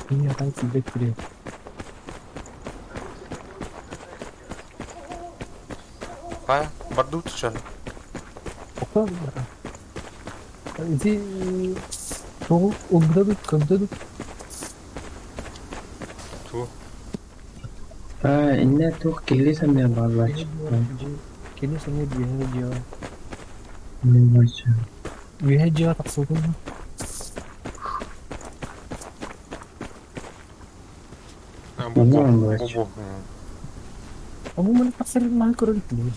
Меня там тебе кире. А, бардут что? Тоқта. Ити тоғу олбыда көмдө Ту. А, инне тух килли самя баалач. Кини сэмэ биэһэ дьиэҕэ. Баалач. Үөһэ дьиэҕэ тахсыбытым. Бу бу. Бу бу. Ому маны тахсар маһы көрөр иликтин.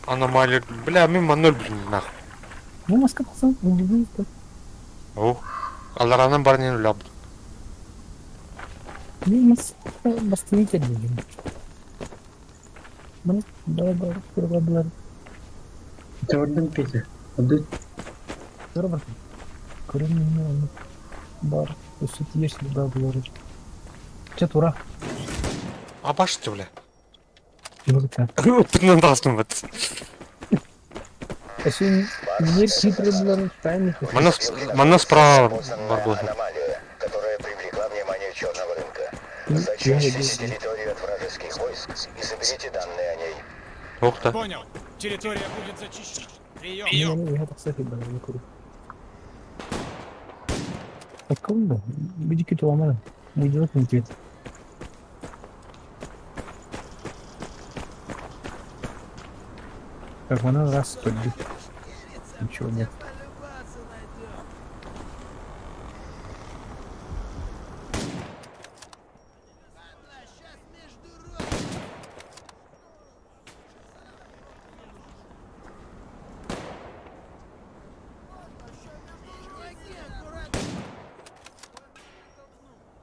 Аномалия. Бля, мин манна өлбүтүм нах. Бу маска тахсан булдубун. О. Алларанан баран өлөбүт. Мин мас бастыны кэллим. Маны бара бара көрө Jordan Peter. Аду Көрө бар. Көрө мин бар. Өссө тиер да булар. Чэ тура. А башты, бля. Юрка. Тыңнан тастым бит. Өссө мир хитрый булар тайны. Манна манна справа бар буолар. Аномалию, которая привлекла внимание черного рынка. Зачистите территорию от вражеских войск и соберите данные о ней. Ох та. Понял. Территория будет зачищена. Прием. Такого, видите, ломано. Мы делать не тебе. Так, она раз только. Ничего нет.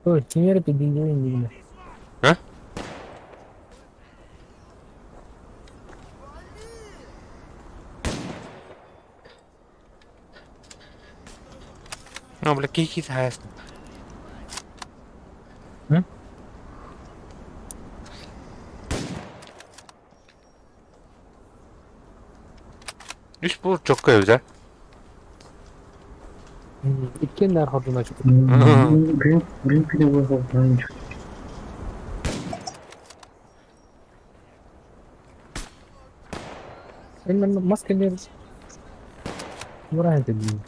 Ой, кемер пединде А? Ну, бля, кики хайсна. М? Үс бур чокко эбит а? Иккиэн хордуна чук. Бүгүн бүгүн күнү буолуохтаах. Эн мас кэннигэр Мураһын тэбиин.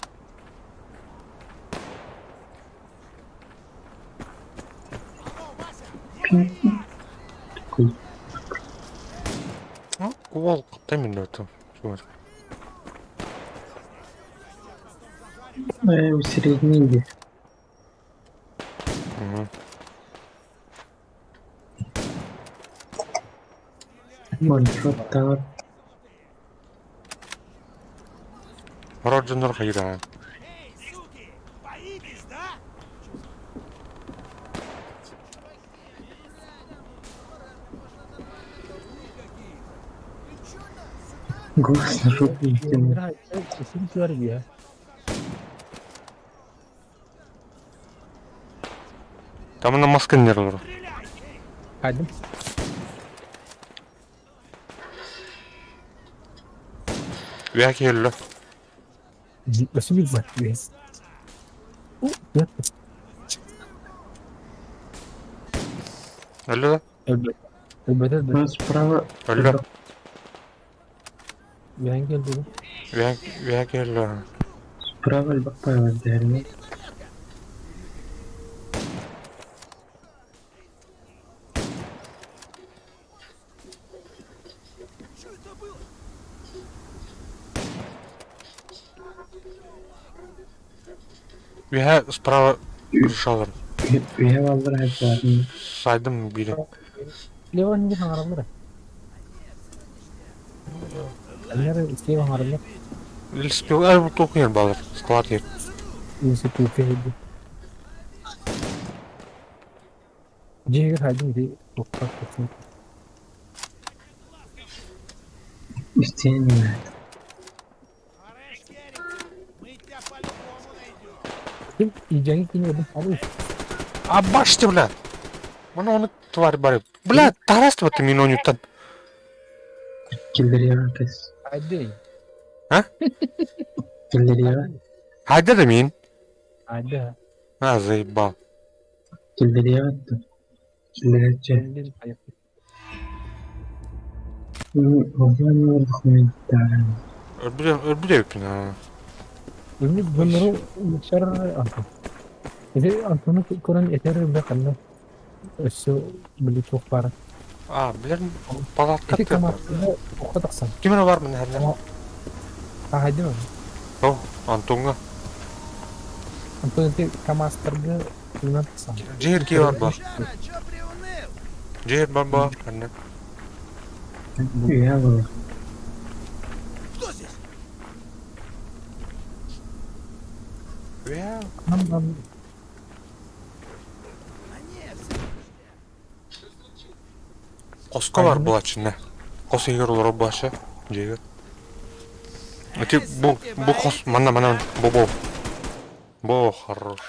Уол кытта минуту. Средний. Ваншоттар. Рот дьоннор хайыраан. Голос на жопу не тянул. Там на маска не олорор. Хайдым. Үһэ киһи Өссө билбэт үһэс. Өллө да? Өлбөт. Өлбөт өлбөт. Ну, справа. Өллө. Үһэн келди. Үһэ үһэ киһи өллө. Справа элбэх дэһэрни. Үһэ справа крышалар. Үһэ баллар хайдарын. Сайдым бири. Леван не хаңаралар. Аллар слева хаңаралар. Илспил ай бу тохуяр балар. Склад ер. Институт хедди. Дьиэгэр хайдым ди тохтор тохтор. Истиэн Ким идьэҥи кини ылын абый. А баште, бля! Маны оны тварь бары. Бля, тарас ты мин онюттан. Киллэриэҕэ кэс. Хайдый. А? Киллэриэҕэ. Хайда да мин. Хайда. А, заебал. Киллэриэҕэ Киллэрээччи. Өлбүтэ өлбүтэ эбиппин аа. Өлбүт дьоннору мөхсөр Антон. Ити Антону көрөн этэр бе ханна өссө били туох баара. А, билэр палатка Ити команданы туохха тахсан. Ким эрэ бар мин хәрнэ. Аһайдым. О, Антонга. Антон ити КамАЗтарга тугунан тахсан. Дьиэр киһи бар ба. Дьиэр бар ба хәрнэ. Үйэ буолар. Үйэ. Хоско бар буолааччына. Хос иһигэр олорор буолааччы дьиэгэр. Ити бу бу хос манна манан бу бу. Бу хорош.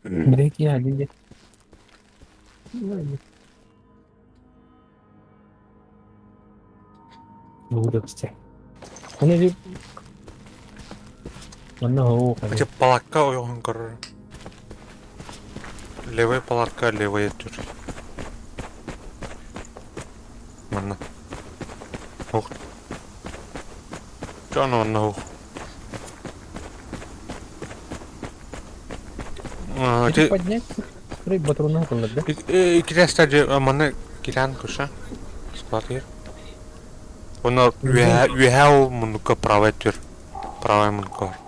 Били киһи диye. Буду все. Оны дип Манна хоу Ити палатка ойоҕун көрөр. Левый палатка левый өттүр. Манна. Ух. Дьон онно ух. А, Ити Ити поднять патронун кыллар да. иккитэ дьэ манна кирээн көрсө. Склад иһэр. Онно үөһэ үөһэ ол муннукка правай өттүр. Правай муннукка бар.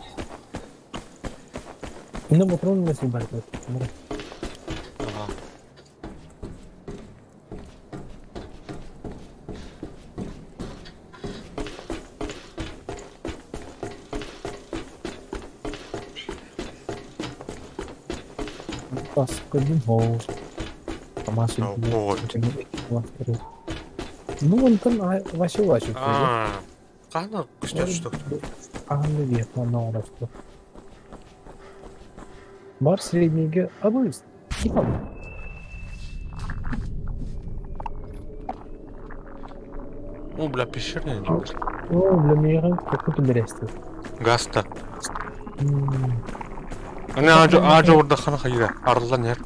Инна патрон насыл бар. Ага. Бас көрдүм хоу. Камаз Вот. Ну, онтон Вася Вася. А, Хана көстөр что? Аны диэт манна оҥоросто. Бар среднийгэ абыс. Типа. О, бля, пещерный. О, бля, миэхэ какой-то бэрэсти. Гаста. Аны аажы аажы ордаххана хайыра арыллан иһэр.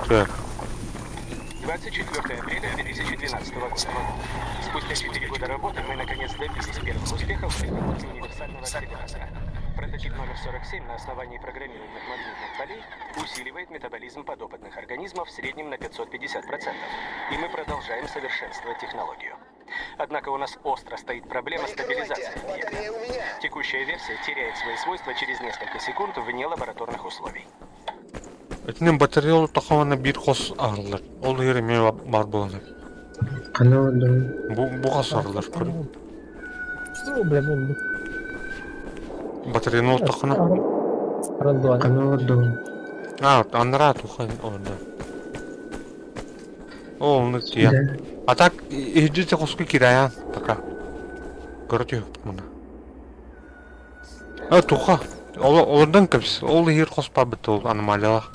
Так. 24 апреля 2012 года. Спустя 4 года работы мы наконец добились первых успехов в разработке универсального акселератора. Прототип номер 47 на основании программируемых магнитных полей усиливает метаболизм подопытных организмов в среднем на 550%. И мы продолжаем совершенствовать технологию. Однако у нас остро стоит проблема стабилизации объекта. Текущая версия теряет свои свойства через несколько секунд вне лабораторных условий. Итинэн батарея олортоххо биир хос аһыллар. Ол иһигэр эмиэ баар буолан Ханна олордуҥ? Бу бу хос аһыллар көрүҥ. Что, бля, ну, Батареяны олортоххуна Аралдуан. Ханна олордуҥ? А, анараа туха олордо. Оо, оннук тиийэн. Да. А так иһирдьэ хоску кирэйэн пока. Көрө түһүөхпүт муна. А туха. Олордон кэбис. Ол иһир хос барбыт ол аномалиялаах.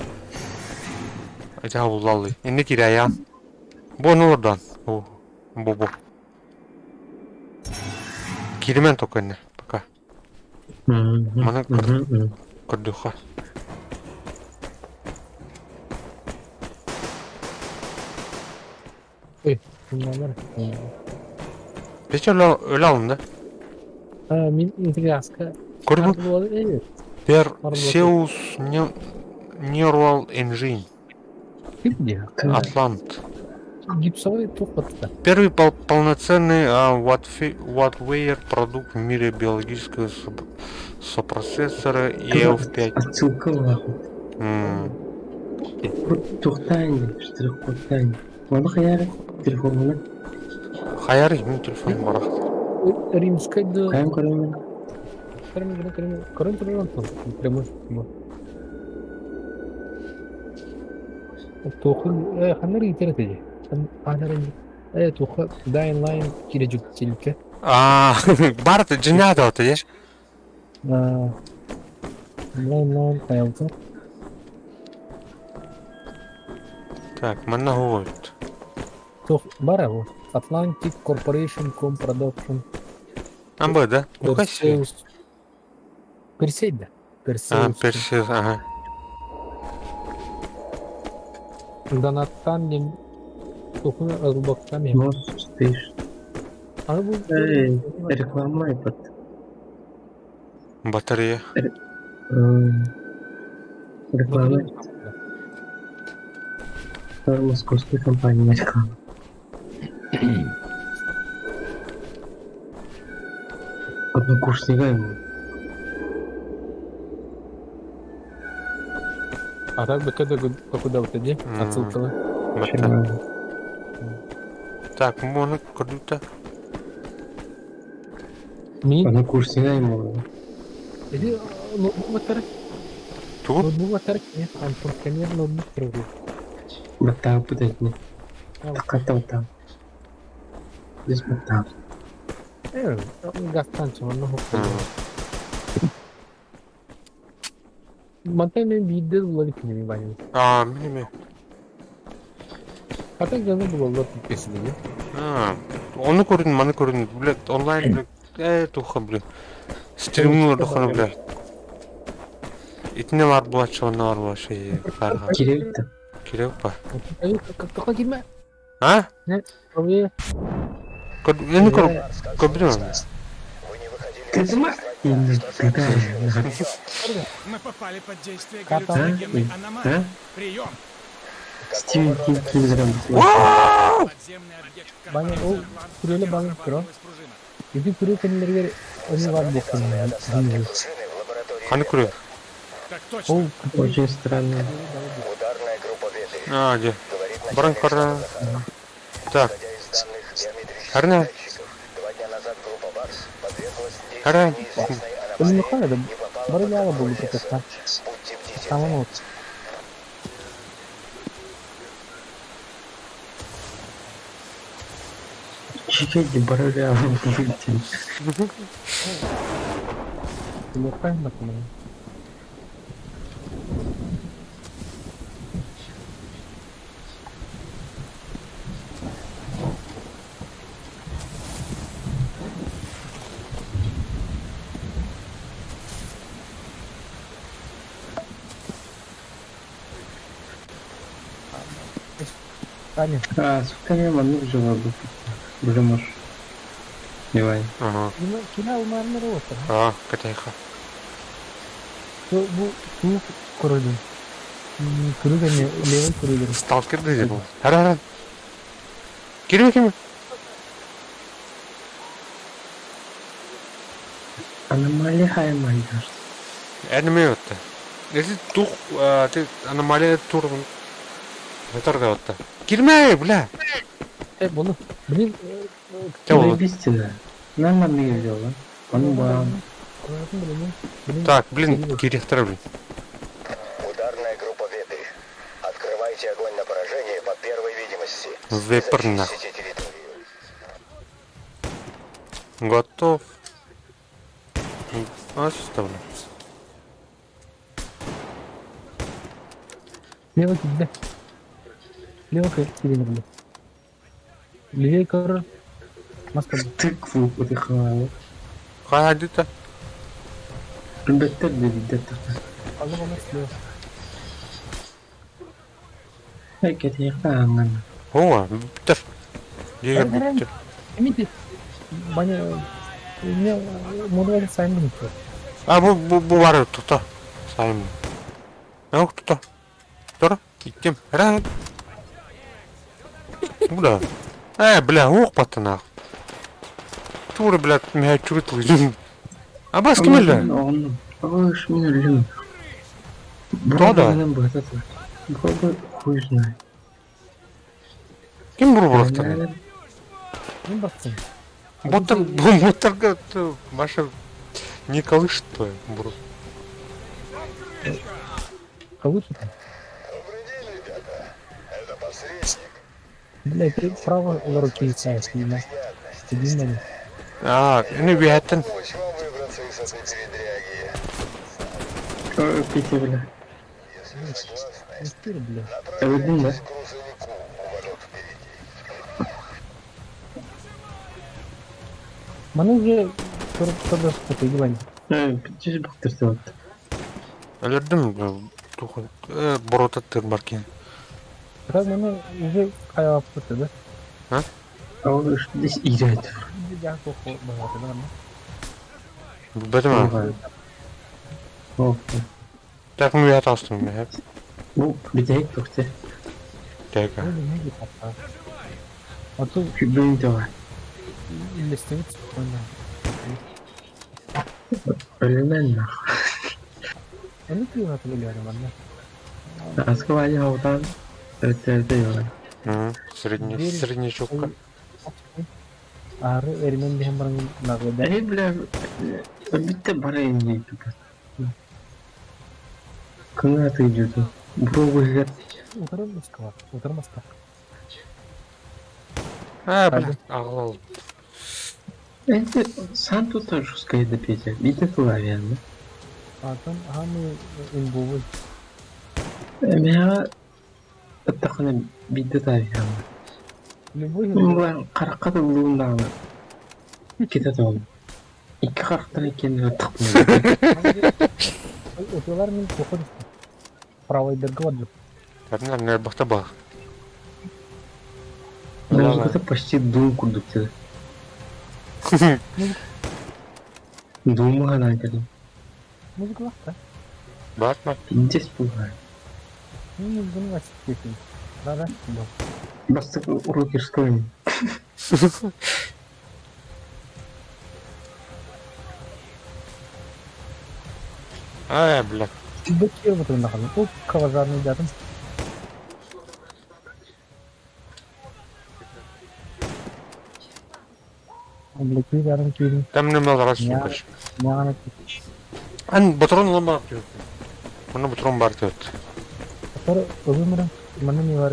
Ити хабыллаллый. Инне кирэйэн. Бу ону олордон. Бу бу бу. Киримен только инне пока. Маны көрдүххэ. Ой, bunlar. Peki öyle, öyle alındı. Мин интригаска. Көрбү Perseus Neural Engine. Атлант. Гипсовый тухпатта. Первый пол полноценный Wattware продукт в мире биологического сопроцессора EF5. Отсылка нахуй. Тухтаани, штрих-кодтаани. Маны хайаары? Телефонунан? Хайаары, мин телефонум барах. Римская да... Хайан көрөмүн? Көрөмүн, көрөмүн, көрөмүн, көрөмүн, прямой, прямой. Туохун, ханнар иитэр этэ Ханнар туоха Dying Line киирэ дьүксиликэ. Аа, бар дьиҥнээх да еш. Dying Line хайалта. Так, манна хуойт. Туох бара бу. Atlantic Corporation Com Production. Амбы, да? Perseus. Персей, да? А, Персеус, ага. Донаттан диэн тухуна ылбакка мен. Можешь, стоишь. Аны бу Эй, реклама этот. Батарея. Реклама. Московской компании реклама. Однокурсник ему. А так бы когда куда вот иди, отсылкала. Так, можно круто. Ми? Однокурсник ему. Иди, ноутбук батарей. Тугу? Ноутбук батарей, нет, Антон, конечно, ноутбук трогай. Баттаа путать не. Таката там. Здесь баттаа. Гастанчы, манна хоппа. Мантан мен биирдэ булар кинини баним. А, мин Хата дьону булаллар кэсилиги. А, ону көрүн, маны көрүн, блядь, онлайн, блядь, туха, блядь. Стримнулар дохана, блядь. Итинне бар буолаччы, онно бар буолаччы, фарга. Кирилл Кирилл па. Тоха кимэ? А? Ой. Эни көр, көрбүтүм. Мы попали под действие галлюциногенной аномалии. Прием! Стивен Кинг Телеграм. Подземный объект Баня, ол күрөлө баня күрө. Иди күрө кенлерге они бар бокун. Ханы күрө? Ол Очень странно. А, где? Баран кара. Так. Харна. Хара. Оны хайда. Бары яла болду протеста. Тамам вот. Чекайте, барыля, выйти. Леппай баттым. Таня, А, сука, маннык дьоҕурбут. Уже можешь. Давай. Ага. Кини алмааннар уоттар. А, катайха. Бу бу туох көрөдүн? Күрүк эмиэ левый көрүлэр. Сталкер да был. Хара хара. Кирме ким? Аномалия хаймай, кажется. Энеми отта. Если тух, ты аномалия тур. Это отта. Кирме, бля. Э, буну. Блин, Те ол. Заебись да. Нормально я да? Ону бам. Так, блин, кирихтер, блин. Ударная группа «Вепрь». Открывайте огонь на поражение по первой видимости. Вепрь, нахуй. Зачистите территорию. Готов. А, ставлю. Лево кидде. Лево кидде. Левее көр. Маска. Тыкву утыхала. Хайдыта. Беттер да биддер. Алып алмас лево. Кэтиэхэ аңан. О, биттер. Егер биттер. Эмити. Баня не модуль сайын А, бу бу бу бар тута. Сайым. Ох, тута. Тура, иттем. Ра. Бля. Э, бля, ох, патана. Тура, бля, меня чурит лызин. А бас ким эле? Оҕоннум. Оҕо мин өллүм. Да-да. Бро Бро хуй знает. Ким буру бурахтан? Ким баттын? Боттар, боттарга Маша не колышет твою, буру. Колышет? Добрый день, ребята. Это посредник. Бля, ты право руки ставишь, не на. Иди на А, не бияттен. Помочь вам выбраться из этой передряги. Петя, бля. Если согласны, Стыр, бля. Өлдүм да? направляйтесь к грузовику у ворот впереди. Маны уже көріп көріп көріп Жүз бықтырсы вот. Өлөрдүм, туху, борота тыр баркен. Раз маны уже каялап кетті да? А? А он здесь играет. Бетеме. Так мы я тастым, я. Бу битек тохте. Так. А то Күбүн давай. Иллестивит спокойно. Өлүмэн нах. Оны кыйға төлелері бар, Аскывали хаутан өттерде yok. Средний, среднячокка. Ары эрмен дehen баран нагыда. Эй, бля, битте бара эмне Кыңа ты идет. Бро выгад. Утырым Москва, утырым Москва. А, бля, ағыл. Это сам тут тоже скайда Петя. Битте славян, да? А там хамы имбовый. Мега аттахана битте тавян. Любой. Булар каракка да улундагы. Кетет ол. Икки карактан экенин тыкмын. Отылар мен походу. Правый дерге Тарнар не бахта бах. Музыкада почти дум курдук деди. Думу гана кедим. Музыка лақта. Батма. Пиздец бугай. Ну, музыканы ачып кетин. Да, да. Бастык рокерской. Ай, бля. Бөкер бутырында қалдым. Оп, каважарный дядым. Бля, күйдәрін күйдім. Там не мал раз сука. Маған Ан батрон лама диyor. Мына батрон бар диyor. Атар өмірім, мына не бар?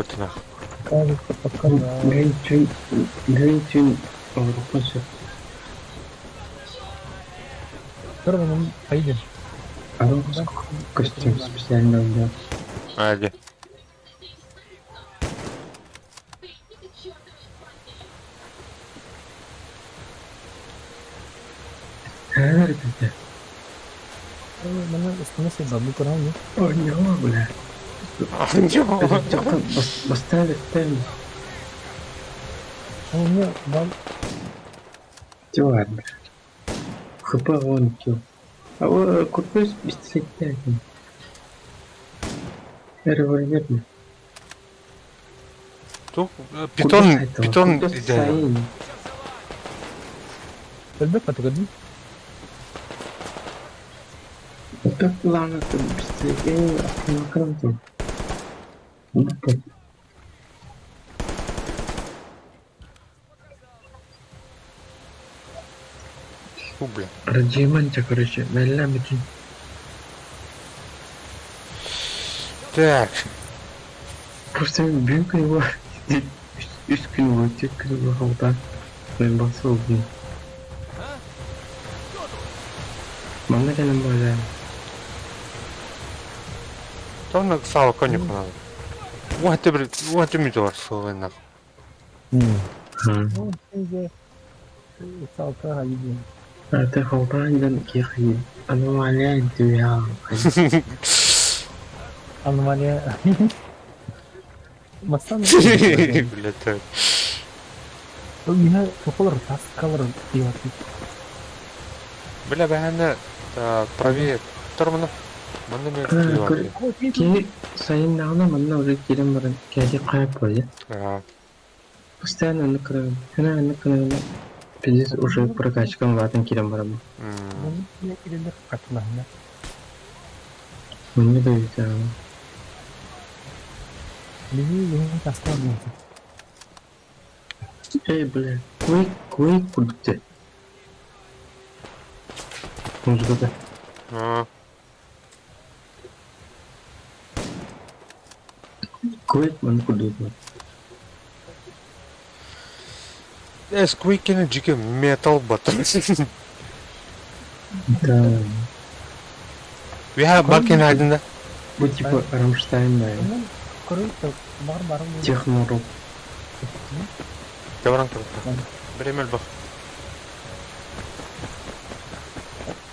Бутына. Кажется, пока да. Бүгүн түүн, бүгүн түүн олоруохпун сөп. Здорово, мы поедем. Аны костюм специально да. Ади. Эр бите. Маны ыстана сылдьар бу көрөҥ Оонньомо бля. Оонньомо. Бастаан эттэн. Оонньо бал. Чего бля. ХП вон килл. А купил пистолет. Револьвер. Тух питон питон идеально. Өлбөт патыгын. Как главное, ты пистолет, автомат. Фу, бля. Радиомантия, короче, мэллэмитин. Так. Просто бүгүн күнү үс күн буолар, түөрт күн буолар мен баса болдум. Манна кэлэн буолла. Тонна сало конюха надо. Вот ты, вот ты мне суына. Это холтан кихи. Аномалия интуя. Аномалия. Мастан. Блядь. так. Миңа токолор таскалар дип Бля, бәһәне правее тормына. Манна мен Ки сайын нагына манна уже кирем баран кәҗи кайып куйды. Ага. Постоянно аны кырам. Хана аны кырам. Пиздец уже прокачкам ватын кирем барам. Мне да это. Эй, бля, кой кой кудте. Музыка. А. Кой ман кудут. Сквикин жике метал батыр. Да. We have баркин алдында. Бу типа Рамштайн, да. Техно-рок. Добран круто. Бремел бах.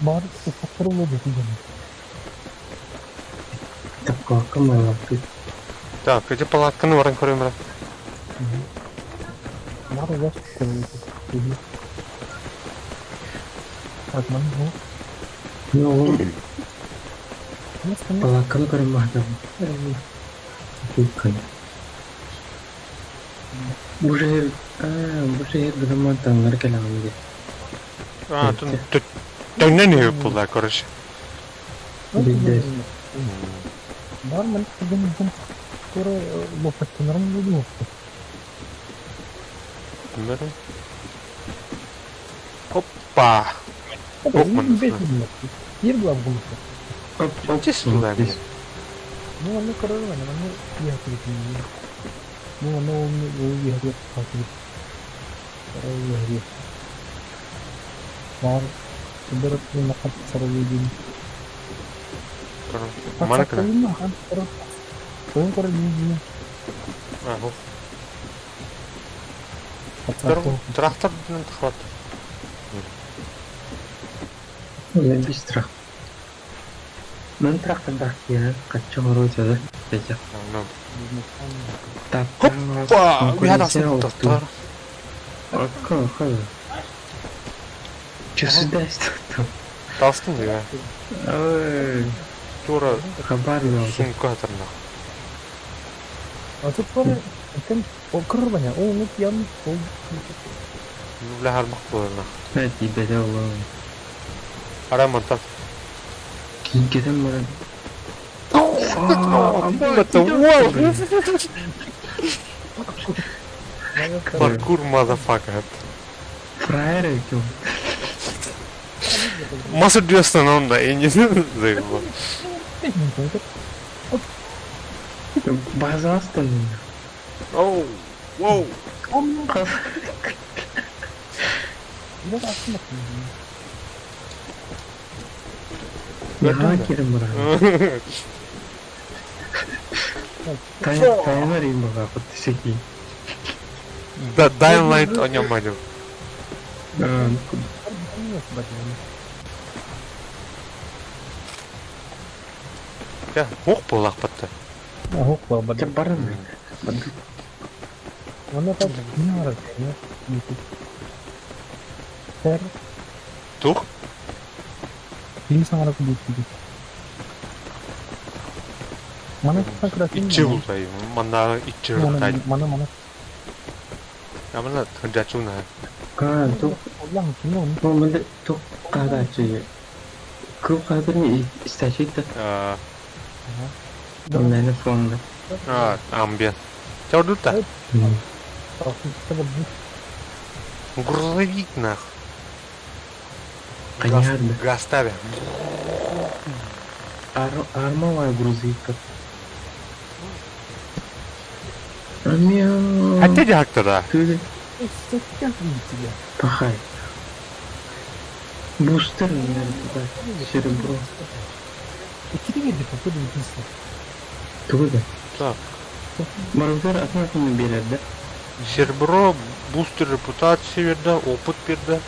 Бар упакырылы деген. Такого камала. Так, эти палатканы баран көрөм бра. Бар улар Так, ман бу. Ну, палатканы көрөм бахта. Бу шәһәр, бу шәһәр грамма таңнар кәләмде. А, тут төннен не булды, короче. Билде. Бар мен деген бу тура лопаттанарым булды. Bilmiyorum. Опа. Оп, Ер була бу. Оп, оп. Честно, да. Ну, аны карармын, аны яхты. Ну, аны ул яхты хатыр. Яхты. Бар бер нақат сарылы Мана кына. Oyun kara değil. Ага. Трактор тахват. Я без трах. Мен тракторда я кача город да. Петя. Так. Хоппа! We had a Ака, ха. Че сюда тут? Талстын да. Ой. Тура Хабар сумка атырна. А тут бар кем о кырбаня, о ну пьян, о Бля хармак болна. Эти беде ола. Ара монтан. Кийгеден баран. What the wow? Паркур, motherfucker. Фраер екен. Маса дүйестен онда, и не заебал. База астан. Оу! Воу! Наһаа кирим быраҕан. Тайна римбаға құтты Да, Dying Light о нем маню. Я, ох буоллахпатта. Ох буолбат. Барын. Оны так не бар. Тэр Тух? Ким саҥара кубуттугу. Мана Иччи бултай. Манна иччи рытай. Мана мана. Амана тыжачуна. А, тух. Ну, мында тух кадачы. Көп кадыр истачит. А. Мени фонда. А, амбиент. Чаудута. Грузовик нах. Понятно. Гаставя. Армовая грузовик. Хотя директора. Пахай. Бустер, наверное, серебро. Тугуда. Так. Марузар атматını береді. Серебро, бустер репутации берді, опыт берді.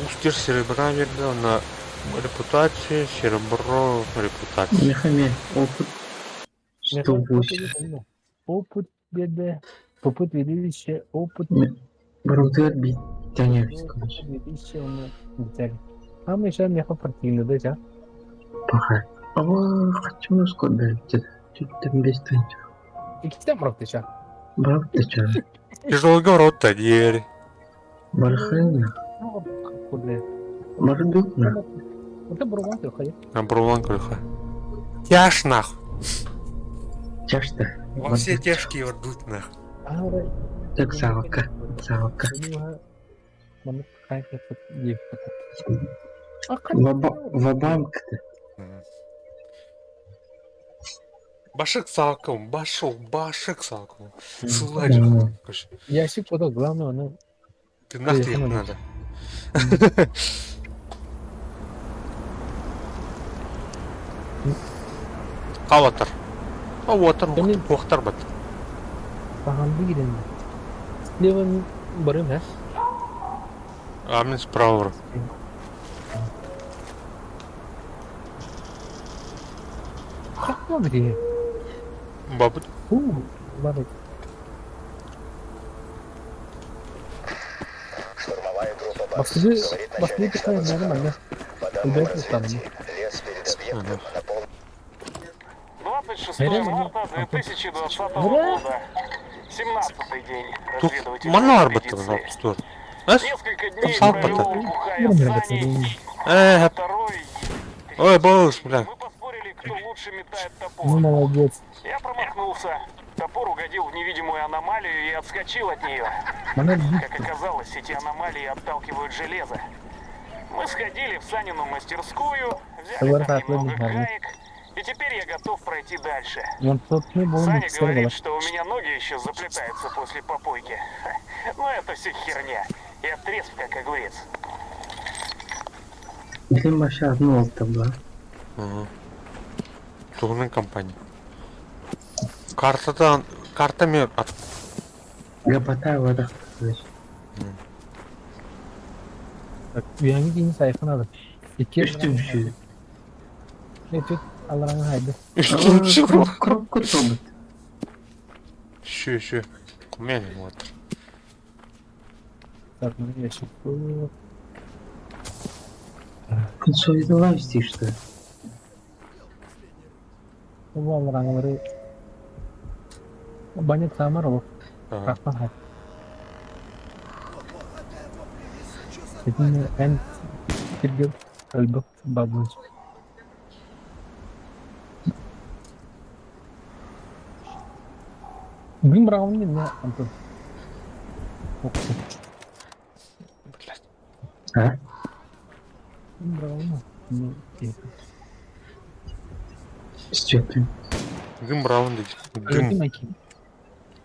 Бустер серебра берді, на репутация, серебро, репутация. Мехаме, опыт 108. Опыт берді, опыт ведущий, опыт... Марузар бит тянешь, Ведущий, он А мы еще меха противно, да, да? Пахай. Ава, хочу сколько Чуть без тынча. Иккитен бырахтыча. Бырахтыча. Тяжелый город-то дверь. Бархайна. Мардукна. Это бурван крыха. А бурван крыха. Тяж нах. Тяж-то. Во все тяжкие рдут нах. Так, савка. Савка. Ва-банк-то. Башик салком, башок, башик салком. Сылай. Ящик подал, главное, она... Ты нахуй надо. Аватар. Аватар, охтар бат. Паханды гиден. Слева барым, да? А мен справа. Как могли? Бабут. Бабут. Штурмовая группа «Барс», Басты, говорит басты начальник штаба такая нормально. По данным Убейте разведки, там. лес перед объектом на пол... 26 марта 2020 года. 17-й день разведывательной Манна арбатта экспедиции. Эс? Несколько дней Салпата. провел, бухая с Саней. Второй Ой, боже, бля. Мы поспорили, кто лучше метает топор. Ну, молодец. Я промахнулся. Топор угодил в невидимую аномалию и отскочил от нее. Как оказалось, эти аномалии отталкивают железо. Мы сходили в Санину мастерскую, взяли там немного гаек, и теперь я готов пройти дальше. Саня говорит, что у меня ноги еще заплетаются после попойки. Но это все херня. Я трезв, как огурец. Блин, вообще одну табла. Ага. Тугунан компания. Картадан картами от Гапата вода. Так, үйәңі сайфын алып. Икки Үстім шү. Не тут алараңы хайды. Үстім шү. Коробка тобыт. Шү, шү. Кумен вот. Так, ну я щас. Консолидовал что? Бу алараңылары Баня тамар ол. Рахман хай. Этин эн киргел өлбөк бабыч. Бүгін бұрағым не, Антон? Оқсы. Блядь. А? Бүгін бұрағым не? Степень. Дым браун дейді. Дым.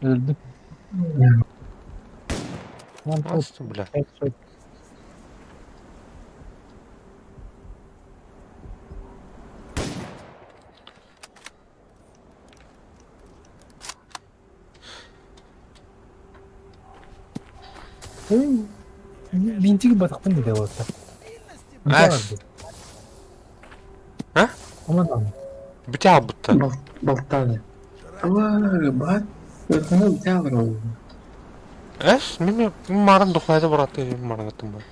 Өлдүм. One shot, Ас, бля. headshot. Бинтик батахпын диде болса. Ас. А? Аман Бүтэ аалбыттар. Балтааны. Ама баат ырхана бүтэ аалар ол. Эс, мин марын духайда бараты марангатым бар.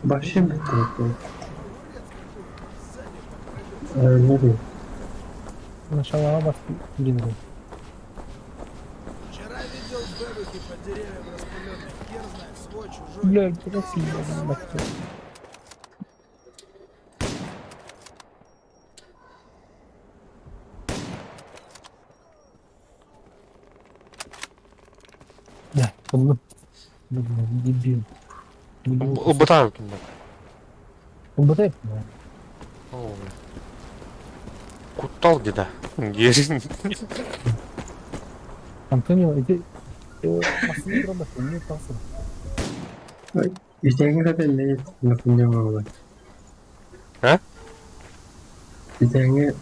Вообще бүттү. Не дейм. Нашалаға бас генерал. Бля, красиво, бахтер. Да, он, блин, дебил. Дебил. Убытаю ким бар. Убытай. О, бля. Куттал деда. Ерин. Антонио, иди. Массыына турар не тахсыр. Үтээҥҥэ да не напомнила. А? Үтээҥҥэ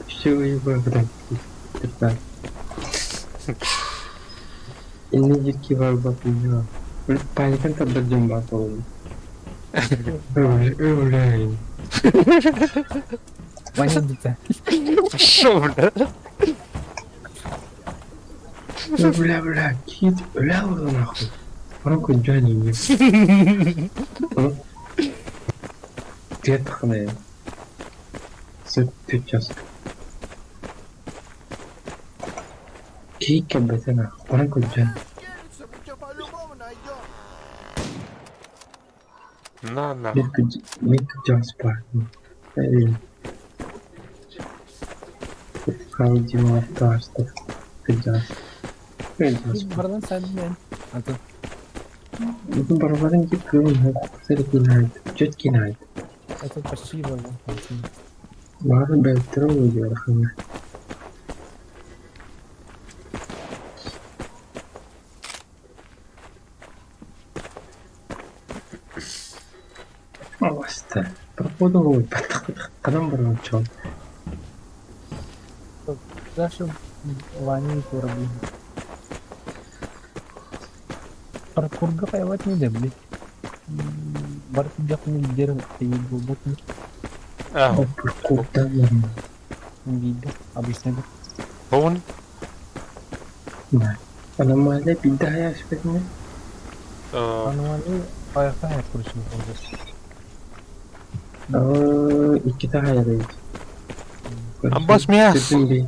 все его блядь. Инне дикки бар бапымньыга. Паникан тардар дьон баар буоллум. Өвлэйн. Ваня дитя. Шо, бля? Бля, бля, кит, бля, нахуй. Баран күнжан ине. Тиэт тахана Сөп түчас. Киик кэлбэтэ нахуй. Баран күнжан. На, на. Мин күнжан спар. Эй. Хаудима тааста. Күнжан. Күнжан спар. Бардан сәдмен. Антон. Барбарын кип кыым сэр кинайт. Чөт кинайт. Это почти бардан. Бары бэлтер уйдуархана. Аласта. Проходу Кадан баран чон. Дальше Ваня и корабли. Паркурга хайват не дебли. Бар жакын жер болбот А, Паркурда баран. видно обычно. он? Да. Аномалия бидде хаяш бетне. Аномалия аякта хаят көрүшү Аа, икките хаярый. Аббас мия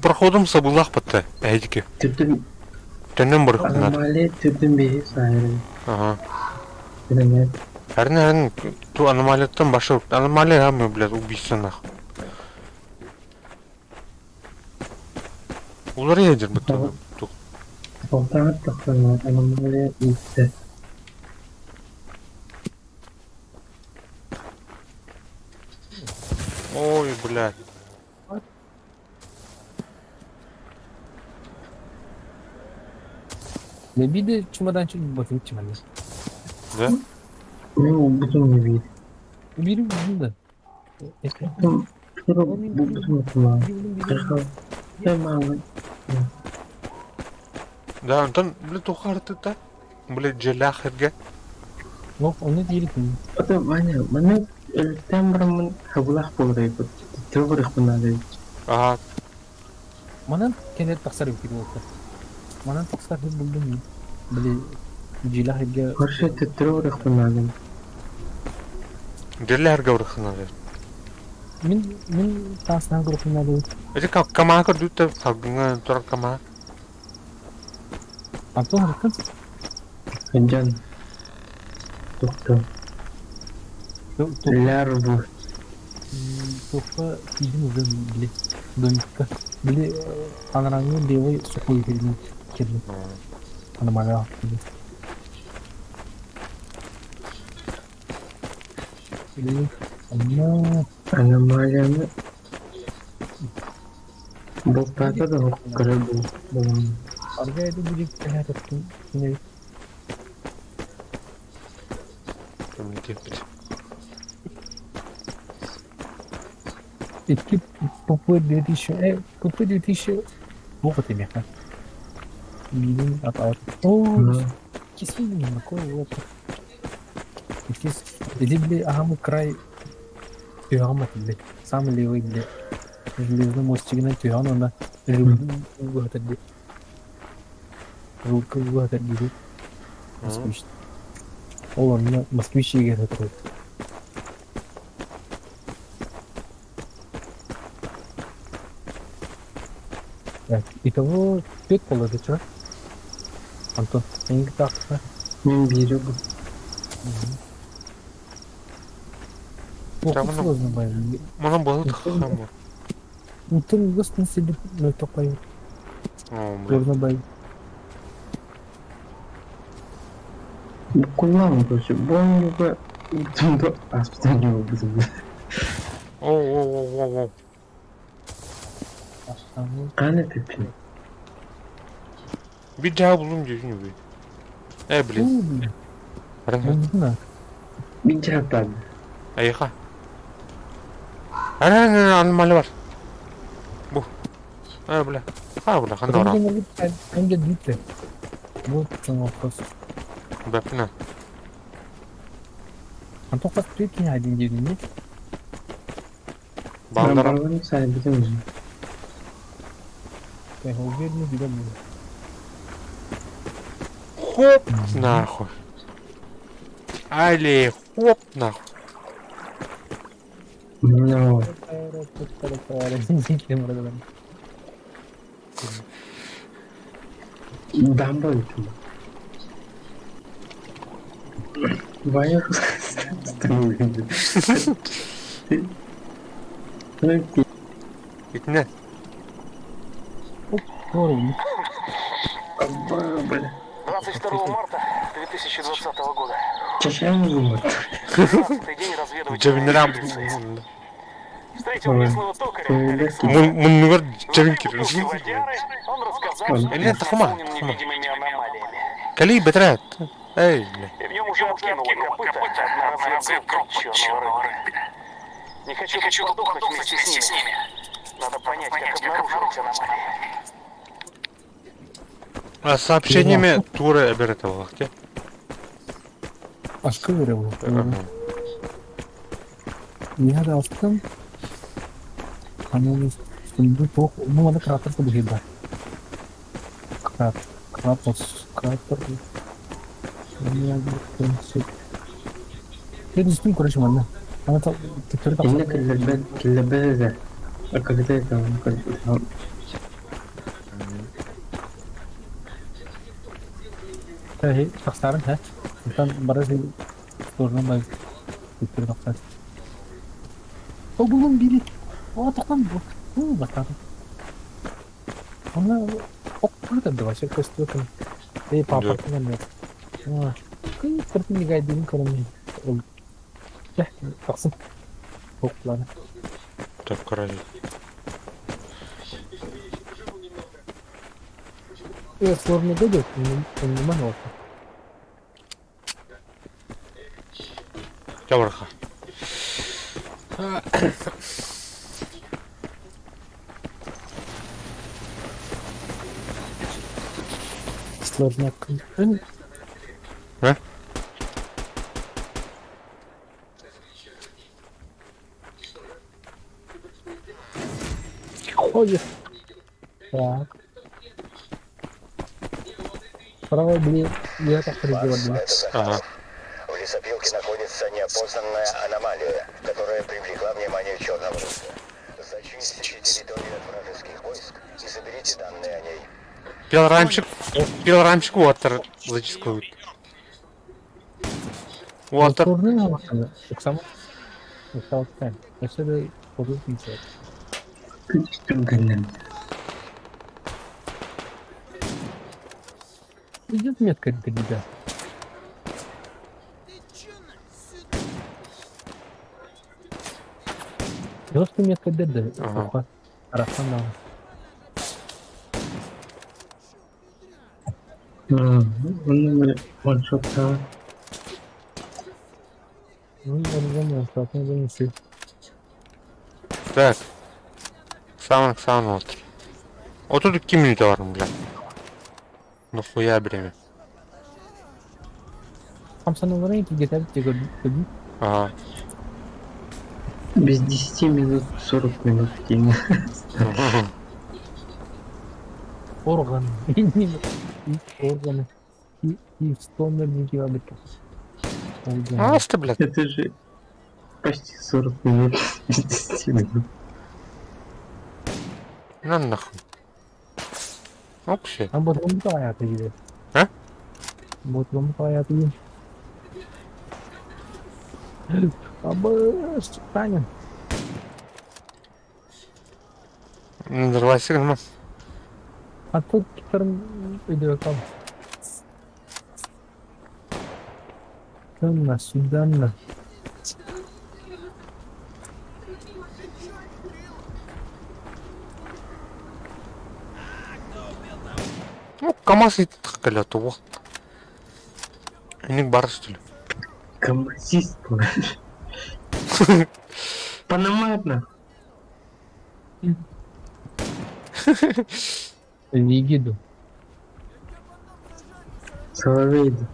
проходом сабылах батта. Эдики. Түрдүм Төннөн барыхнар. аномалия түрдүм бейи сайры. Ага. Билеме. Әрне әрне ту аномалияттан башы аномалия хам, блядь, убийца нах. Улар едер бит. Ту. Болтаат тахтана аномалия итте. Ой, блядь. Лебиде чемоданчик батып чемодан. Да? Мен бутум не бейт. Бир да. Бутум бутум. Кырха. Мамы. Да, Антон, блядь, тухарты та. Блядь, желяхерге. Yok onu değil. Ата Ваня, мана өлтен барамын хабылах болрай бут. Төгөрөх бунады. Ага. Манан кенет тахсар бит болду. Манан тахсар бит булдум. Били жилахерге. Көршө төгөрөх бунады. Желяхерге урхнады. Мин мин таасынан көрөхүнады. Эти как камака дүттэ салгыңа турар кама. Антон хакын. Ханжан. Тохто. Лярву. Тохта кийин уже били домикка. Били анараңы левый сухой кирдин кирдин. Аномалия. Били Анна Аномалияны. Бултаата да көрөр буолан. Арга это будет понятно, не Икки ПП 2000, ПП 2000 туох этимиэхэ? Биирин атаҕар. Оо, кисин какой опыт. Иккис, иди, били, аһамы край түһэҕим ат, били. Самый левый, били. Железный мостигынан түһэҕин уонна жилка дии. Жилка угаһатар дии. Москвич. Ол онно москвич иигэр турар. Так, итого түөрт буолла чё? Антон, эйигин таахтыха? Мин биири бу. Туох сложно байым. Манан буолут хамма. Утын гостин сидит мөлтөккөй. Сложно бай. Буккуллаан короче, бомба бутунду аспытан болбутум. О, о, о, о, о. Кана пипин. Bir daha buldum diyorsun gibi. Э, блин. Bir cevap verdi. Айха. Ана аномалия бар. Бу. А, бля. А, бля, ханда ора. Вот в чем вопрос. Бэпна. Антон хас прикинь один день, нет? Бандара. Барбарын sahibi Я уверен, тебя буду. Хоп, нахуй. Али, хоп, нахуй. No. Дамба это. Ваня Итинэ. Бля. 22 марта 2020 года. Чача не 16-й день разведывательной Джавинрам. экспедиции. Встретил местного токаря Александра. Муннугар Внутри джавинкир. бутылки водяры он рассказал, что Э, мир нет, тахма, наполнен тахма. невидимыми аномалиями. Кали бэтрат. Эй, бля. И в нем уже откинула копыта одна разведгруппа черного рынка. Не хочу, хочу подохнуть вместе с ними. Надо понять, как обнаруживать аномалии. А сообщениями туры эберете вакте. Ашкы верил. Я алтын. Аны сүндү тох, ну аны кратер кубы бар. Кратер, кратер, кратер. Я не короче, манна. Ана та теперь там. Инна киллербет киллербет А когда это он короче? Хей, тахсарын, хэ. Там барасы сложно бай. Теперь тахсар. О, булун бири. О, тохтан бу. Ну, бастады. Она оккурда давай, костюком. Эй, папа, ты мне. А, кый кыртын гайдин көрөм. Жа, тахсын. Окланы. Так, короче. Я сложно дойдет, не могу. Жабырха. Сложно. А? Ходит. Так. Право, блин, я так Бас, придёт. это Захаров. Ага. В лесопилке находится неопознанная аномалия, которая привлекла внимание черного рынка. Зачистите территорию от вражеских войск и заберите данные о ней. Пилорамщик, пилорамщик Уотер зачистку. Уотер. Идет метка для тебя. Просто метка ДД. Ага. Ага. Онно ваншоттаан. Ну, я не знаю, Так. Самый самый вот. Вот тут 2 минуты бар, бля. Нахуя время. Хамсаналарын кигэтэр көрдüm. Ага. Без 10 минут 40 минут день. Орган. Органы. И 100 километров. А, что, блядь? Это же почти 40 минут без 10 минут. На нахуй. Вообще. А вот он hayatı gibi. Ha? Bodrum hayatı gibi. Абы, Таня. Взорвайся, нормально. А тут өйдө кал. Сюда, сюда. Ну, КамАЗ итті туға. Эник бар что ли? Камазист, блядь. Пономарно. Вигиду. Соловейду.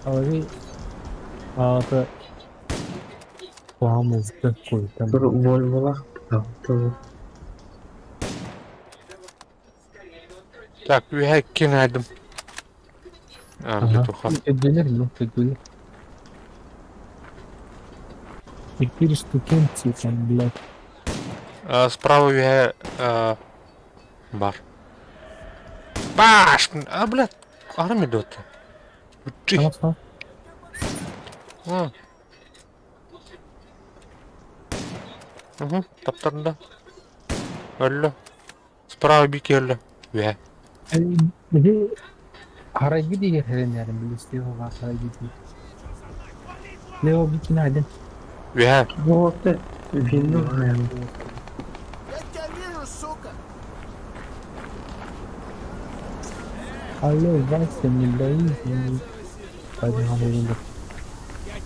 Соловей. А это... Ламыз какой там. Вольволах того. Так, үһэ кинайдым. А, Ага. туха. Төдөлөр, ну, төдөлөр. Четыре штукенции там, блядь. Справа үһэ бар. Баш! А, блядь, армия идет. Tamam, Угу, таптарында. Өллө. Справа бики өллө. Үһэ. Арайгы деген херенерин билесте оға арайгы деген. Лео бикин айдын. Үһэ. Вот это вино, наверное. Алло, Вася, не боись. Пойду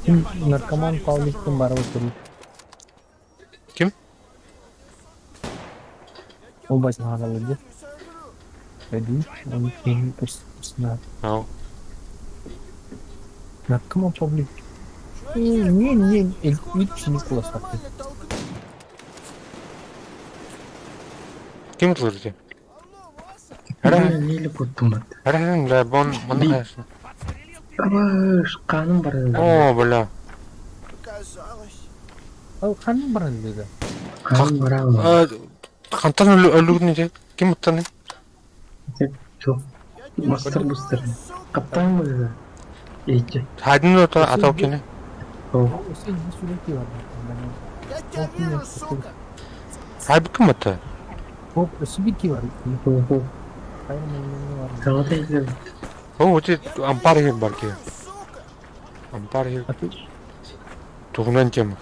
Ким наркоман Павликтин барып отуру. Ким? Ол басын алды. Пойду, он кейін персонаж. Ау. Наркоман Павлик. Не, не, не, не класс. Ким тылыр Ара нели куттум ат. Ара, бля, бон, бон, конечно. Абыш, каным бар. О, бля. Ал каным бар dedi. Каным бар. Хантан өлүгүн же? Ким уттаны? Жок. Мастер бустер. Каптан бу. Эйче. Хадин ота атау кене. О, Сен сүрәти бар. Я тебя вижу, сука! Хайбы ким ата? Оп, сибики бар. о, о. Саңа да О, вот ампар хир бар ки. Ампар хир. Тугунан тема.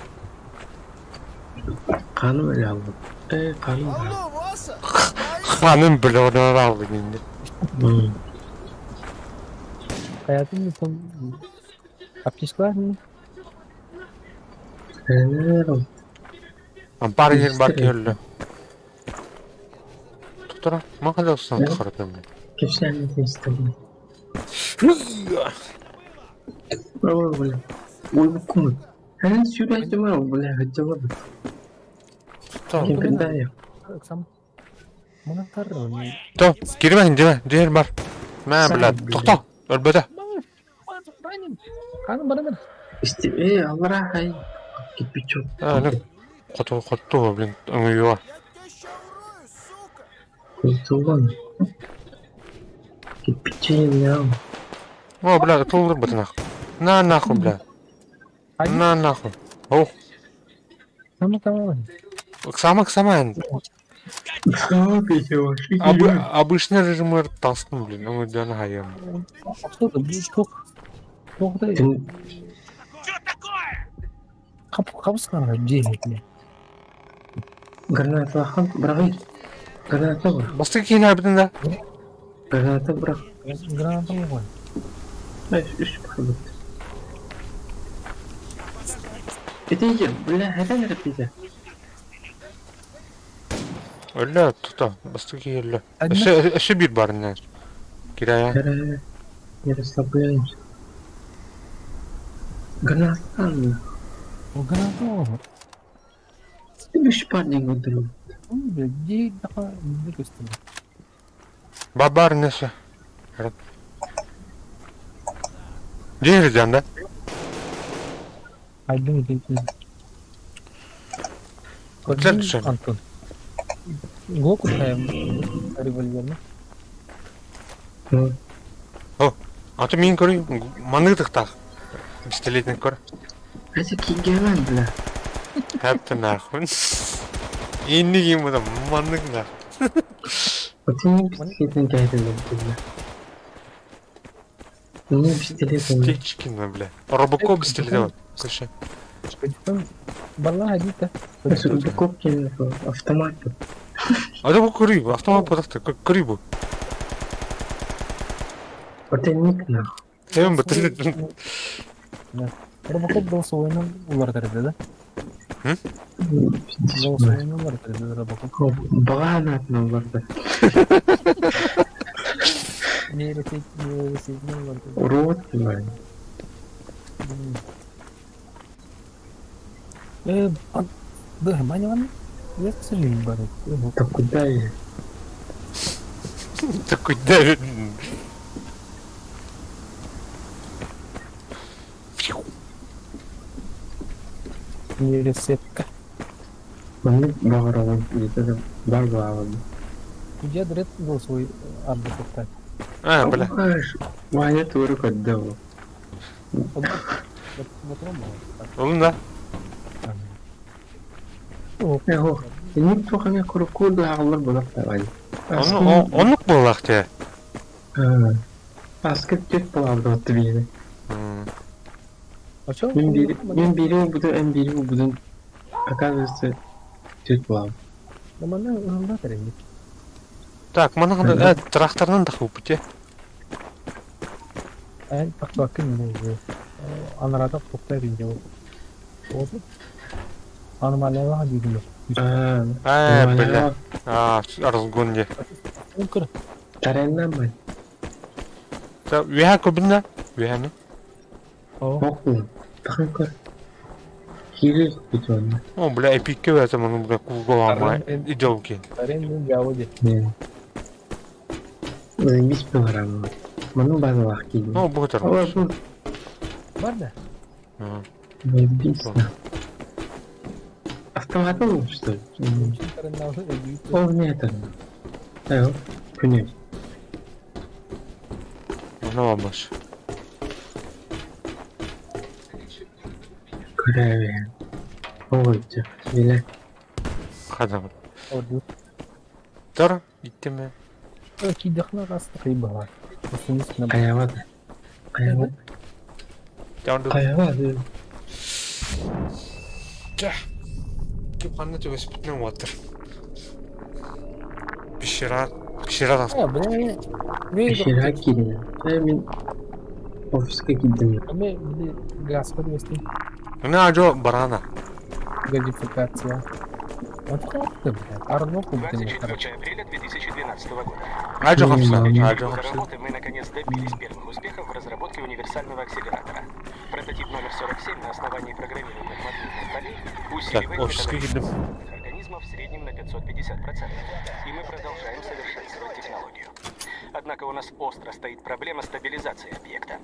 Каным эле алды. Э, каным бар. Ханым биле онор алды инде. Hayatım там аптечкалар mı? Э, Ампар хир бар ки өллө. Туктара, ма кандай устан каратам. Кепсәне тестем. Ой, бля. Ой, бу кум. Э, сүрәтем бар, бля, хотела бы. То. Кем да Сам. Мына тар. То, кирбә инде, дер бар. Мә, бля, токта. Өлбөдө. Каным бар эмес. Исте, э, алра хай. Кирпичок. А, ну, коту, коту, блин, өңүйү. Куртулган. Кирпичи мяу. О, бля, тулдыр бытынак. На нахуй, бля. На нахуй. О, Tamam tamam. Сама сама. Обычный режим тастым, блин, ну да на хаем. Что да бу çok çok da Кап капскан же. Граната хан, брагай. Граната бар. Басты кейін абдын да. Граната бірақ. Граната угон. Үс барбыт. Ити бля, это не репизе. Өллө тута, бастакы киһи өллө. Өссө өссө биир баар иннэ. Кирая. Не расслабляемся. Граната. Граната. Үс парня өндүрү. Бля, daha ne gösteriyor? Бабар несе. Дьиэ кырдьан да? Aydın değil. Güzel düşen. Антон. Глок устаем револьверный. Аты мин көрүй, маны тықтақ. Пистолетник көр. Это кигемен, бля. Хәпті нахуй. Инни кийин бұда маннык нахуй. Вот не пистолетный гайден, бля. Не пистолетный. Стечкина, бля. Робокоп пистолет вот. Слушай. Балла hadita. Робокоп автомат. А это көрүй, автомат подақта, көрүй бұл. Вот ник нахуй. Эм бітірді. Робокоп голосовойынан улар терде да? Голосовойынан улар терде Робокоп. Бағана атынан барды. Нейросеть, нейросеть, улар терде. Урод, бля. Да, Маня, я, к сожалению, бару. Да куда я? Такой давит. Нейросетка. Маннык баҕарабын, где-то бар баҕарабын. Кудя дред голосовой арбатта. А, бля. Ваня туору көрдө ол. Олун да. Эго, ник туохана курукур ааҕыллар буолар Ваня. Оны оннук буоллах те. Аскып түт буоларды отты биэри. А чё? Мен бири мен бири буду, эн бири буду. Оказывается, түт буолам. Намана ылла теренди. Так, мана тракторынан да хупут те. Эн тахтакын не Анарада токтай бинде ол. Oldu. Аномалияга дүйдүм. А, бля. А, разгон де. Кыр. Тареннан бай. Та, үһә көбүнә? Үһәне? Оху. Тахын көр. Кири бүтүн. О, бля, эпикке бәтә моны бля кугылама. Идёлки. Тареннан жабы де. Бис программа. Маны базалах кийди. О, бу тар. Бар да? Бис. Автоматом, что ли? О, нет. Эй, күнү. Мына бабаш. Көрөбү. Ой, биле. Хада. Тар, иттеме. Кидахна касты кыйбалар. Каябат. Каябат. Каябат. Ча. Кип ханна түгөспүтүнөн уаттыр. Пещера, пещера Пещера кирдим. Мен офиска кирдим. Мен газ көрбөстүм. Мына ажо барана. Газификация. Вот как ты, блядь? Арно 24 апреля 2012 года. Ажо хапса, ажо Года хапса. работы мы наконец добились первых успехов в разработке универсального акселератора. Прототип номер 47 на основании программируемых магнитных полей Так, усиливает офиска кирдим. метаболизм организма в среднем на 550%. И мы продолжаем совершенствовать технологию. Однако у нас остро стоит проблема стабилизации объекта.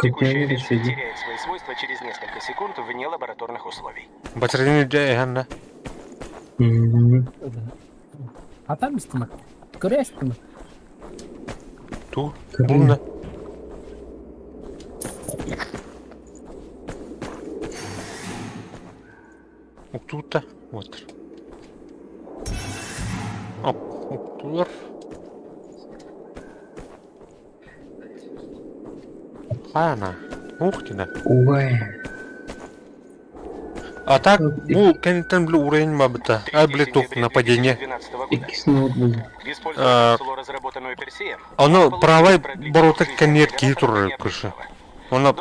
Текущая версия теряет свои свойства через несколько секунд вне лабораторных условий. Батарейны жай ханна. А там истина. Көрөстүм. Ту, булна. Уктута, вот. Оп, уктулар. Хана. Ух ты да. Ой. А так, бу кэнниттэн били уровень бабыта. А, били тух нападение. Иккис ноут был. Оно правай ворота кэнниэр киһи турар крыша. Оно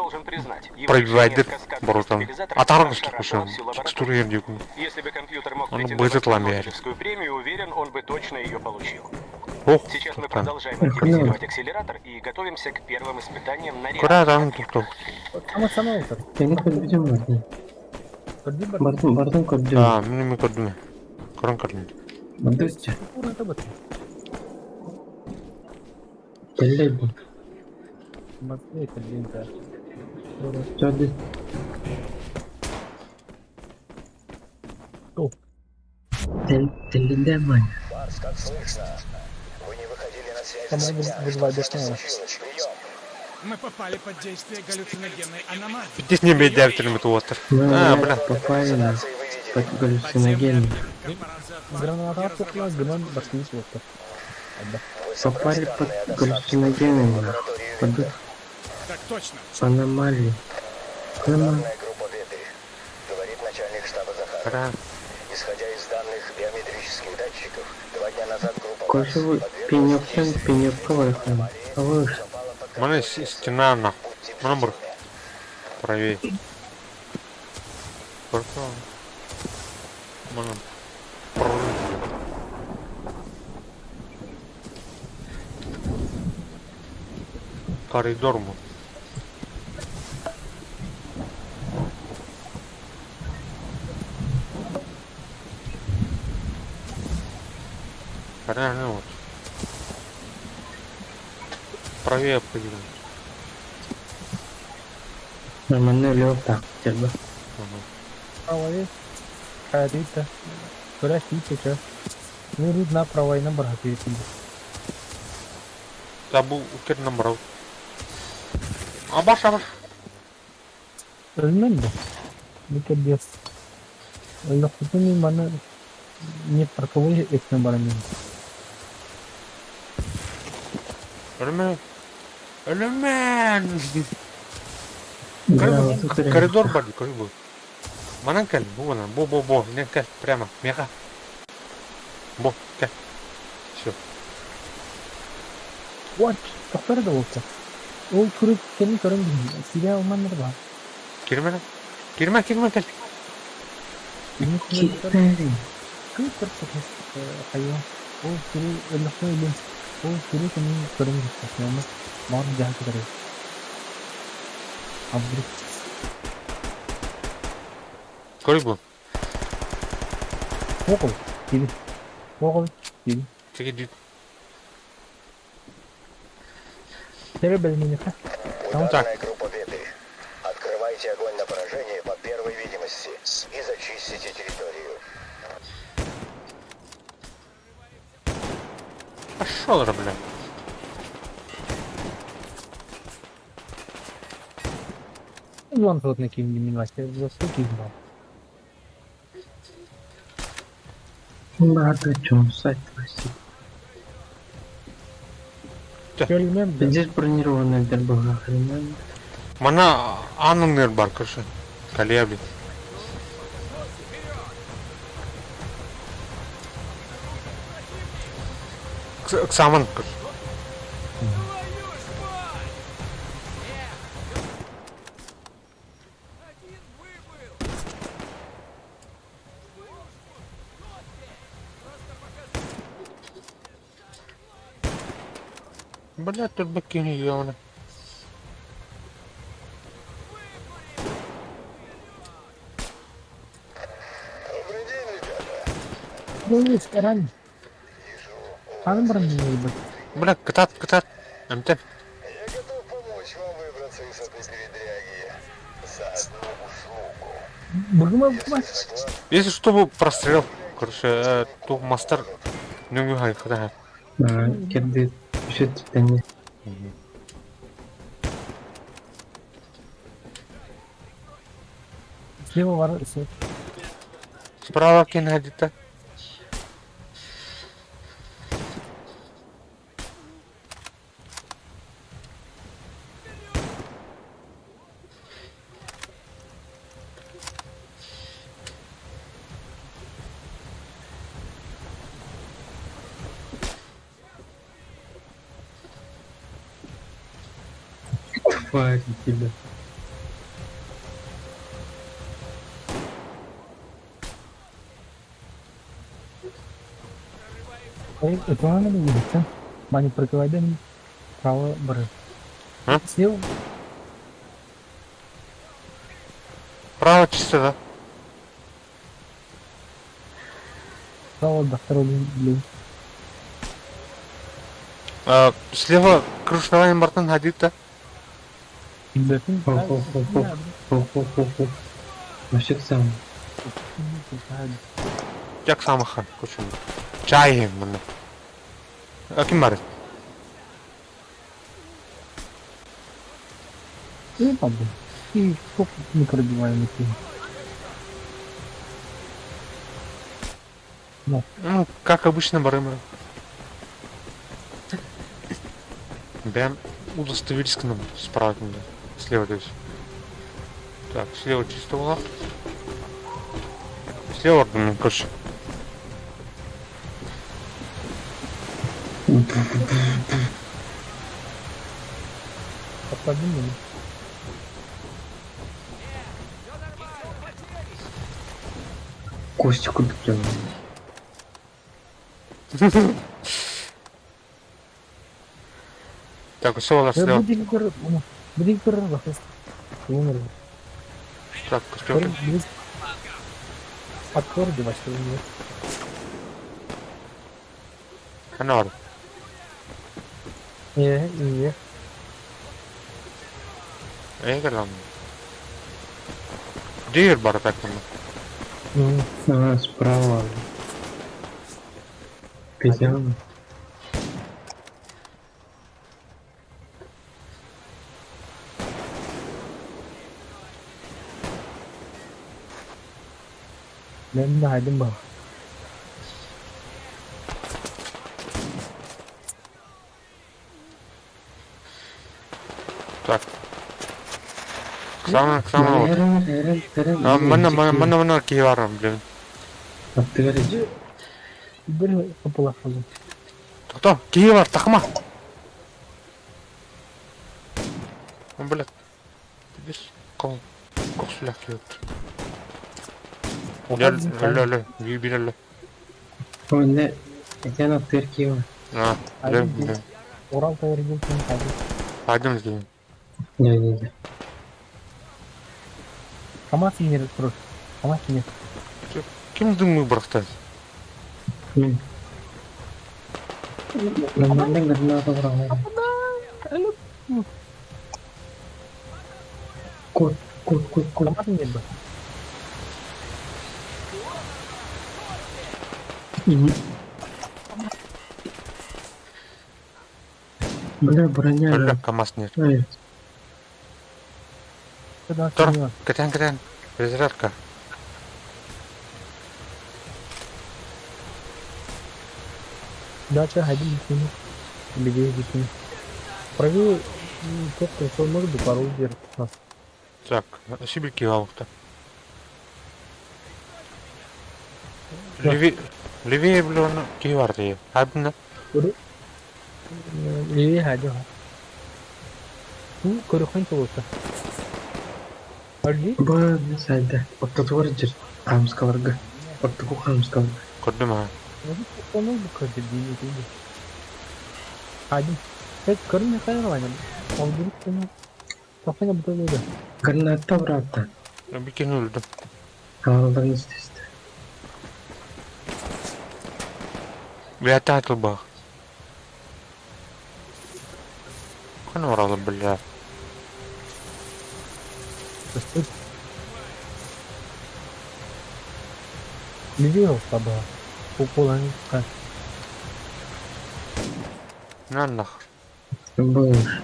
пробивает воротам. А таргыс крыша. Текстура ердик. Если бы компьютер мог Оно претендовать быт на ламяри. Нобелевскую премию, уверен, он бы точно ее получил. Ох, Сейчас мы там. продолжаем активизировать акселератор и готовимся к первым испытаниям на Куда реальных там объектах. тут? Ama sana oldu. Beni көрдүм бардым. Көрдүм бар. Бардым бардым көрдүм. А, мне мы көрдүм. Көрөн көрдүм. Бардым. Урата бат. Теллей бу. Басты кэллин да. Чөдү. О. Тел теллинде мань. Барс, как слышно? Вы не выходили на связь Там два вы- дня. вы Что два с вами объясняла. случилось? Прием. Мы попали под действие галлюциногенной аномалии. Здесь не бедявитель туотер. А, бля. Попали на Галлюцинации вы видели. под галлюциноген. Граната тукла гынан басты суотта. Вы собрали Попали под данные о доставке галлюциногены. в лабораторию Под Винта. Так точно. аномалии. Аномалии. Ударная группа «Вепрь», говорит начальник штаба Захаров. Кра. Исходя из данных биометрических датчиков, 2 дня назад группа «Барс» Кошеву подверглась пенёктен действию пенёкка бархан. аномалии Алыш. и попала под Мана контроль стена на. Будьте Мана бдительны. Правее. Хорошо. Мана. Коридор му. Реально вот. Правее поедем. Нормально лёг так, тербе. Ага. Правове. Кадита. Куда тича. Ну рудна правайна бархаты. Табу укер набрал. Абаш, абаш. Ölmem de. Bu kadar. Öyle kutunun bana не парковой etme bana benim. Ölme. Ölme. Браво, супер. Коридор бар, коридор. Манан кел, бу вона, бу бу бу, не кел, прямо, мега. Бу, кел. Все. What? Doktora da olsa. O kuru kendi körüm bilmiyor. Silah olmanları var. Girme lan. Girme, girme gel. Китайри. Kuru kuru hayvan. O kuru öyle öyle. O kuru kendi körüm bilmiyor. Olmaz. Var jaha kadar. Abdurrahman. Коридор. Oğul. Gibi. Oğul. Gibi. Чеки, Nereye benim Ударная группа «Вепрь». Открывайте огонь на поражение по первой видимости и зачистите территорию. Пошел же, бля. Ulan tadına kim gibi başka Zasuk gibi. Багато чому сайт висить. Görmem de. Здесь бронированная дербага хрена. Мана аннер бар, короче. Калия, блин. Ксаман, короче. Бля, тут бакини явно. Добрый день, ребята. Bu çıkaran. Hanım bırakmıyor bak. Бля, катат, катат. МТ. Я готов помочь вам выбраться из этой передряги за одну услугу. Bıgıma bıgıma. Если согласны, Если что, был прострел. Короче, ту мастер. Не убегай, хода. Керди все титани. Слева var. Справа кинь где-то. Тварь, тебя. Ытылана билбиттэн. Мани прикрывайдан право бары. А? Слева. Право чисто, да? Право доктор блин. А, слева крышевание Мартын ходит, да? Билбэтин. Хо-хо-хо-хо. Хо-хо-хо-хо. Вообще сам. Як самахан, кучу. Чай им, А ким бар? И там, И сколько не пробиваем идти. Ну, как обычно, барымы. Прям удостоверительно справа, слева, то есть. Так, слева чисто было. Слева, ну, короче. Подходи мне. Костику дуплю. Так, все, у слева. Будем көрөр Умер. Так, успел. Откор девочка. Анар. Не, не. Эй, калам. Дир бар так Ну, А, справа. Петя. Ben de haydim bak. Так. Самое, самое. А, мана, мана, мана, мана, киеваром, блин. Аттыгар Bir kapılar kaldı. Кто? Киевар, тахма. Он, блядь. Видишь, кол, косуля киют. Ле, ле, ле, бибиле, ле. Не, Этен аттыгар киева. А, ле, ле. Урал тайыр gelsin hadi. Пойдем с ним. Не, не, не. Камаз инер курur. Камаз инер. Кем думаю, брахтать? Нормально граната брала. Кот, кот, кот, кот. Камаз инер бak. Бля, броня. Бля, КамАЗ нет. Ай, Тор, катян, катян. Перезарядка. Дача haydi gitsin. Левее gitsin. Правее тот, кто может быть, пару держит нас. Так, Сибирь галух-то. Левее, левее, блин, киварты. Одна. Левее haydi. Ну, көрөхөн болса. Арги? Ба, не сайда. Оттотугар жер. Хамскаларга. Оттоку хамскаларга. Көрдүм а. Оны бу көрдү дейм. Haydi. Hep көрүн кайрылайм. Ол бирип сени Кафене бутылды. Граната брата. Бикин өлдүм. Алдан естественно. Бля, тылбах. Кана оралы, бля. Левее слабо. Уколан. На нахер. Будешь.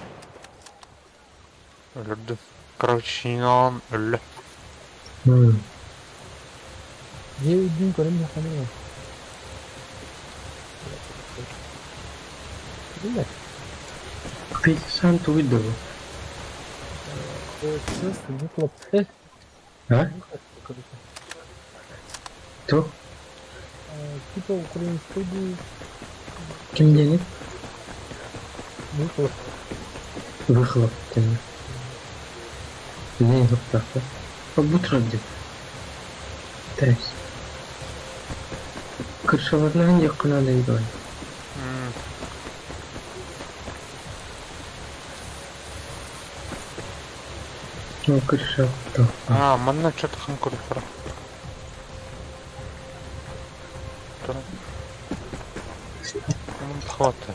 Өлдүм. Короче, инан өллө. Дин көрүн кайрылайм. Билет. Петя сам ты выдал. А? Кто? Типа украинской Ким денег? выхлоп. Выхлоп. Не ыһыктаахпын. Бу турар дии. Тэс. Крышаларынан диэххэ наада эбит Ну, крыша А, манна что-то хан көрүөххэ. Хватит.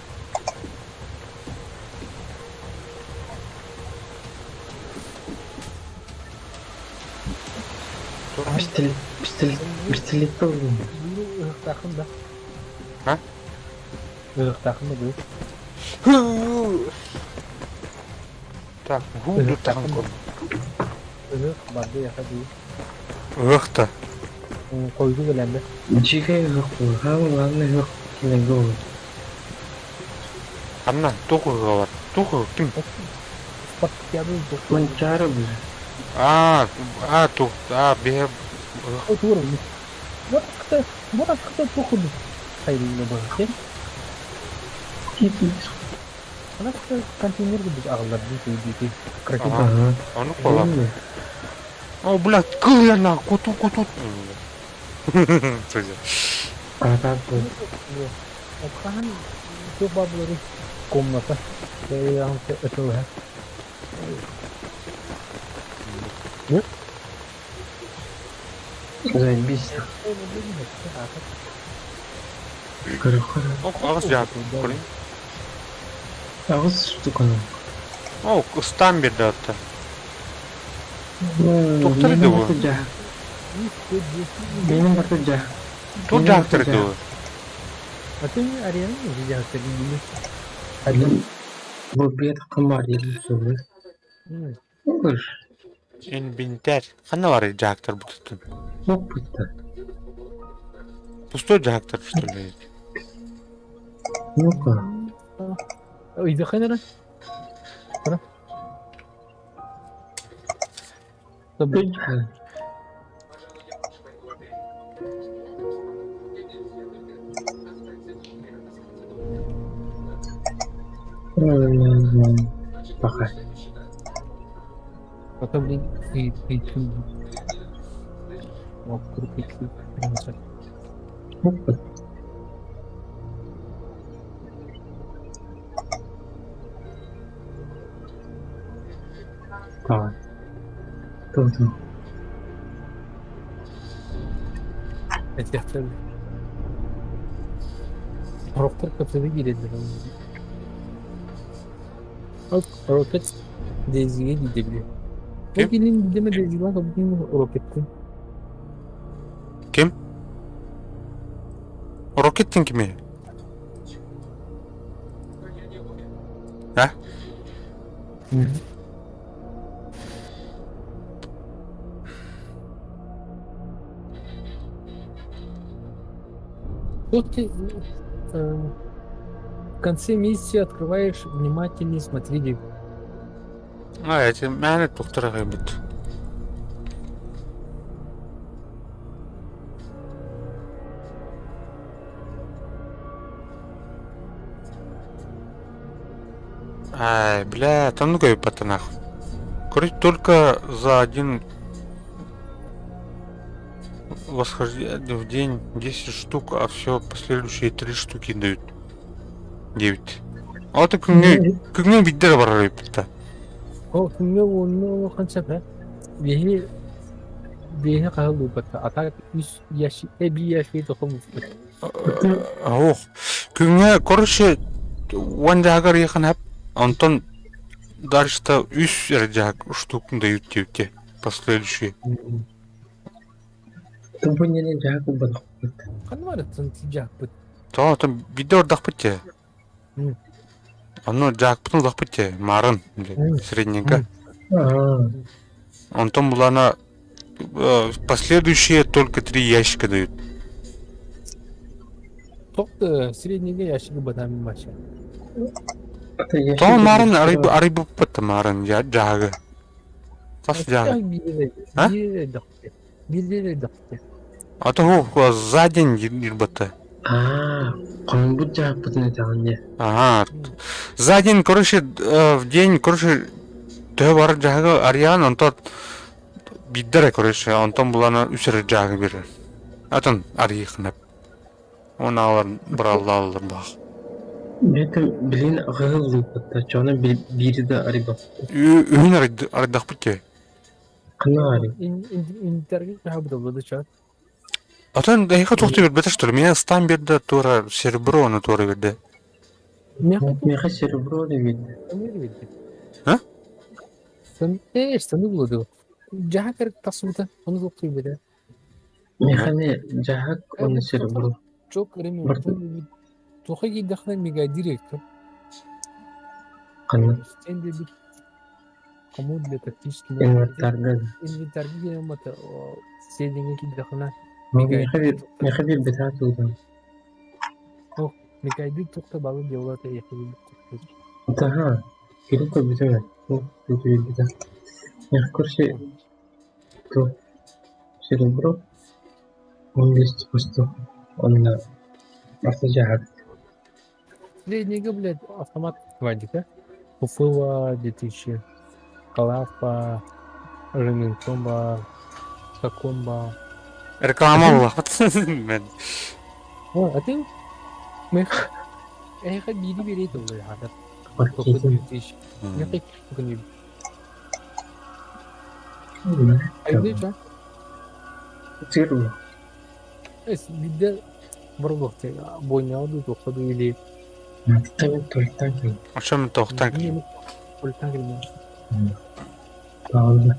Пистолет, пистолет, пистолет ыллым. Ыһыктаахын да. А? Ыһыктаахын да бу. Так, гу тахан көр. Ыһык барды яха дии. Ыһыкта. Койгу кэлэнде. Дьиҥэ ыһык буолар. Самое главное ыһык кинигэ ол. Ханна туох ыһыга бар? Туох ыһык ким? Манчаары бу. А, а, туох, а, биһэ Туурум. Бу бу туох хайрыына быһыты. Ана контейнер курдук аҕаллар дии дии крокодил. Ага. Ону кола. О, блядь, кылыяна, куту куту. Судя. А так вот. Хаһан туох баар буоларый? Комната. Это Заебись. Көрө-көрө. Ох, аҕыс дьаат. Көрүн. Аҕыс штуканы. О, ыстаан биэрдэ атта. Ну, Туохтар менин ди бу? барта дьаһ. Менин барта дьаһ. Туох Менин дьаһахтар барта ди дьаһ. бу? А ты арена уже дьаһахтар диибин. Бу биэт хамар диэн суолу. Olur. Инвентарь. Ханна барый дьаһахтар бутуттун? Опыта. Пустой дьаһахтар что ли? Ну-ка. Ыйдыхын эрэ. Үч. Пока. Потом блин, и и О, крупный Опыт. Давай. Ту-ту. Этиэхтэр. Сорохтор кэпсэтэ киирэллэр. Рокет Дейзиге диде Ким? Ким? Дидеме Дейзилан кабытын Рокеттин. Ким? Рокеттин кими? А? Вот ты э, в конце миссии открываешь внимательнее смотри. А, эти мээнэ туохтара эбит. Ай, бля, там ну-ка ебать нахуй. Короче, только за один восхождение в день 10 штук, а все последующие 3 штуки дают. 9. А вот күҥҥэ күҥҥэ биирдэ эрэ барар эбиппит Ол күҥҥэ уонна улахан сөп ээ. Биһи биһи хаһыллыыбата, а так үс ящик, биир ящик тохомуспут. Ох, күҥҥэ короче уон дьаһагар ыйахан эп, онтон дальше үс эрэ дьаһак штук дают диэбитэ последующие. Тупо не дьаһак ылбатахпыт. Ханна барыттан дьаһакпыт? Тоҕо оттон биирдэ ордахпыт дии. Ону дьаакпытын ыллахпыт дии, маарын, средненько. Онтон булана последующие только три ящика дают. Тоқ среднийге ящиги батам бача. Тоҕо маарын арыйбыппыт маарын дьаһагы. Тас дьаһагы. А? Биир А то за день дирбатта. Аа, хоймбут дьаһаппытын этэҕин дии. Ага. За день, короче, в день, короче, Төһө бар дьаһыгы арыйаан, онтон биирдэ эрэ короче, онтон булан үс эрэ дьаһыгы биэрэр. Атын арыйыаххына. Уон аалар быраллааллар баах. Бэйэтэ билин аҕыһыллыыппыт чоно биири да арыйбаппыт. Үһүн арыйдахпыт дии. Ханна арый? Интерге хаабыдаллады чат. Атын эһиэхэ туох да биэрбэтэ что ли? Меня стан биэрдэ туора серебро ону туора биэрдэ. Миэхэ серебро да биэрдэ. А? Сан саны булады. Жаһа кэрик тахсыбыта, ону туох кыйбыта. Миэхэ эмиэ дьаһак уонна серебро. Чок реми туха киирдэххинэ мегадиректор. Ханна? Сен диэбит кому для тактических Инвентарга. Инвентарга киирэн мата седиҥҥэ киирдэххинэ Миэхэ биэрбэтэх тылдан. Ох, мегайдыр тухта балы делата Таһа, кири көрбүтэ ол биэрбитэ. Миэхэ короче то серебро он есть просто он автожаһак. Среднего, блядь, автомат Вадика. Уфыла 2000. Калафа, Реминтомба, Сакомба. Реклама буоллахпыт. Мен. О, а ты? Мэх. Эхэ биири биэрэй тыллы хатар. Топпут 2000. Мехи күнү. Айды ча. Циру. Эс бидде барбахты бойняды тохтады или Мен толтан кел. Ошо тоқтан кел. Толтан кел. Пауза.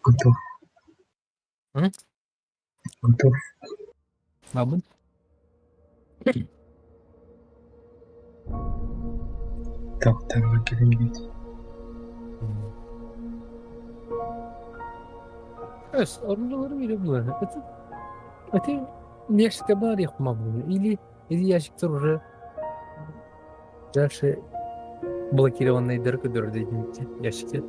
Готов. М? Готов. Бабын? Так, так, кэлин Эс, орнулары бире булар. Это это ящикте бар яқма Или или ящиктер уже дальше блокированный дырка дөрдө ящикте.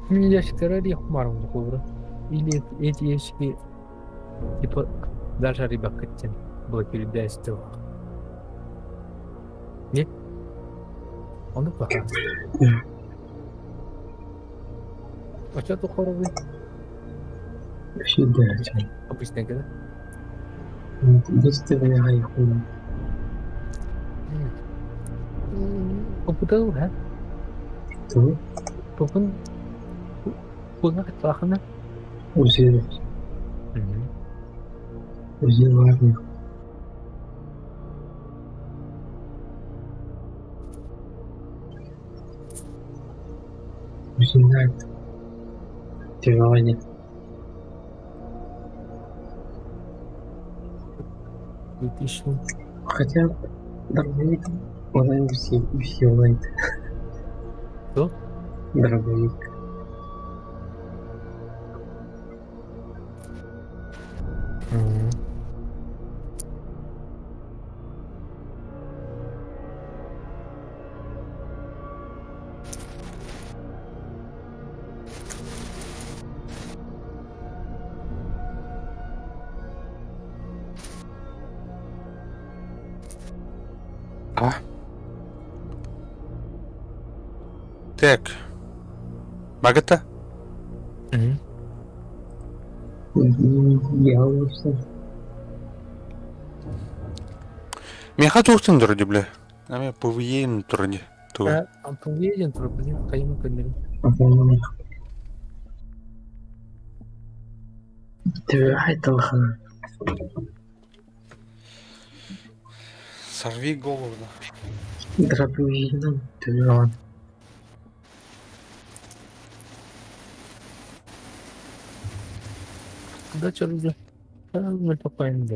Ящиктер яқмарым холбура. Или эти ящики типа дальше рыбак блокировать Не? Он плохо. А что тут хоровый? Вообще Обычная когда? Действительно, я Попытал, да? Ту? Попын... Пуна хатахана. Узи. Узи важных. Узи знает. Тяжело нет. Хотя дробовик он усиливает. Кто? Дробовик. А? Так. Магата? Я лучше. Меха туохтан туруди, бля. Ами PvE туруди. Туга. Антон Еден тур, блин, кайма көннөрүм. Тебе хайталхан. Сорви голову. Дробовик тебе. Да, чё, уже? Мы попаем, да.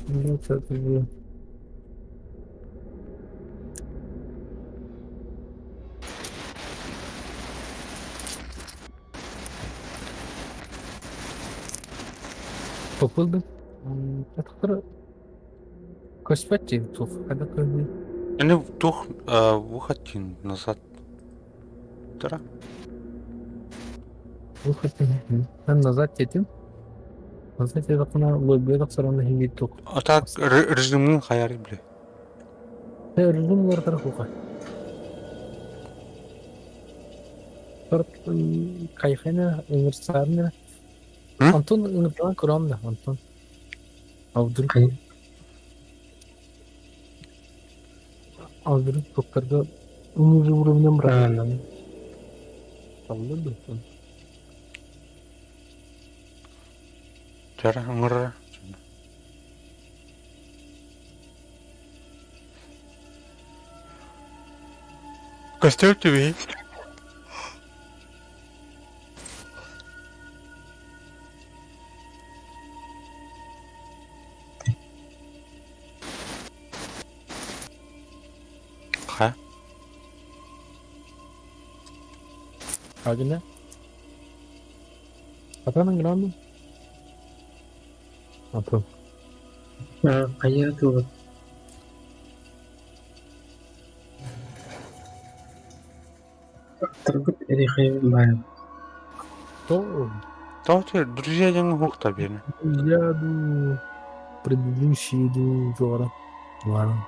Ну, что ты, блин. Попыл бы. Это Көспөт тух. Когда көрдү. Эни тух выход назад. Тара. Выход. Мен назад детим. Назад я кына лоббе саранда хиги тух. А так режимин хаяры, бля. Режим лар хука. Торт кайхена универсальный. Антон ыңыртан көрөм да, Антон. А вдруг А вдруг токтарга ниже уровнем брать. Алла бы. Тара, ыңыр. Костер тебе. Ха? Агына. Атаның граммы. Антон. Кая тугут. Тургут эрихай бар. То То те друзья ден хукта бени. я ду предыдущий иду Жора. Ладно.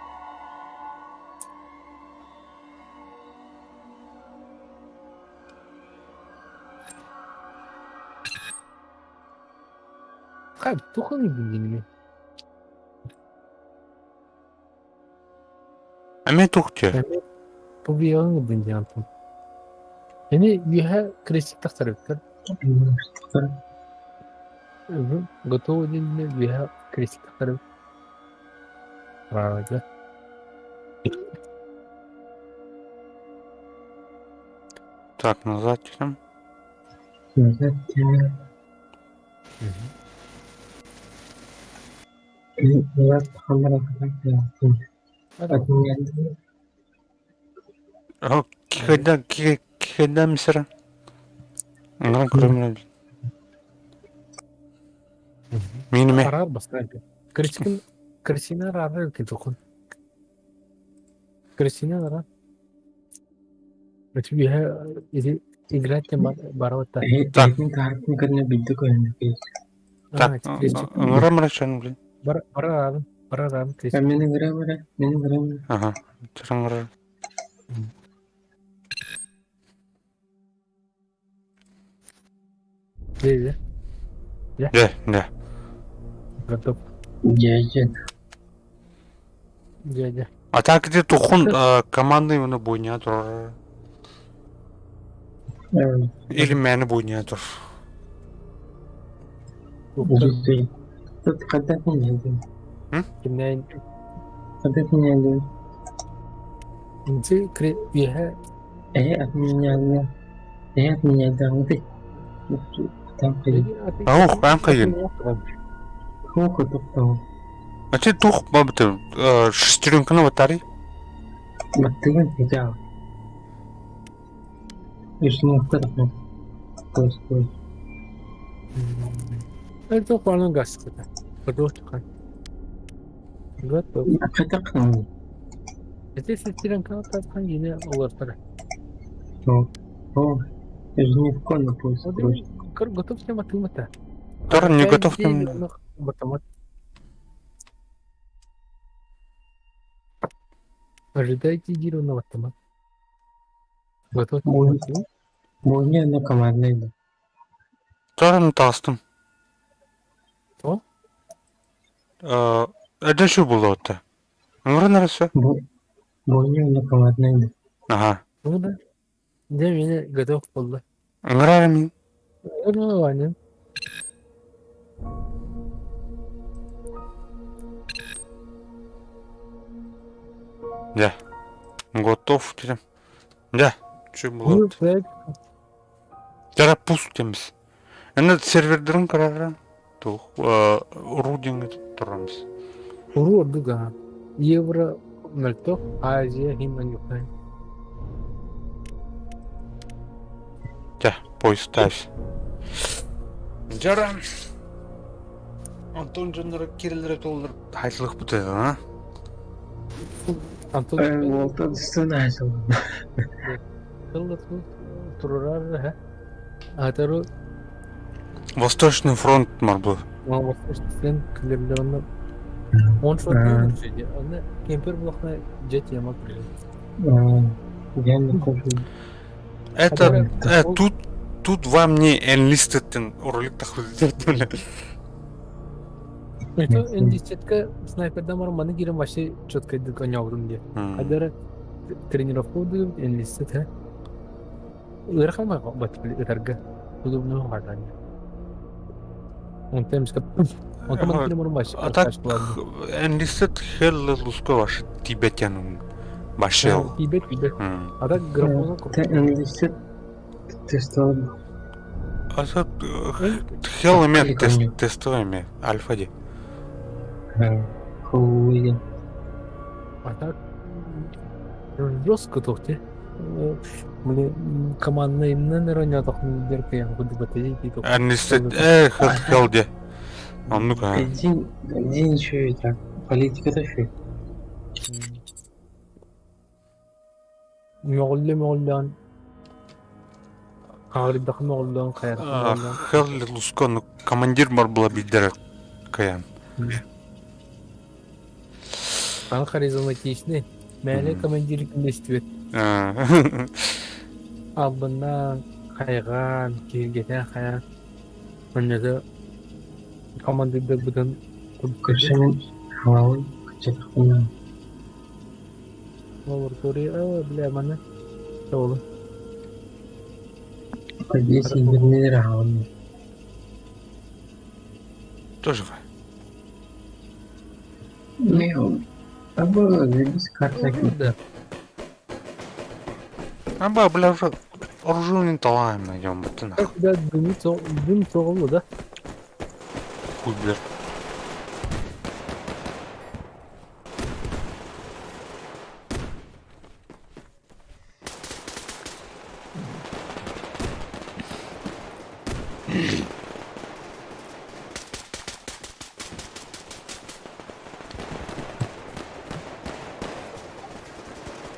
Как туханы билдинми? Аме тухте. Побияны билди Антон. Яни юха крестик тахтарыптар. Готово динне юха крестик тахтарып. Правда. Так, назад там. Назад тебе. Назад хамара О, кихеда, кихеда мисера. Ыңыр көрөмүн. Минеме. Арар бастан. Крестикин крестина арар ки тухун. Крестина арар. Это играть барота. Так. Так, Так, ыңыр мырашан, блин. Бар барарам, барарам крестик. Ага. Ыңыр. Дьэ, дьэ. Дьэ, дьэ. Готов. Дьэ, дьэ. Дьэ, дьэ. А так где тухун командный оны бойня турар. Или мэни бойня тур. Тут когда меня Кимнээн Когда меня Инти кре үөһэ Э, от меня, э, от меня, да, вот и там ходить. Аух, ам кайын. Сколько тут там? А ты тух бабты шестеренканы батарей? Баттыгын хотел. Стой, стой. Это плану газ это. Готов. Готов. Хотя Это шестеренка тапқан ене олар. О, я же не в конно поиск. Готов тема тымата. Тор не готов тем. Ожидайте на автомат. Готов. Бойня на командный. Тор тастым. О? Это что было-то? Нұры нәрсе? Бойня на командный. Ага. Ну да. Дьэ мені готов болды. Нұрары мин. Ну ладно. Дьэ. Готов дедим. Дьэ. Что было? Дьэ пуск демис. Эне сервердерин карара. Тух рудинг турамыз. Уру ордуга. Евро мөлтөх, Азия химан юктай. Дьэ, поезд ставь. Дьэ Антон дьоннор кирилere толдыр хайлых бутэ, а? Антон Волта начал. Турурар, Атару Восточный фронт марбы. Восточный фронт күлерлерine Он что Оны кемпер блокна жет ямак Я не хожу. Это тут тут вам не enlisted ролик тахвы. Это enlistedка снайпердан бар маны кирен вообще четко дыканяврым де. Кадары тренировка удуп enlisted ха. Ырхама бат ытарга. Удобно гардан. Он темска Он там А так enlisted хелл луско ваш тибетянун башел. Тибет, Тибет. А так графон. Ты enlisted тестовый. А хелл имеет тестовый имеет альфа ди. Хуя. А так жестко тохте. Мне командный наверное тохны дерке я буду батареи. Enlisted хелл ди. А ну-ка. Один, один еще и так. Политика еще. Мөҕүллэ мөҕүллээн хаҕырдах мөҕүллээн хайа Хелл луско ну командир бар была бидер каян. Ан харизматичный. Мәле командир күндэстибет. Албыннаан хайҕаан, киһиргэтэн хайаан. Онньото командирдарбытын Көрсөмүн халалын кычатахпына. Лаборатория, бля, маны. Олу. Здесь интернет раунд. Тоже Не, аба здесь карта. Да. Аба, бля, уже оружие талаем найдем, вот ты нахуй. Да, дым соғылды, да? Хуй, бля.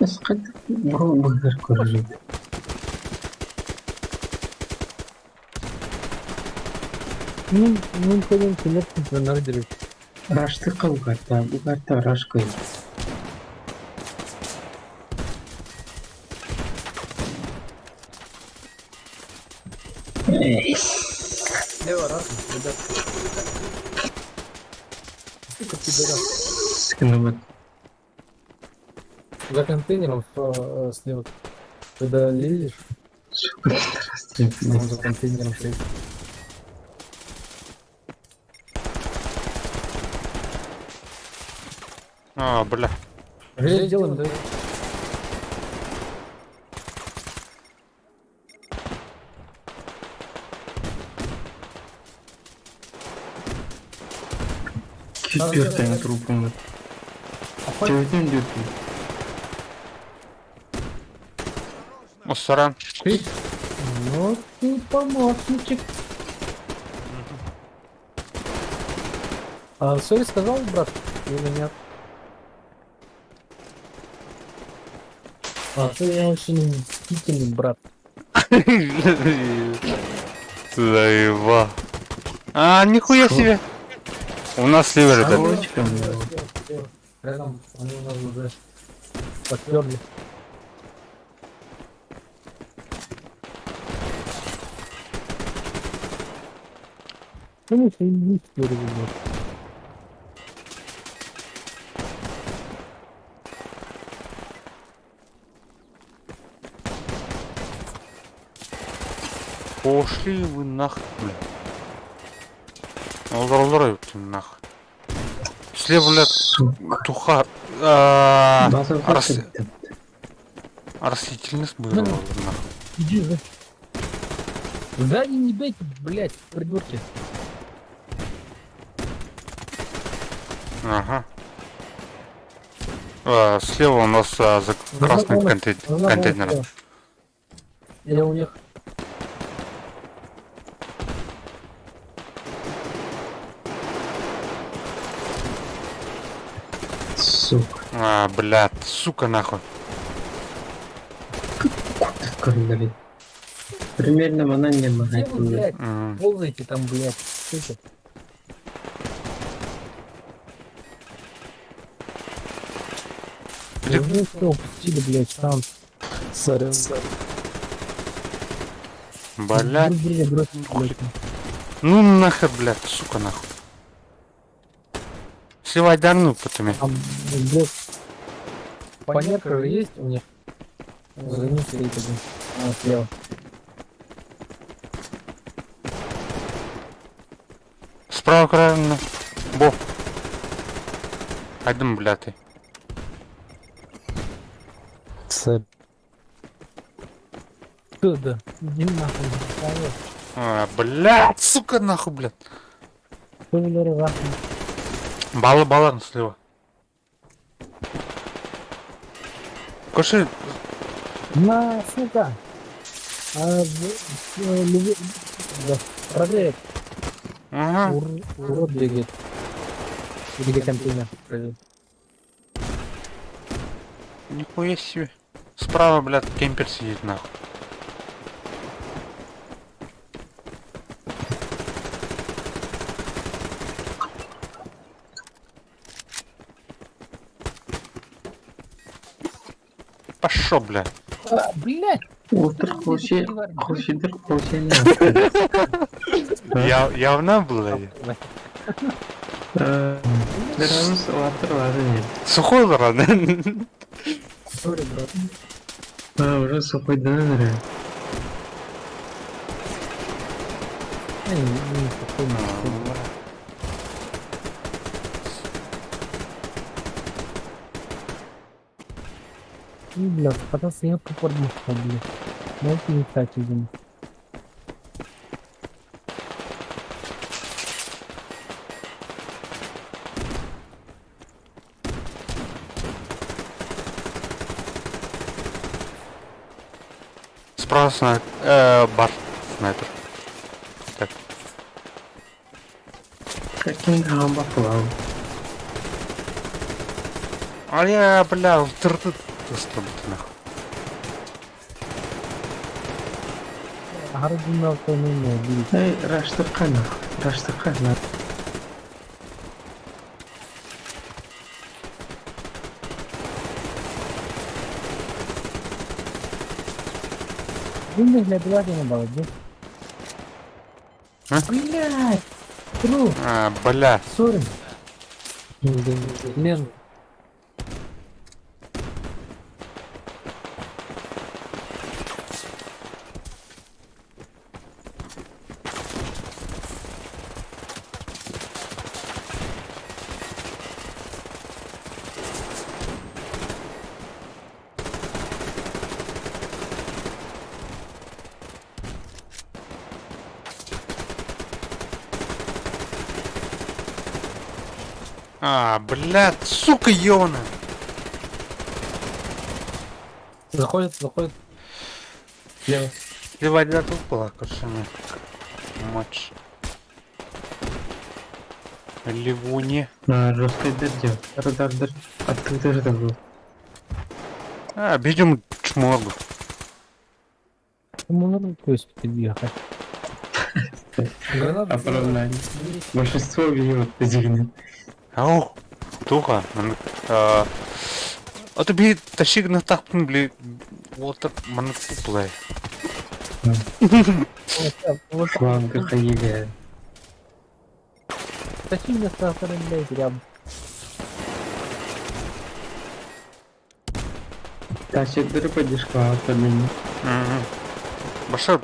Бas قد бу көрүлү. Мин көрөн күнөр күнөр дирек. Рашты кыл карта, бу карта рашкы. Сука, пидорас. Скинул. За контейнером слева. Когда лезешь, Сука, пидорас, он за контейнером стоит. А, бля. Железо делаем, да? Четвертая трупом. Четвертый дюпи. Мусоран. Ты? Ну ты помощничек. А, sorry сказал, брат, или нет? А, ты я очень мстительный брат. Заеба. А, нихуя себе. У нас слева, ребят. Сорочка, блядь. Рядом они у нас уже подперли. Конечно, и не сперли, блядь. Пошли вы нахуй, бля. Олар, нахуй. Слева, блядь, Сука. туха. А, База рас- Растительность была, Ну, нахуй. Иди, за. Сзади не бейте, блядь, придурки. Ага. А, слева у нас за Нужна красным помощь, Нужна помощь, контейнером. да. Я у них. Сука. А, блядь, сука, нахуй. Куда в коридоре? Примерно она не Где могла. вы, блядь, М. ползаете там, блядь, сука. Где- Вы что, упустили, блядь, шанс. Сорян. Блядь. Друг друга бросили, блядь. Ну нахер, блядь, сука, нахуй. Сливай дарну потом. Там, блядь, Панерка же есть у них? За ним стоит один. А, слева. Справа правильно. Бо. Один, блядь, ты. Сорян. Кто да? Иди нахуй, конечно. А, блядь, сука, нахуй, блядь. Кто, блядь, нахуй? Балы балан слева. Коши, На, сука! А, да, правее. Ага. Урод бегает. Или контейнер. Правее. Нихуя себе. Справа, блядь, кемпер сидит, нахуй. Пошел, блядь. А, блядь! Утр хоче, хоче, хоче Я, явно, блядь. Береміз латыр лазы Сухой, ладно. Сори, брат. А, уже сухой донор. Не, не, спокойно, спокойно. Ну, бля, потом съел попордно, блядь. Можете не стать, видимо. Справа снайпер. Бар. Снайпер. Так. Каким гамба плав. А я, бля, трты нахуй. Harbiden автономия değil. Ey, раштыркана, раштыркана. Дымных для не было, где? А? Блядь! Тру! А, бля. Сори. Мен А, блядь, сука, ёна. Заходит, заходит. Слева. Слева тут была, короче, матч. Ливоне. Жесткий дырдел. Радар дыр. А ты дыр был. А, берем чморгу. Ему надо то есть подъехать. Граната. Оправдание. Большинство бьет зигни. Ау, туха. А то би тащиг на тахпын, бли. Вот так маннык туплай. Фланга хаилия. Тащи меня с автором, блядь, рядом. Тащик дыры подешка подними. Угу. Башар,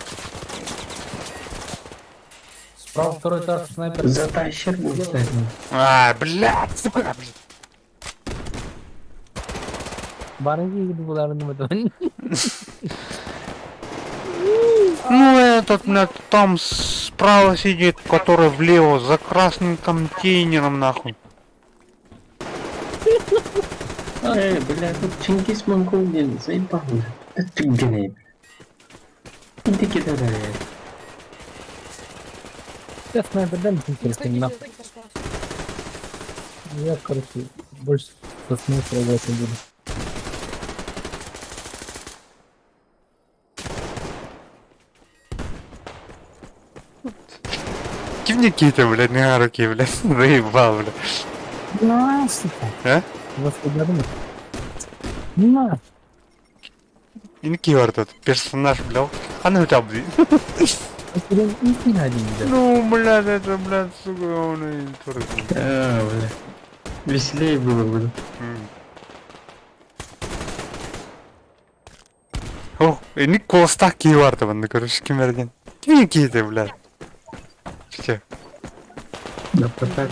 Справа второй этаж, снайпер. Затащер будет один. А, блядь, сука, блядь. Барынги буларын бутон. Ну этот, блядь, там справа сидит, который влево, за красным контейнером, нахуй. Эй, бля, тут Чингис Монгол диэн заебал уже. Это түггеней. Иди кидай. Я снайпер дам интересно, нахуй. Я, короче, больше со снайпера играть не буду. Ким Никита, блядь, на руки, блядь, заебал, блядь. На, сука. А? Вас подумать. На. Инки этот персонаж, бля, хана у тебя, блядь. Ну, блядь, это, блядь, сука, он и турок. А, бля. Веселее было бы. О, ини костак кии барды манна, короче, кимерден. Ким Никита, блядь. Че? Да, потак.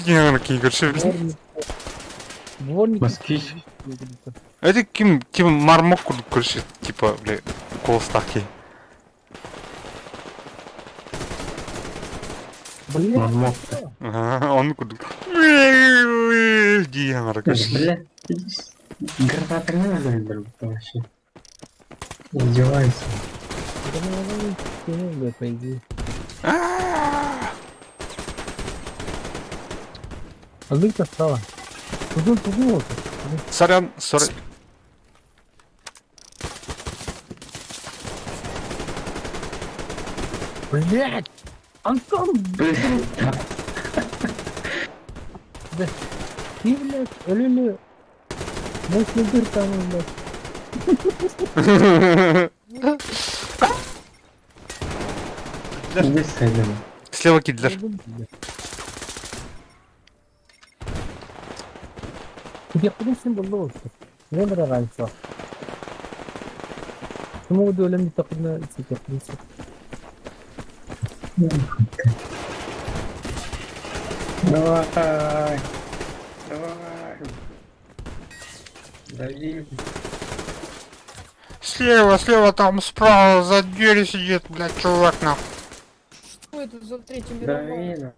Дьяволки, короче, блядь. Дворник. Москвич. Это ким, типа, мармок, короче, типа, бля, костаки. Блядь. Мармок. Ага, он куда? Дьявол, короче. Бля, граната не надо вообще. Издевается. Да ну, ну, блядь, по идее. А дырка стала. Тугун, тугун, Сорян, сори. Блядь! Антон, Блядь. Да. Ты, блядь, өлі Мощный дыр там, блядь. Здесь сойдем. Слева кидлер. Я принципе был Не раньше. Почему вы доля не так на в принципе? Давай. Давай. Дави. Слева, слева, там справа, за дверью сидит, блядь, чувак, нахуй. Что это за третью мировую? Дави.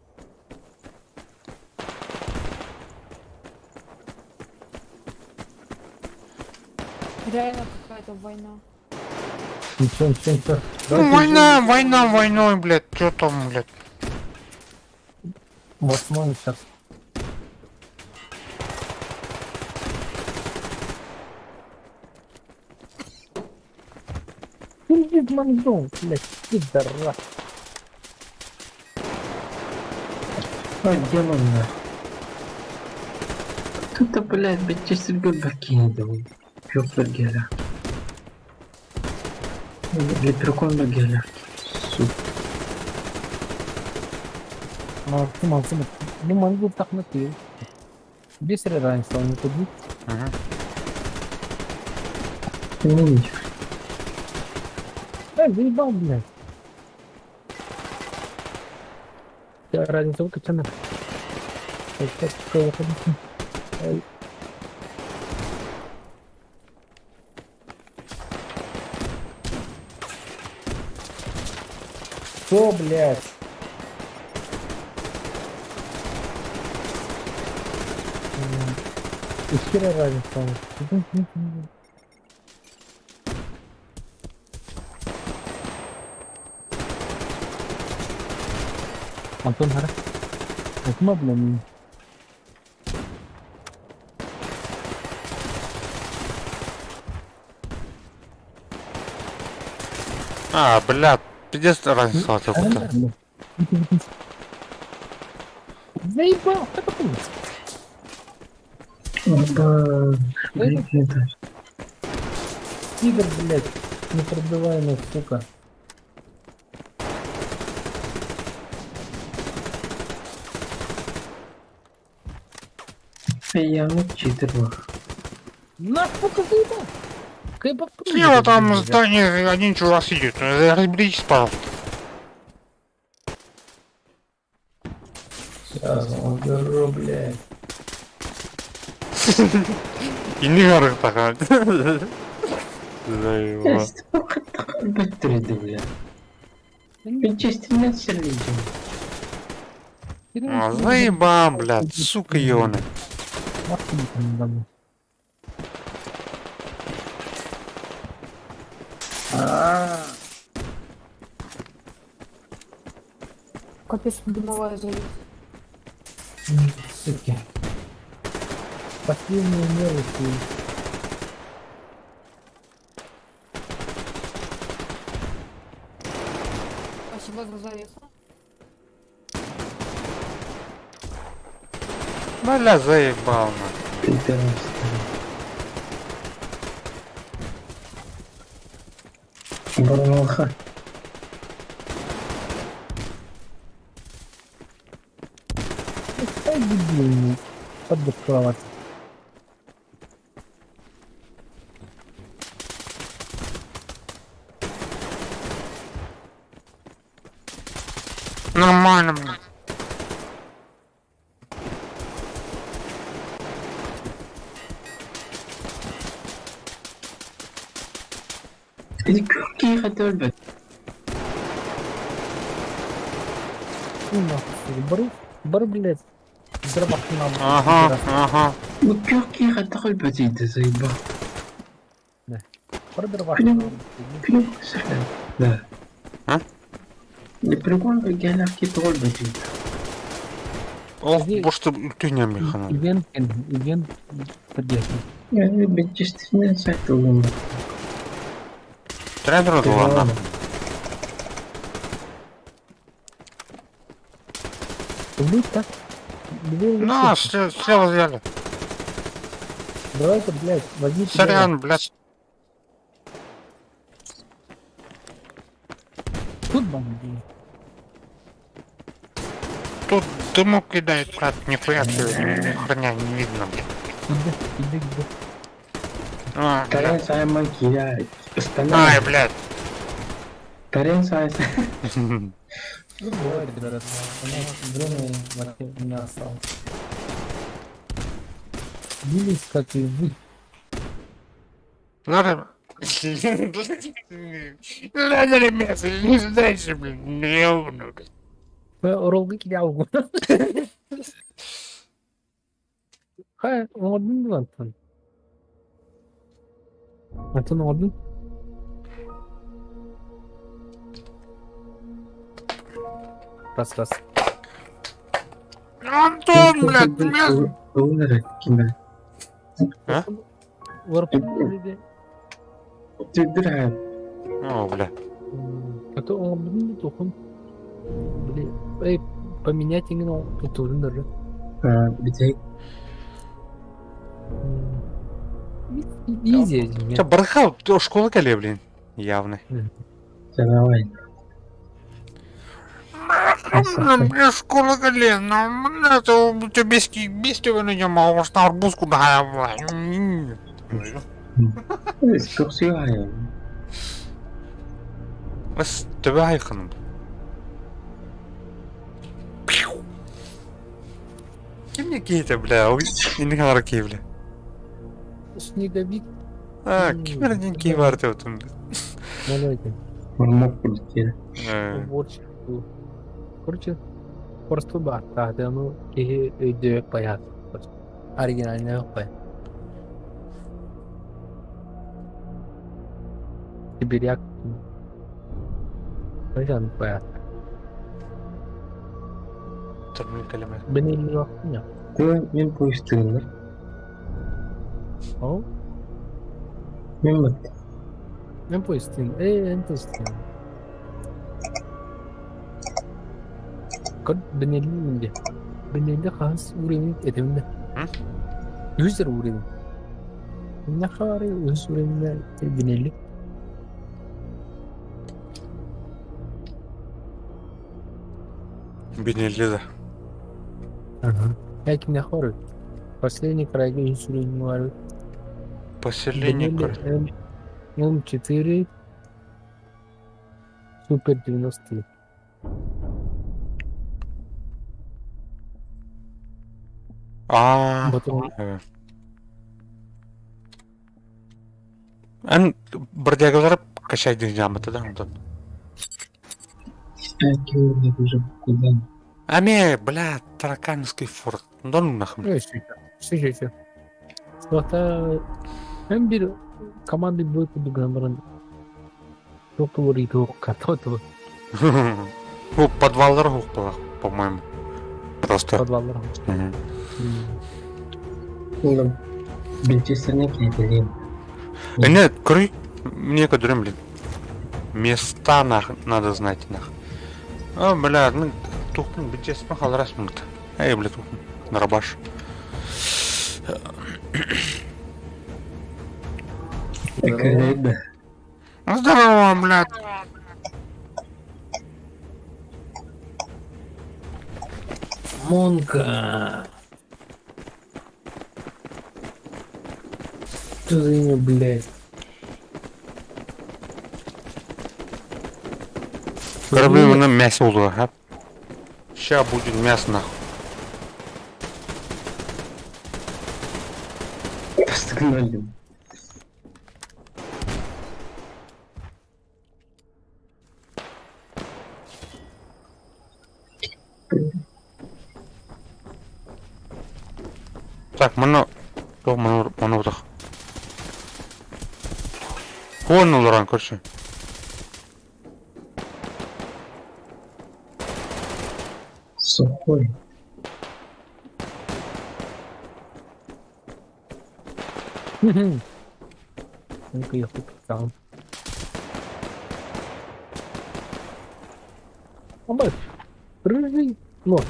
Реально какая-то война. Ничего, ничего, ничего. Ну, война, война, войной, блядь, чё там, блядь. Восьмой сейчас. Иди в мандон, блядь, пидорас. А, демон нахуй. Тут-то, блядь, бить себе бакини дал. Пётр Геля. Леперкон Геля. Сука. Молодцы, молодцы, Ну, маны тахна тыыл. Без разницы, он не будет. Эй, заебал, блядь. Разница выкачана. Что, блядь? И хера разница. Антон хара. Окма, блин. А, бля, пиздец разница как-то. Заебал, как это? Опа, блядь, это. Тигр, блядь, непробиваемый, сука. Я ну читер лох. На, сука, заебал. Кайбак, Слева там в здании один чувак сидит. Разберитесь, пожалуйста. Сейчас уберу, блядь. И не горы такая. Заебал. Сука, быстрее, блядь. Чистый сервизм. А, заебал, блядь, сука, ёны. Капец, дымовая залез. Суки. Последние меры, Спасибо за завесу. Бля, заебал, на. Пидорас. Барвалха. Ай, дебильный. Поддыхалась. Нормально, блядь. Какие хотел бы? Ну нахуй, сука. Бары, бары, блядь. Дробах нам. Ага, ага. Ну какие хотел бы ты заебал? Бары дробах Блин. нам. Да. А? Не прикольно, галерки тролль будет. Ох, боже ты, не механа. Ивент, ивент, поддержка. Я люблю чистый сайт Тренер ладно. Вы так? На, слева взяли. Давай-ка, блядь, возьми. Сорян, блядь. Тут бомби. Тут дымок кидает, брат, нихуя себе, ни хрена не видно, блядь. Иди, иди, иди. А, Тарен блядь. Саймон Киря. Ай, блядь. Тарен Саймон. Ну, бывает, ребята. У меня время вообще не осталось. Бились, как и вы. Надо... Надо ли мясо, не сдайся, блин, ёбну, блядь. Ролгы кидал. Хай, оңордун бу Антон. Антон оңордун. Раз, раз. Антон, блядь, мясо. А? О, бля. А то оңордун тохун. Бли, эй, поменять именно тутурун даже. Изи. Че, бархал, школа кале, блин. Явно. Давай. Школа колено, арбуз куда Бас төбө айханым. Ким не киһитэ, бля, инник ханара киһи, бля. Снеговик. А, ким эрэ диэн киһи баар этэ Мормок полетели. Уборщик был. Короче, просто бааттаах, ну киһи өйдөөбөт байаат. Оригинальный бай. Сибиряк. Баян баят. Бенелли Ты мен поезд О? Мен бат. Мен поезд Эй, эн поезд Көр Бенелли минде. Бенелли хас уровень этимде. Юзер уровень. Нахары үс уровень Бенелли. Бенелли да. Ага. Я кимне хору. Последний крайга үс уровень бар. Поселение Бенелли М4 Супер 93. А. Эн бродягалар качай жамыты да онтон. уже куда? Аме, бля, тараканский форт. Дон нахуй. Все, все. Сота hem bir команды будет граммаран. Тоқтур катото. Ну, подваллар по-моему. Просто. Подваллар. Ну, Бенчестерне кийтелим. Нет, крый. Мне кадрым, блин. Места нах надо знать нах. А, бля, ну, тухнул, бенчестер халрас мунт. Эй, бля, тухнул. Нарабаш. Здорово, блядь. Монка. Что за имя, блядь? Корабли на мясо улу, ага. Ща будет мясо нахуй. Постогнали. Так, мано... То, мано, мано вдох. Вон Лоран, короче. Сухой. Ну-ка я там. Абай, рыжий нос.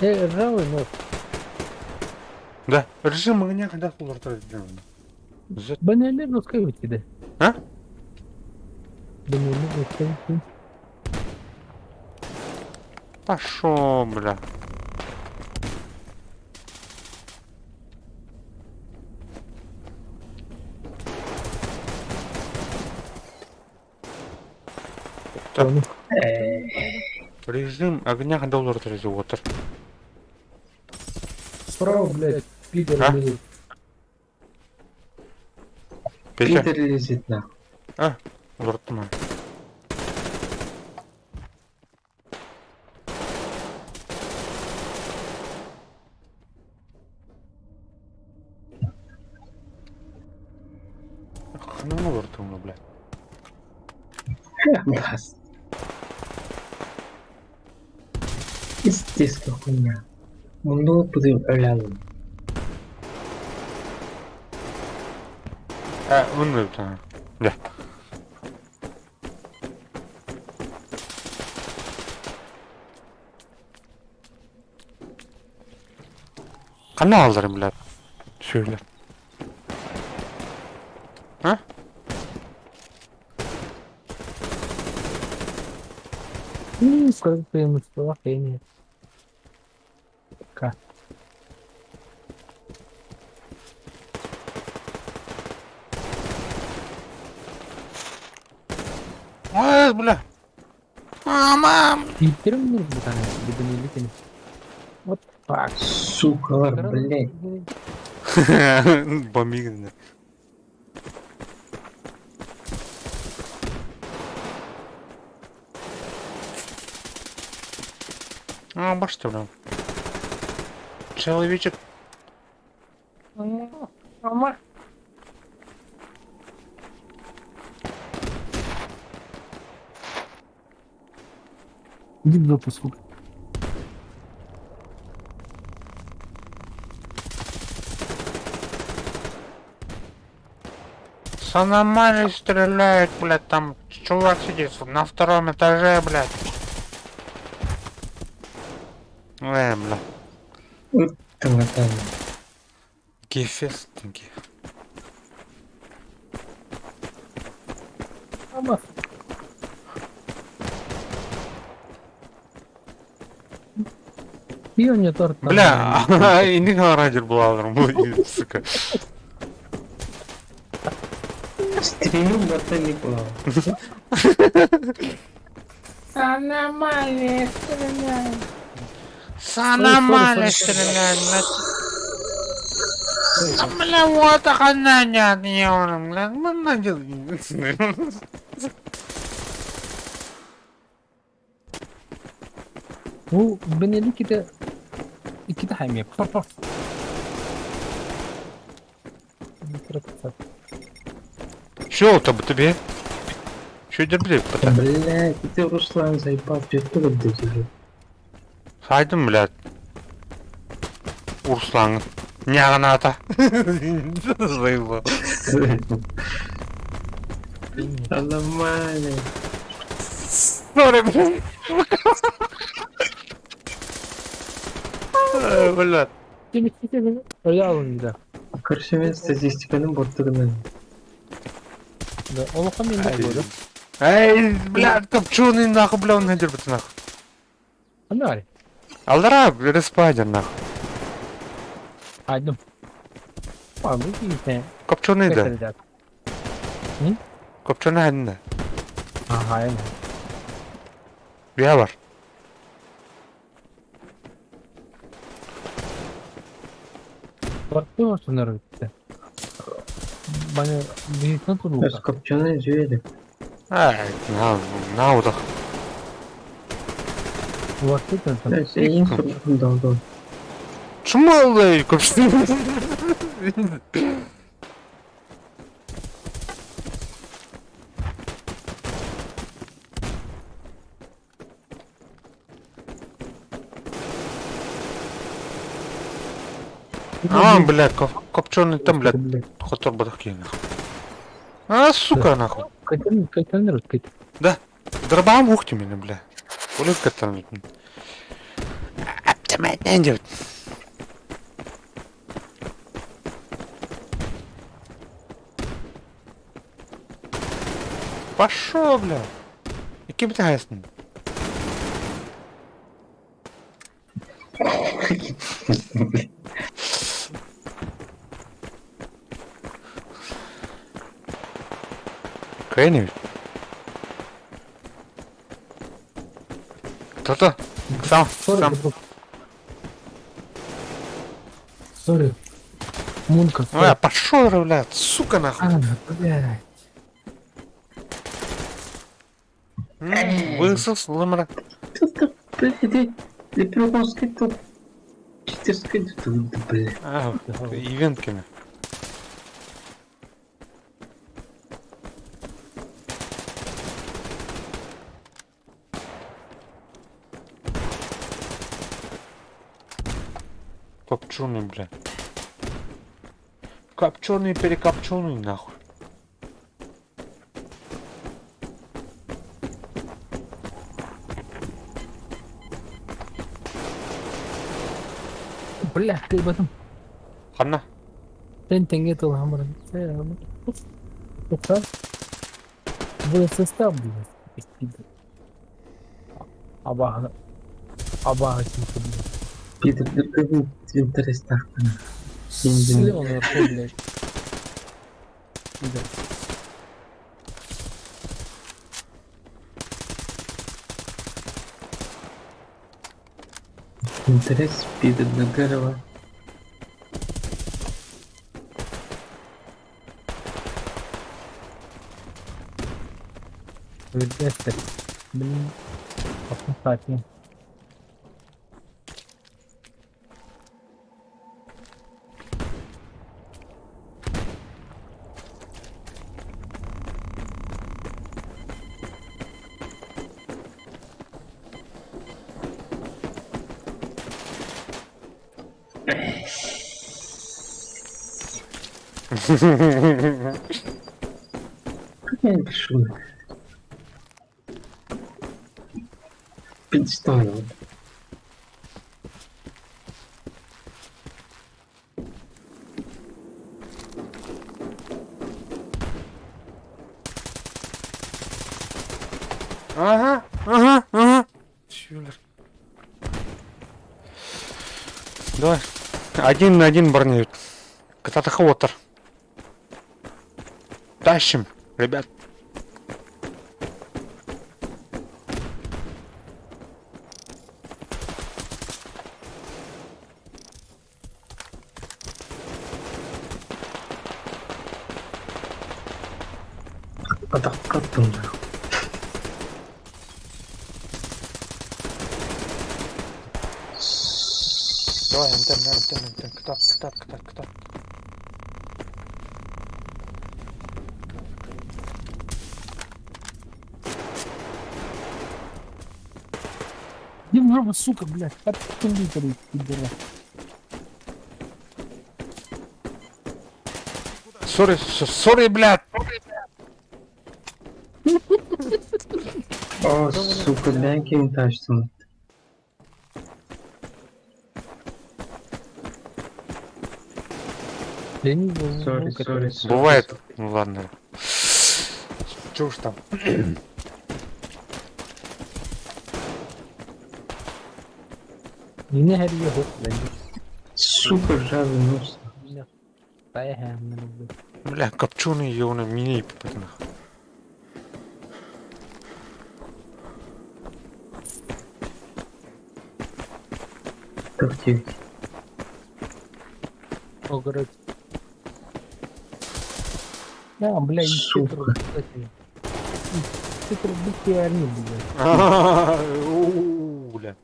Ржавый нос. Да, режим огня, когда хулар Банальный нос как тебе? А? Банальный нос как Пошел, бля. Так. Режим огня доллар отр. Справа, блядь, пидор А? лезет. Петя? Пидор лезет нахуй. А, улартыма. Ханан улартыма, блядь. Бас. Пиздец, хуйня. Мунду пыдыр өләлім. А, он это. Да. Канал алдарым, блядь. Сөйле. А? Преимущество хрени. К. Ой, бля. Мама! Тииттерим бутаны, бутаны Вот fuck. Сука, блядь. Бомбигн. А, башта, бля. Человечек. Мама. Иди в жопу, сука. С аномалии стреляют, блядь, там чувак сидит на втором этаже, блядь. Бля. Тыңатан. Гефестинги. Мама. И он мне торт. Бля, и не радер была, сука. Стрелю ботанику. Аномалия стреляют. С аномалии стреляют, блядь. А, бля, вот она не бля, ну, надел. Бу бенеликите иккитэ хаймиэ Что это тебе? Что держи, пота? Блядь, ты Руслан заебал, ты откуда блядь уже? Сайдым, блядь. Урслан. Няганата. Заебал. Аномалия. Сори, блядь. Блядь. Öyle Короче, мен статистиканы боттырмын. Да, олохом мен де Эй, блядь, копченый нахуй, бля, он надербится нахуй. Аны Алдара, респайдер нахуй. Айдым. Копченый да. Копченый да. Ага, Я бар. Барты осунар битте. Баны бүйүтүн турулта. Копченый звери. Ай, на, на удах. Барты турулта. Дал, Чмалый, копченый. А, блядь, копченый там, блядь, хотор бадахки, нахуй. А, сука, нахуй. Да, дробам ухти меня, бля. Улыбка там. Пошел, бля. И кем ты гасни? Кэнни? Кто-то? Сам, сам. Сори. Мунка. Ой, пошел, блядь, сука, нахуй. А, блядь. Высос, лымра. Блядь, ты тут. Читерской тут, блядь. А, ивентками. Копченый, бля. Копченый, перекопченый, нахуй. Бля, ты в этом. Ханна. Тен тенге тыл хамыр. Это? Был состав, блядь. Абааһы абааһы сиикэ блядь. Питер, ты интерестахтана. Слева наверху, блядь. Пидор. Интерес Питер Нагарова. Өлбөттөр. Блин. Атын саатын. Как я пишу? Пидстон. Ага, ага, ага. Чүлер. Давай. Один на один броневик. Кататахвотер. Тащим, ребят. Атахха тунна. Давай, Антон, Антон, Антон, кытат, кытат, кытат, кытат. Иди в жопу, сука, блядь. Под пидора. Сори, сори, блядь. О, сука, дай кем тащим. Сори, сори, сори. Бывает. Ну ладно. Че уж там. Не гори его, блядь. Сука, жабы нос. Бля, копченый ёбаный мини нахуй. Как тебе? О, короче. Да, бля, и Сука. кстати. Хитро они, блядь. У, Бля.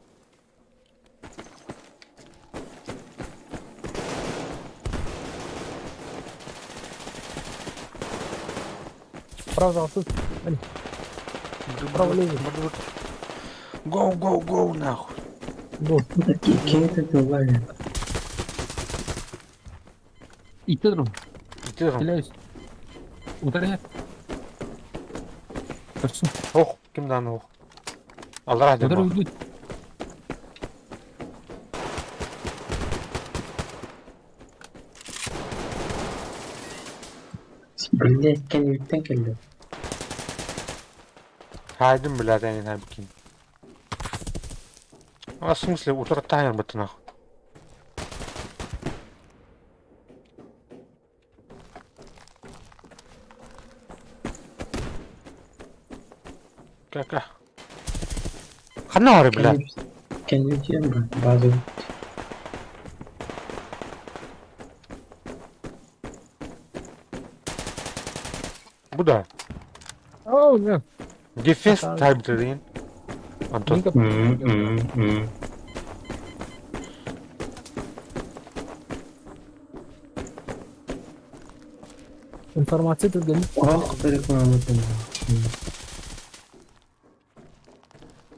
Правда, тут. Право левый. Гоу, гоу, гоу, нахуй. Го. Кем это лагерь? И Петру, Где там? стреляюсь. Ударяй. Хорошо. Ох, ким дан ох. Аллах Удар дем. уйдут. Блять, кем келди. Хайдым, блядь, я не знаю, ким. А в смысле, утро таймер бы ты нахуй. Кака. Ханары, блядь. Кем базу. Куда? О, нет. Дефес тайм ты Антон. Информация тут горит. Ох, реклама там.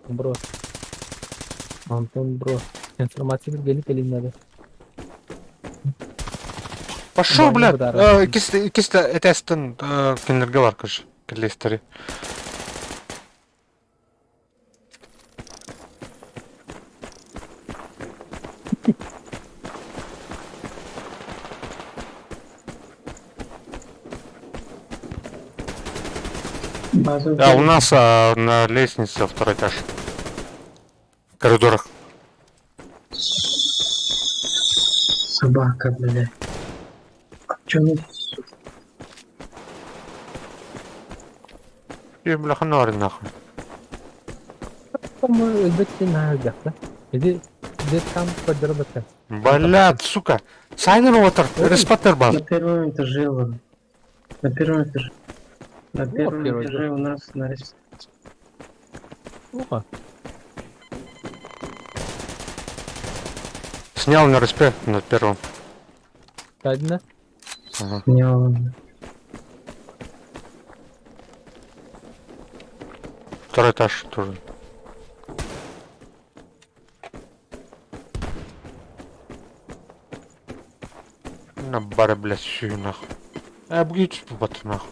Бро. Антон, бро. Информация тут горит или надо? Пошел, Бля, блядь. Кисто, кисто, это эстен кинергалар, короче. Кэллистери. Базу. Да, у нас на лестнице второй этаж. Коридорах. Собака, блядь. Чё ну... Е, бляха, нары нахуй. По-моему, өлбөт наһаа элбэх да. Иди, где там подработка. Блядь, сука. Сайнер отыр, респаттер бар. На первом этаже он. На первом этаже. На первом первый этаже у нас на рес... Опа. Снял на респе на первом. Одна. Ага. Снял он. Второй этаж тоже. На баре, блядь, всю нахуй. А, бугит бат нахуй.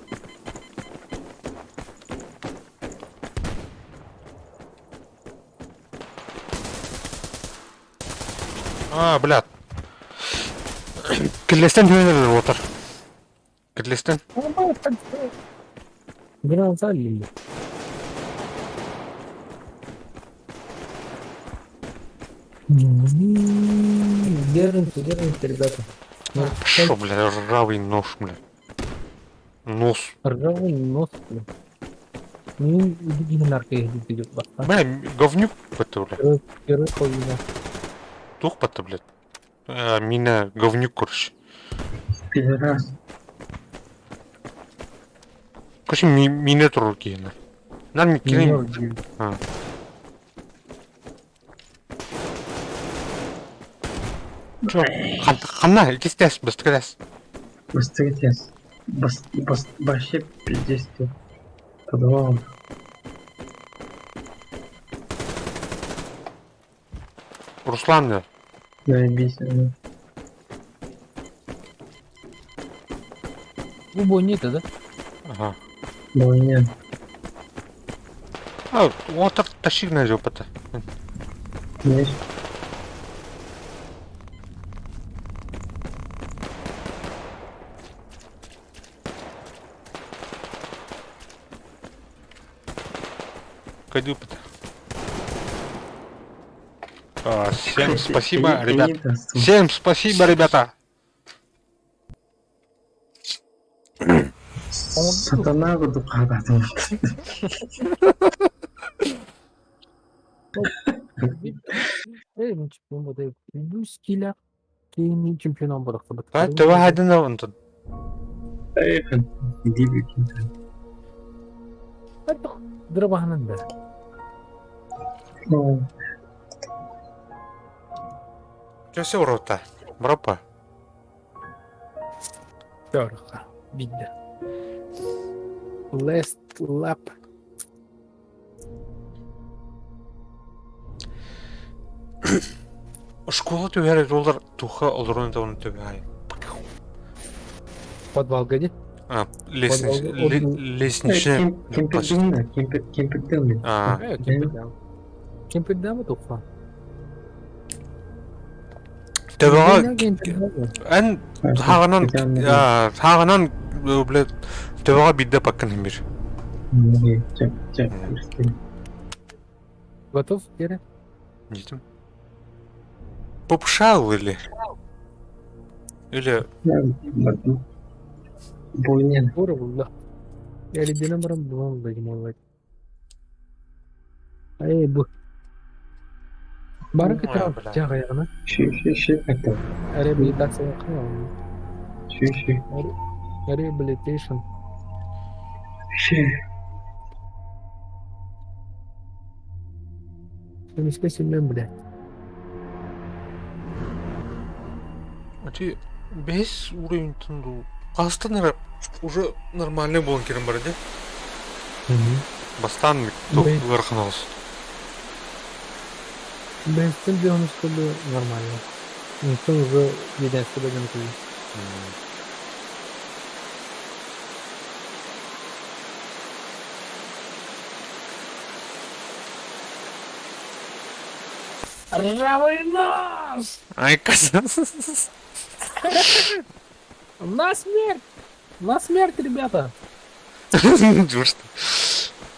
А, блядь. Киллестен түнелер отыр. Киллестен. Гранза лили. Держимся, держимся, ребята. Шо, бля, ржавый нож, бля. Нос. Ржавый нос, бля. Ну, иди нарко, иди, иди, Бля, говнюк это, бля. Первый половина. Тух это, блядь. А, меня говнюк, короче. Пидорас. Короче, ми мине турар киһини. Нам кини... А. Чо, ханна, иккистэс, быстыктэс. Быстрее. Бас, бас, вообще пиздец тут. Подвал. Руслан, да. Заебись. ну. Убой нет, да? Ага. Бойня. А, отыр тащик на опыта. Знаешь, Кайду опыта. А, всем спасибо, ребят. Всем спасибо, ребята. Сатана курдук хаатым. Эй, чемпион буолла. Үс киилэ киин чемпион буолла. А, төбө хайдын онтон. Иди бикин. Дырабаһынан да. Чөсө урота. Бропа. Төрха. Бидде. Last lap. Школа түһэр доллар туха олорун да оны төбө ай. Подвалга ди. А, лестничная. Кемперден да, кемперден. А. Кемперден туха. Төбөҕө эн хаҕынан хаҕынан блядь төбөҕө биирдэ паккын иһин бир. Готов, Гера? Дитим. Попшал или? Или... Бойня. Бура Эридинен баран булан да Эй, бу. Бары кытыра жагайгына. Ши ши ши это. Реабилитация кылам. Ши ши. Rehabilitation. Ши. Эмиске симмен блядь. Ати бес уровень тунду. Астан уже нормальный болон керен бар де. Бастан ыархан Бэстен 90 нормально. Никто уже единство дадим Ржавый нос! Ай, казался. На смерть! На смерть, ребята!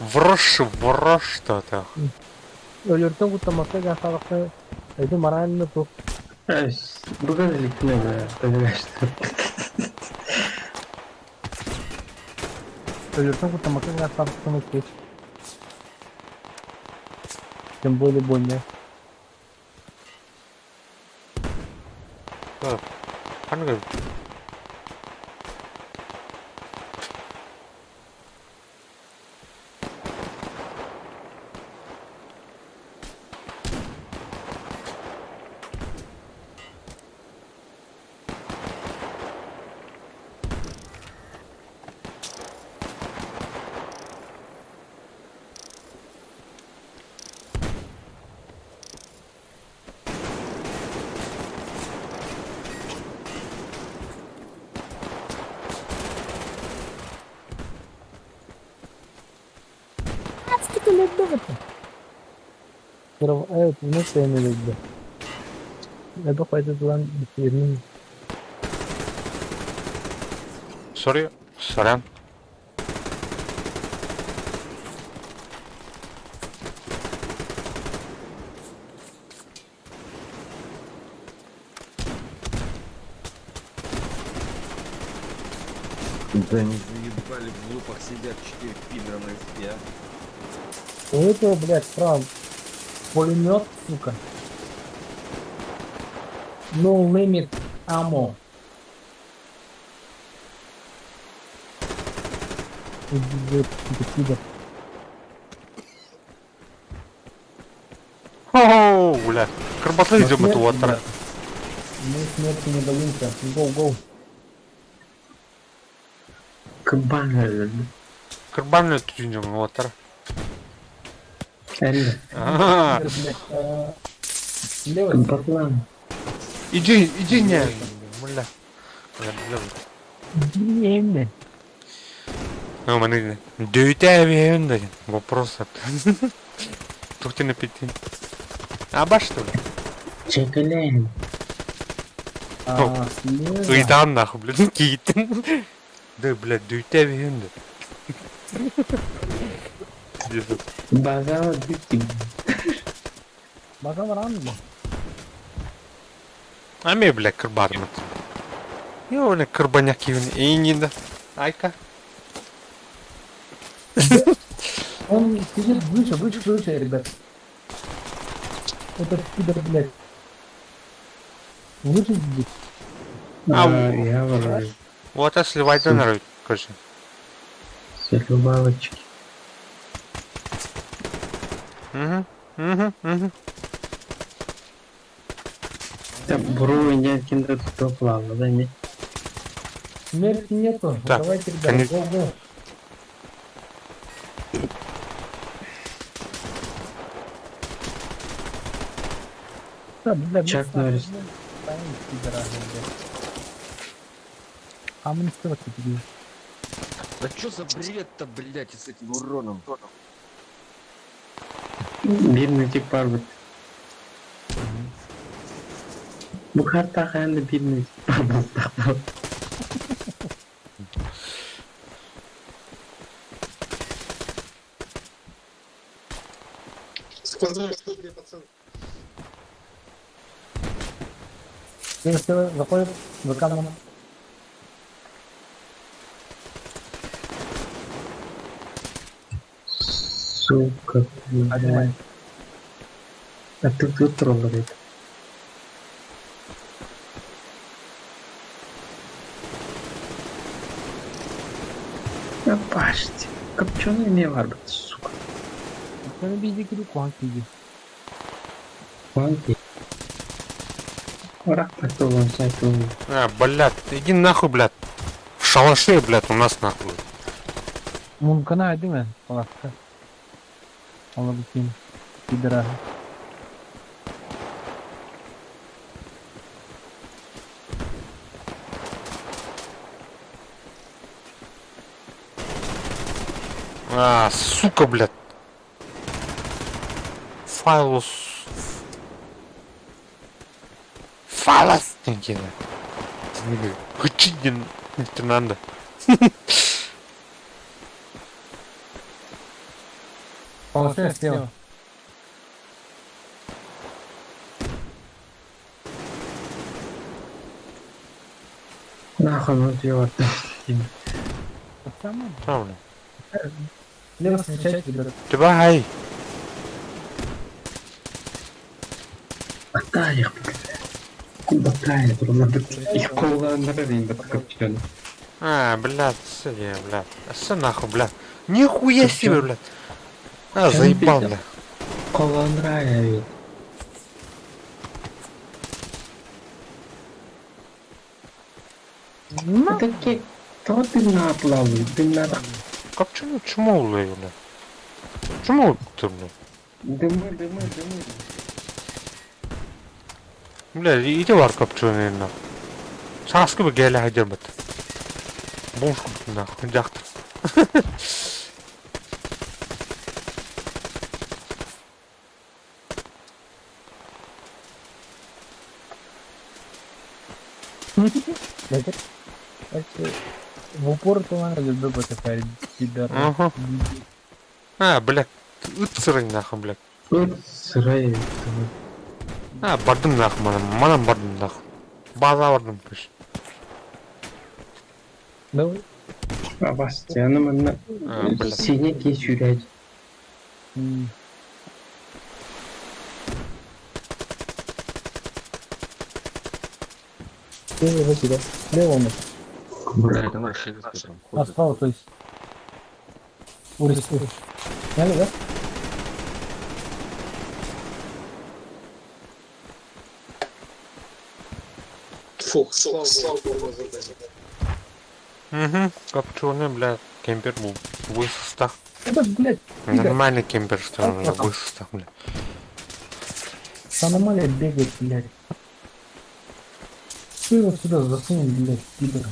Врожь, врожь что-то. Өлөртөн куттаммакка дьаахтаабакка эти морально туох Бүгүн иликтин өлөрөстөр. Өлөртөн куттаммакка дьаахтаабакка кеч. Тем более больно. Ханнык Evet, bunu sevmeliydi. Ya da faydalan yerinin Sorry, сорян. Да не заебали, в лупах сидят четыре пидора на спе, а. У этого, блядь, справа пулемет, сука. No limit ammo. Иди, пидор. О, бля. Карбатлы идем это вот. Мы смерти не боимся. Гоу, гоу. Кабан өлөрдө. Кырбан түнжөм уоттар. Әлле. Лево. Кабатлан. Иди, иди не. Бля. Бля, бля. Не. Ну, маны дөйтә бен деген вопрос. Тухтина пяти. А баш что ли? Чекален. Ыйтан нахуй, блядь, киттин. Да, блядь, дөйтә бен Базала дикти. База баран А ме, блядь, кырбармыт. Йоне кырбаняк юн ининда. Айка. Он сидит выше, выше, выше, ребят. Этот пидор, блядь. Выше сидит. А, я вроде. Вот а сливай доноры, короче. Сливалочки. Угу, угу, угу. Да, бро, я кем-то тут плавно, да, не? Смерти нету. Так, Давайте, ребята, конечно. го, го. Да, бля, Чак Норрис. А мы не стоит тебе. Да чё за бред-то, блядь, с этим уроном? Бирни тип бар бит. Бу карта ханды бирни тип бар бит. Сказали, что где пацан. Заходит за кадром. Сука, блядь. А ты тут троллит. Апаште. Копченый не бар бит, сука. Копченый биздики куанки. Куанки. Урак потом сайту. А, блядь, иди нахуй, блядь. В шалаше, блядь, у нас нахуй. Мумкана değil mi? Kulakta. Alabileyim. Пидора. А, сука, блядь. Файлус. Фалас. Хычидин. Надо. Полосы слева. Нахуй он тебе Правильно. Лево встречайте, ребята. Давай. Атай их, Куда Их колланнары А, блядь, сиди, блядь. Все нахуй, блядь. Нихуя себе, блядь. А, заебал, блядь. Колланрая Таки, то ты наплавай, ты надо. Копченую чмо, блядь. Чмо ты, блядь. Дымы, дымы, дымы. Бля, иди вар копченый, нахуй. Сааскы бы геле хадербет. Бомж нахуй, дьахтар. В упор то она люблю такая пидор. Ага. А, блядь, ыт нахуй, блядь. Ыт сырай. А, бардым нахуй, манам, манам бардым нахуй. База бардым, кыш. Давай. Абастяны манна сине ки сүрәт. Лево сюда. Лево у нас. Бля, это наши А, справа, то есть. Урис, урис. Сняли, да? Фух, слава богу, Угу, копченый, блядь, кемпер был. Высостах. Это, блядь, Нормальный кемпер, что ли, блядь, высостах, блядь. С аномалия бегает, блядь. Ты его сюда засунул, блядь, пидор.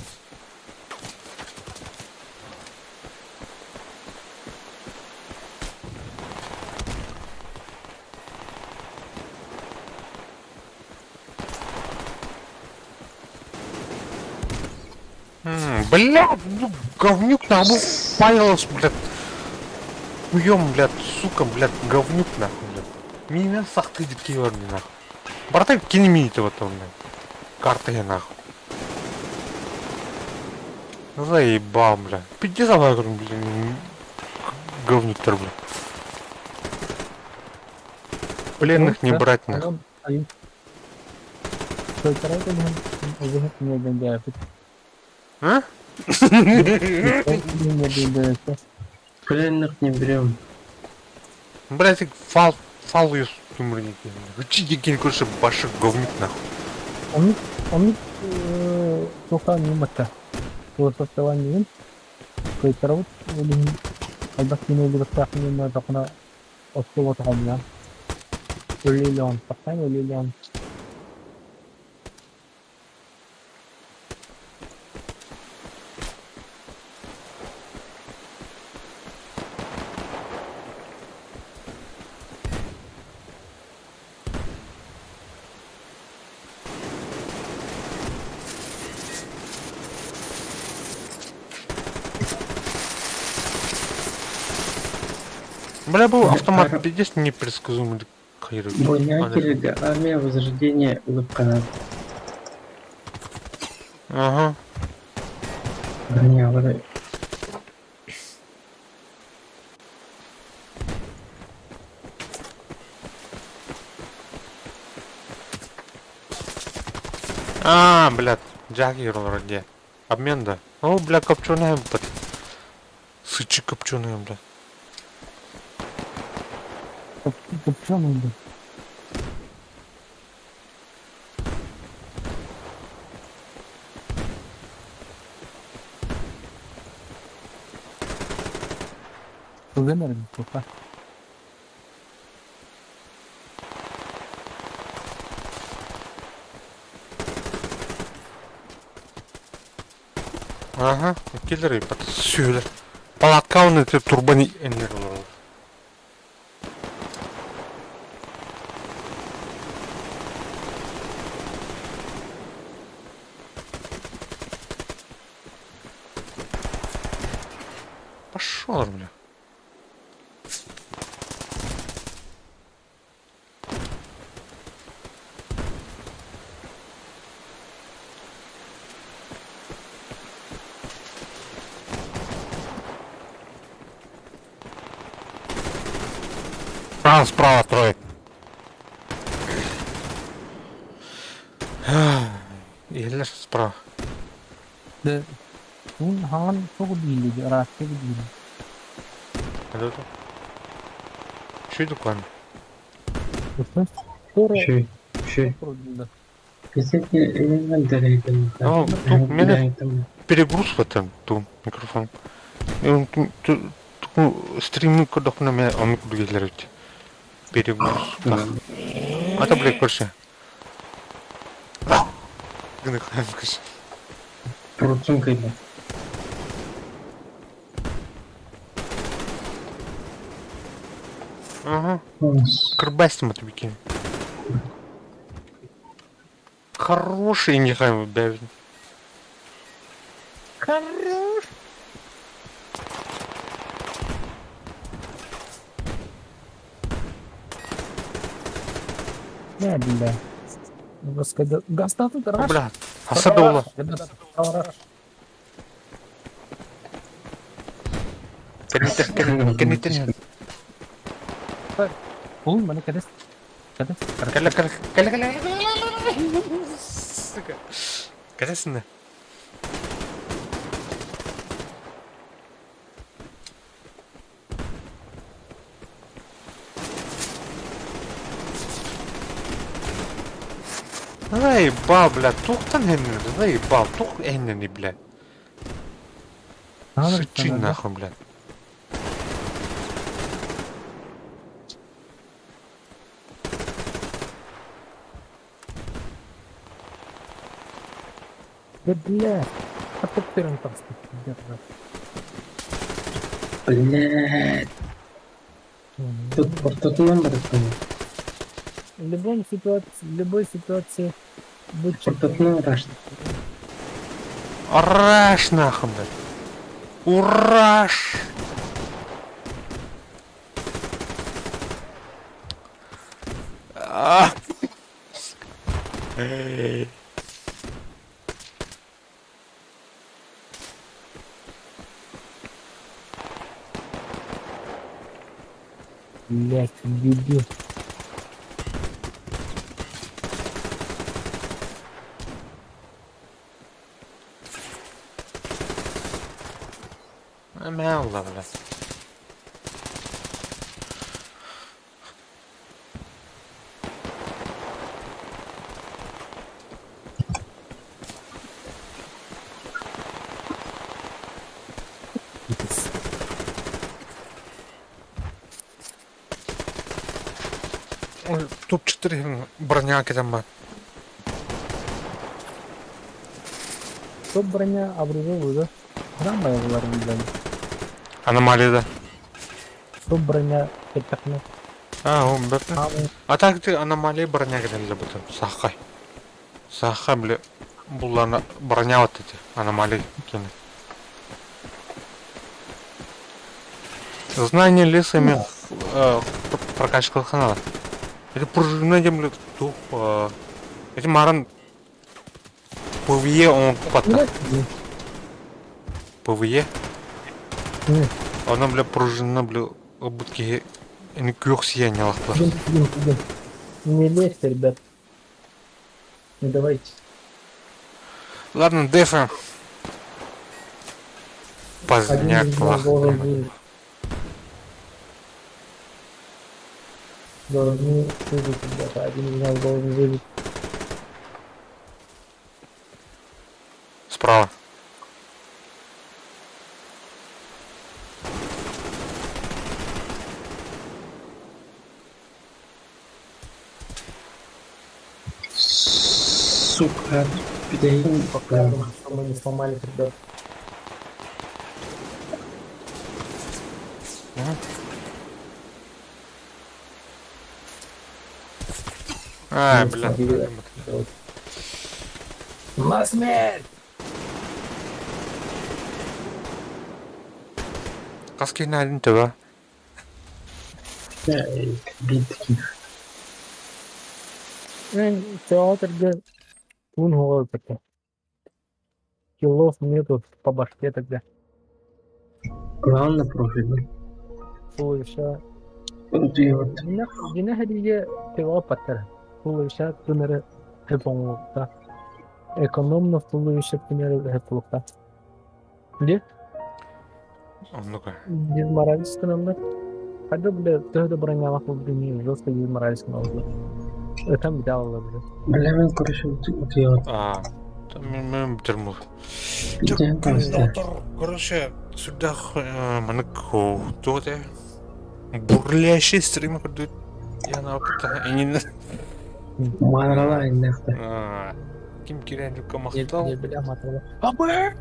Блядь, ну, говнюк нахуй, палился, блядь. Хуем, блядь, сука, блядь, говнюк нахуй, блядь. Меня сахты дикие нахуй. Братан, кинь мне этого там, блядь. Карты я нахуй. Заебал, бля. Пиздец, говорю, блин. Говнюк блядь. Пленных не брать нахуй. А? Пленных не берем. Блять, фал, фал ее короче, башек говнюк нахуй. Оннук, оннук туохтаан ньымматта. Туосаттаван диин. Кыйтарабыт олиһин элбэх киһини өлүбэттаах ньымматахына остуоботохомуйан. Өлүөлөөн, тахтаан өлүөлөөн. Бля, был автомат пиздец непредсказуемый. Бойня армия Возрождения улыбка. Ага. Броня, вода. А, блядь, Джаги вроде. Обмен, да. О, бля, копченая, блядь. Сычи копченая, бля. Копченый, блядь. Вымерли, плохо. Ага, киллеры под сюда. Палатка он это турбани энергия. Пошел, бля. Справа, справа трое. Иһиллэр справа. Да. Уун хаҥан тоҕо биилиги ыраахха биилиги. Это Что такое? Шей, шей. Ну, тут меня перегруз в этом, ту микрофон. Стримы кодохна меня он кудгелерить. Перегруз. А то, блядь, короче. Процункайда. Ага. Кырбастим это бикини. Хороший не блядь. Хорош. Не, бля. Господи, гастаты О, бля. Асадола. Кенитер, Ул маны кәдес. Кәдес. Кәлә, кәлә, кәлә, кәлә. Сука. Кәләсенә. Заебал, бля, тухтан хеннени, заебал, тух хеннени, бля. Сычи нахуй, бля. Да бля. А топтырын тапсты. Блядь. Тут ортотунан барыттым. В любом ситуации, в любой ситуации будь Ортотунан рашт. Араш нахуй, блядь. Ураш! А. Эй. Блять, дебил. Мә алла, блядь. Ой, Топ-4 броня там. Топ броня обрезал, да? Грамма булар билен. Аномалия, да. Топ броня кетахны. А, он бәпне. А так ты аномалия броня геле бутын. Сахай. Сахай, бля. Булларны броня вот эти аномалии кене. Знание леса мен прокачка канала. Это пружина землю тух. Эти маран ПВЕ он пата. ПВЕ. Она, бля, пружина, бля, обутки не күөх сияние лахтар. Не лезьте, ребят. Не давайте. Ладно, дефа. Поздняк Один из нас плох. должен выжить. Должны выжить, ребята. Один из нас должен выжить. Справа. Сука, пидорин. Пока мы не сломали, ребят. Ай, бля. На смерть! Каски на один ТВ. Битки. Театрга Тун голову такая. Килов нету по башке тогда. Главное профиль. Ой, ща. Утуйабыт. Дьиҥэ сэриигэ төбөҕө ыппаттар. Тулуйса гынары эпоҥҥута. Экономно тулуйса гынары эпулукта. Где? Оннук. Дезморализ гынаннар. Хайда бля төһө да бронялаах буолбут жестко дезморализ гыналлар. Ытан бүтэ алалар бля. Бля мен короче утуйабыт. А, там мен бүтэрму. Бүтэн таҕыста. Короче, сүрдээх маннык туох этэ бурлящий стрим курдук я опыта иҥин Маанарала иннэхтэ. ким кирэн жукка махтал Бля матала. Абы!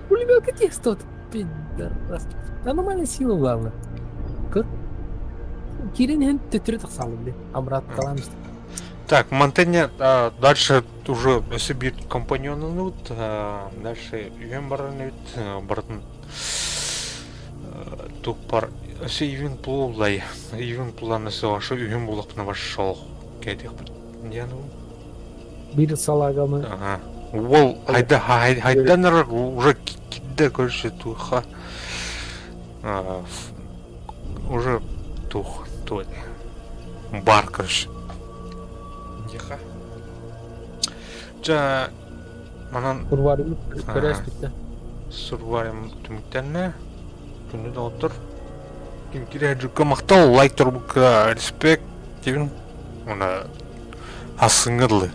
Пулемет текст пидорас. Аномальная сила главное. Кыр. Кирин хен төттөрү тахсалым бля. Обратно Так, Монтенья дальше уже себе компаньонунут, дальше үйен баран бартын туппар өссө июнь пулай июнь пуланы соҕашы үһүн булахпына вошел кэтиэхпит диэн Бир салаганы. Ага. Уол хайда хайданар уже кидде короче туха уже тух то бар короче Диха. Жа манан Сурварим көрөспүттэ. Сурварим түмүктэннэ. Күндү доҕоттор. Ким кире махтал лайк турбукка респект дебин. Уна асыңырлы.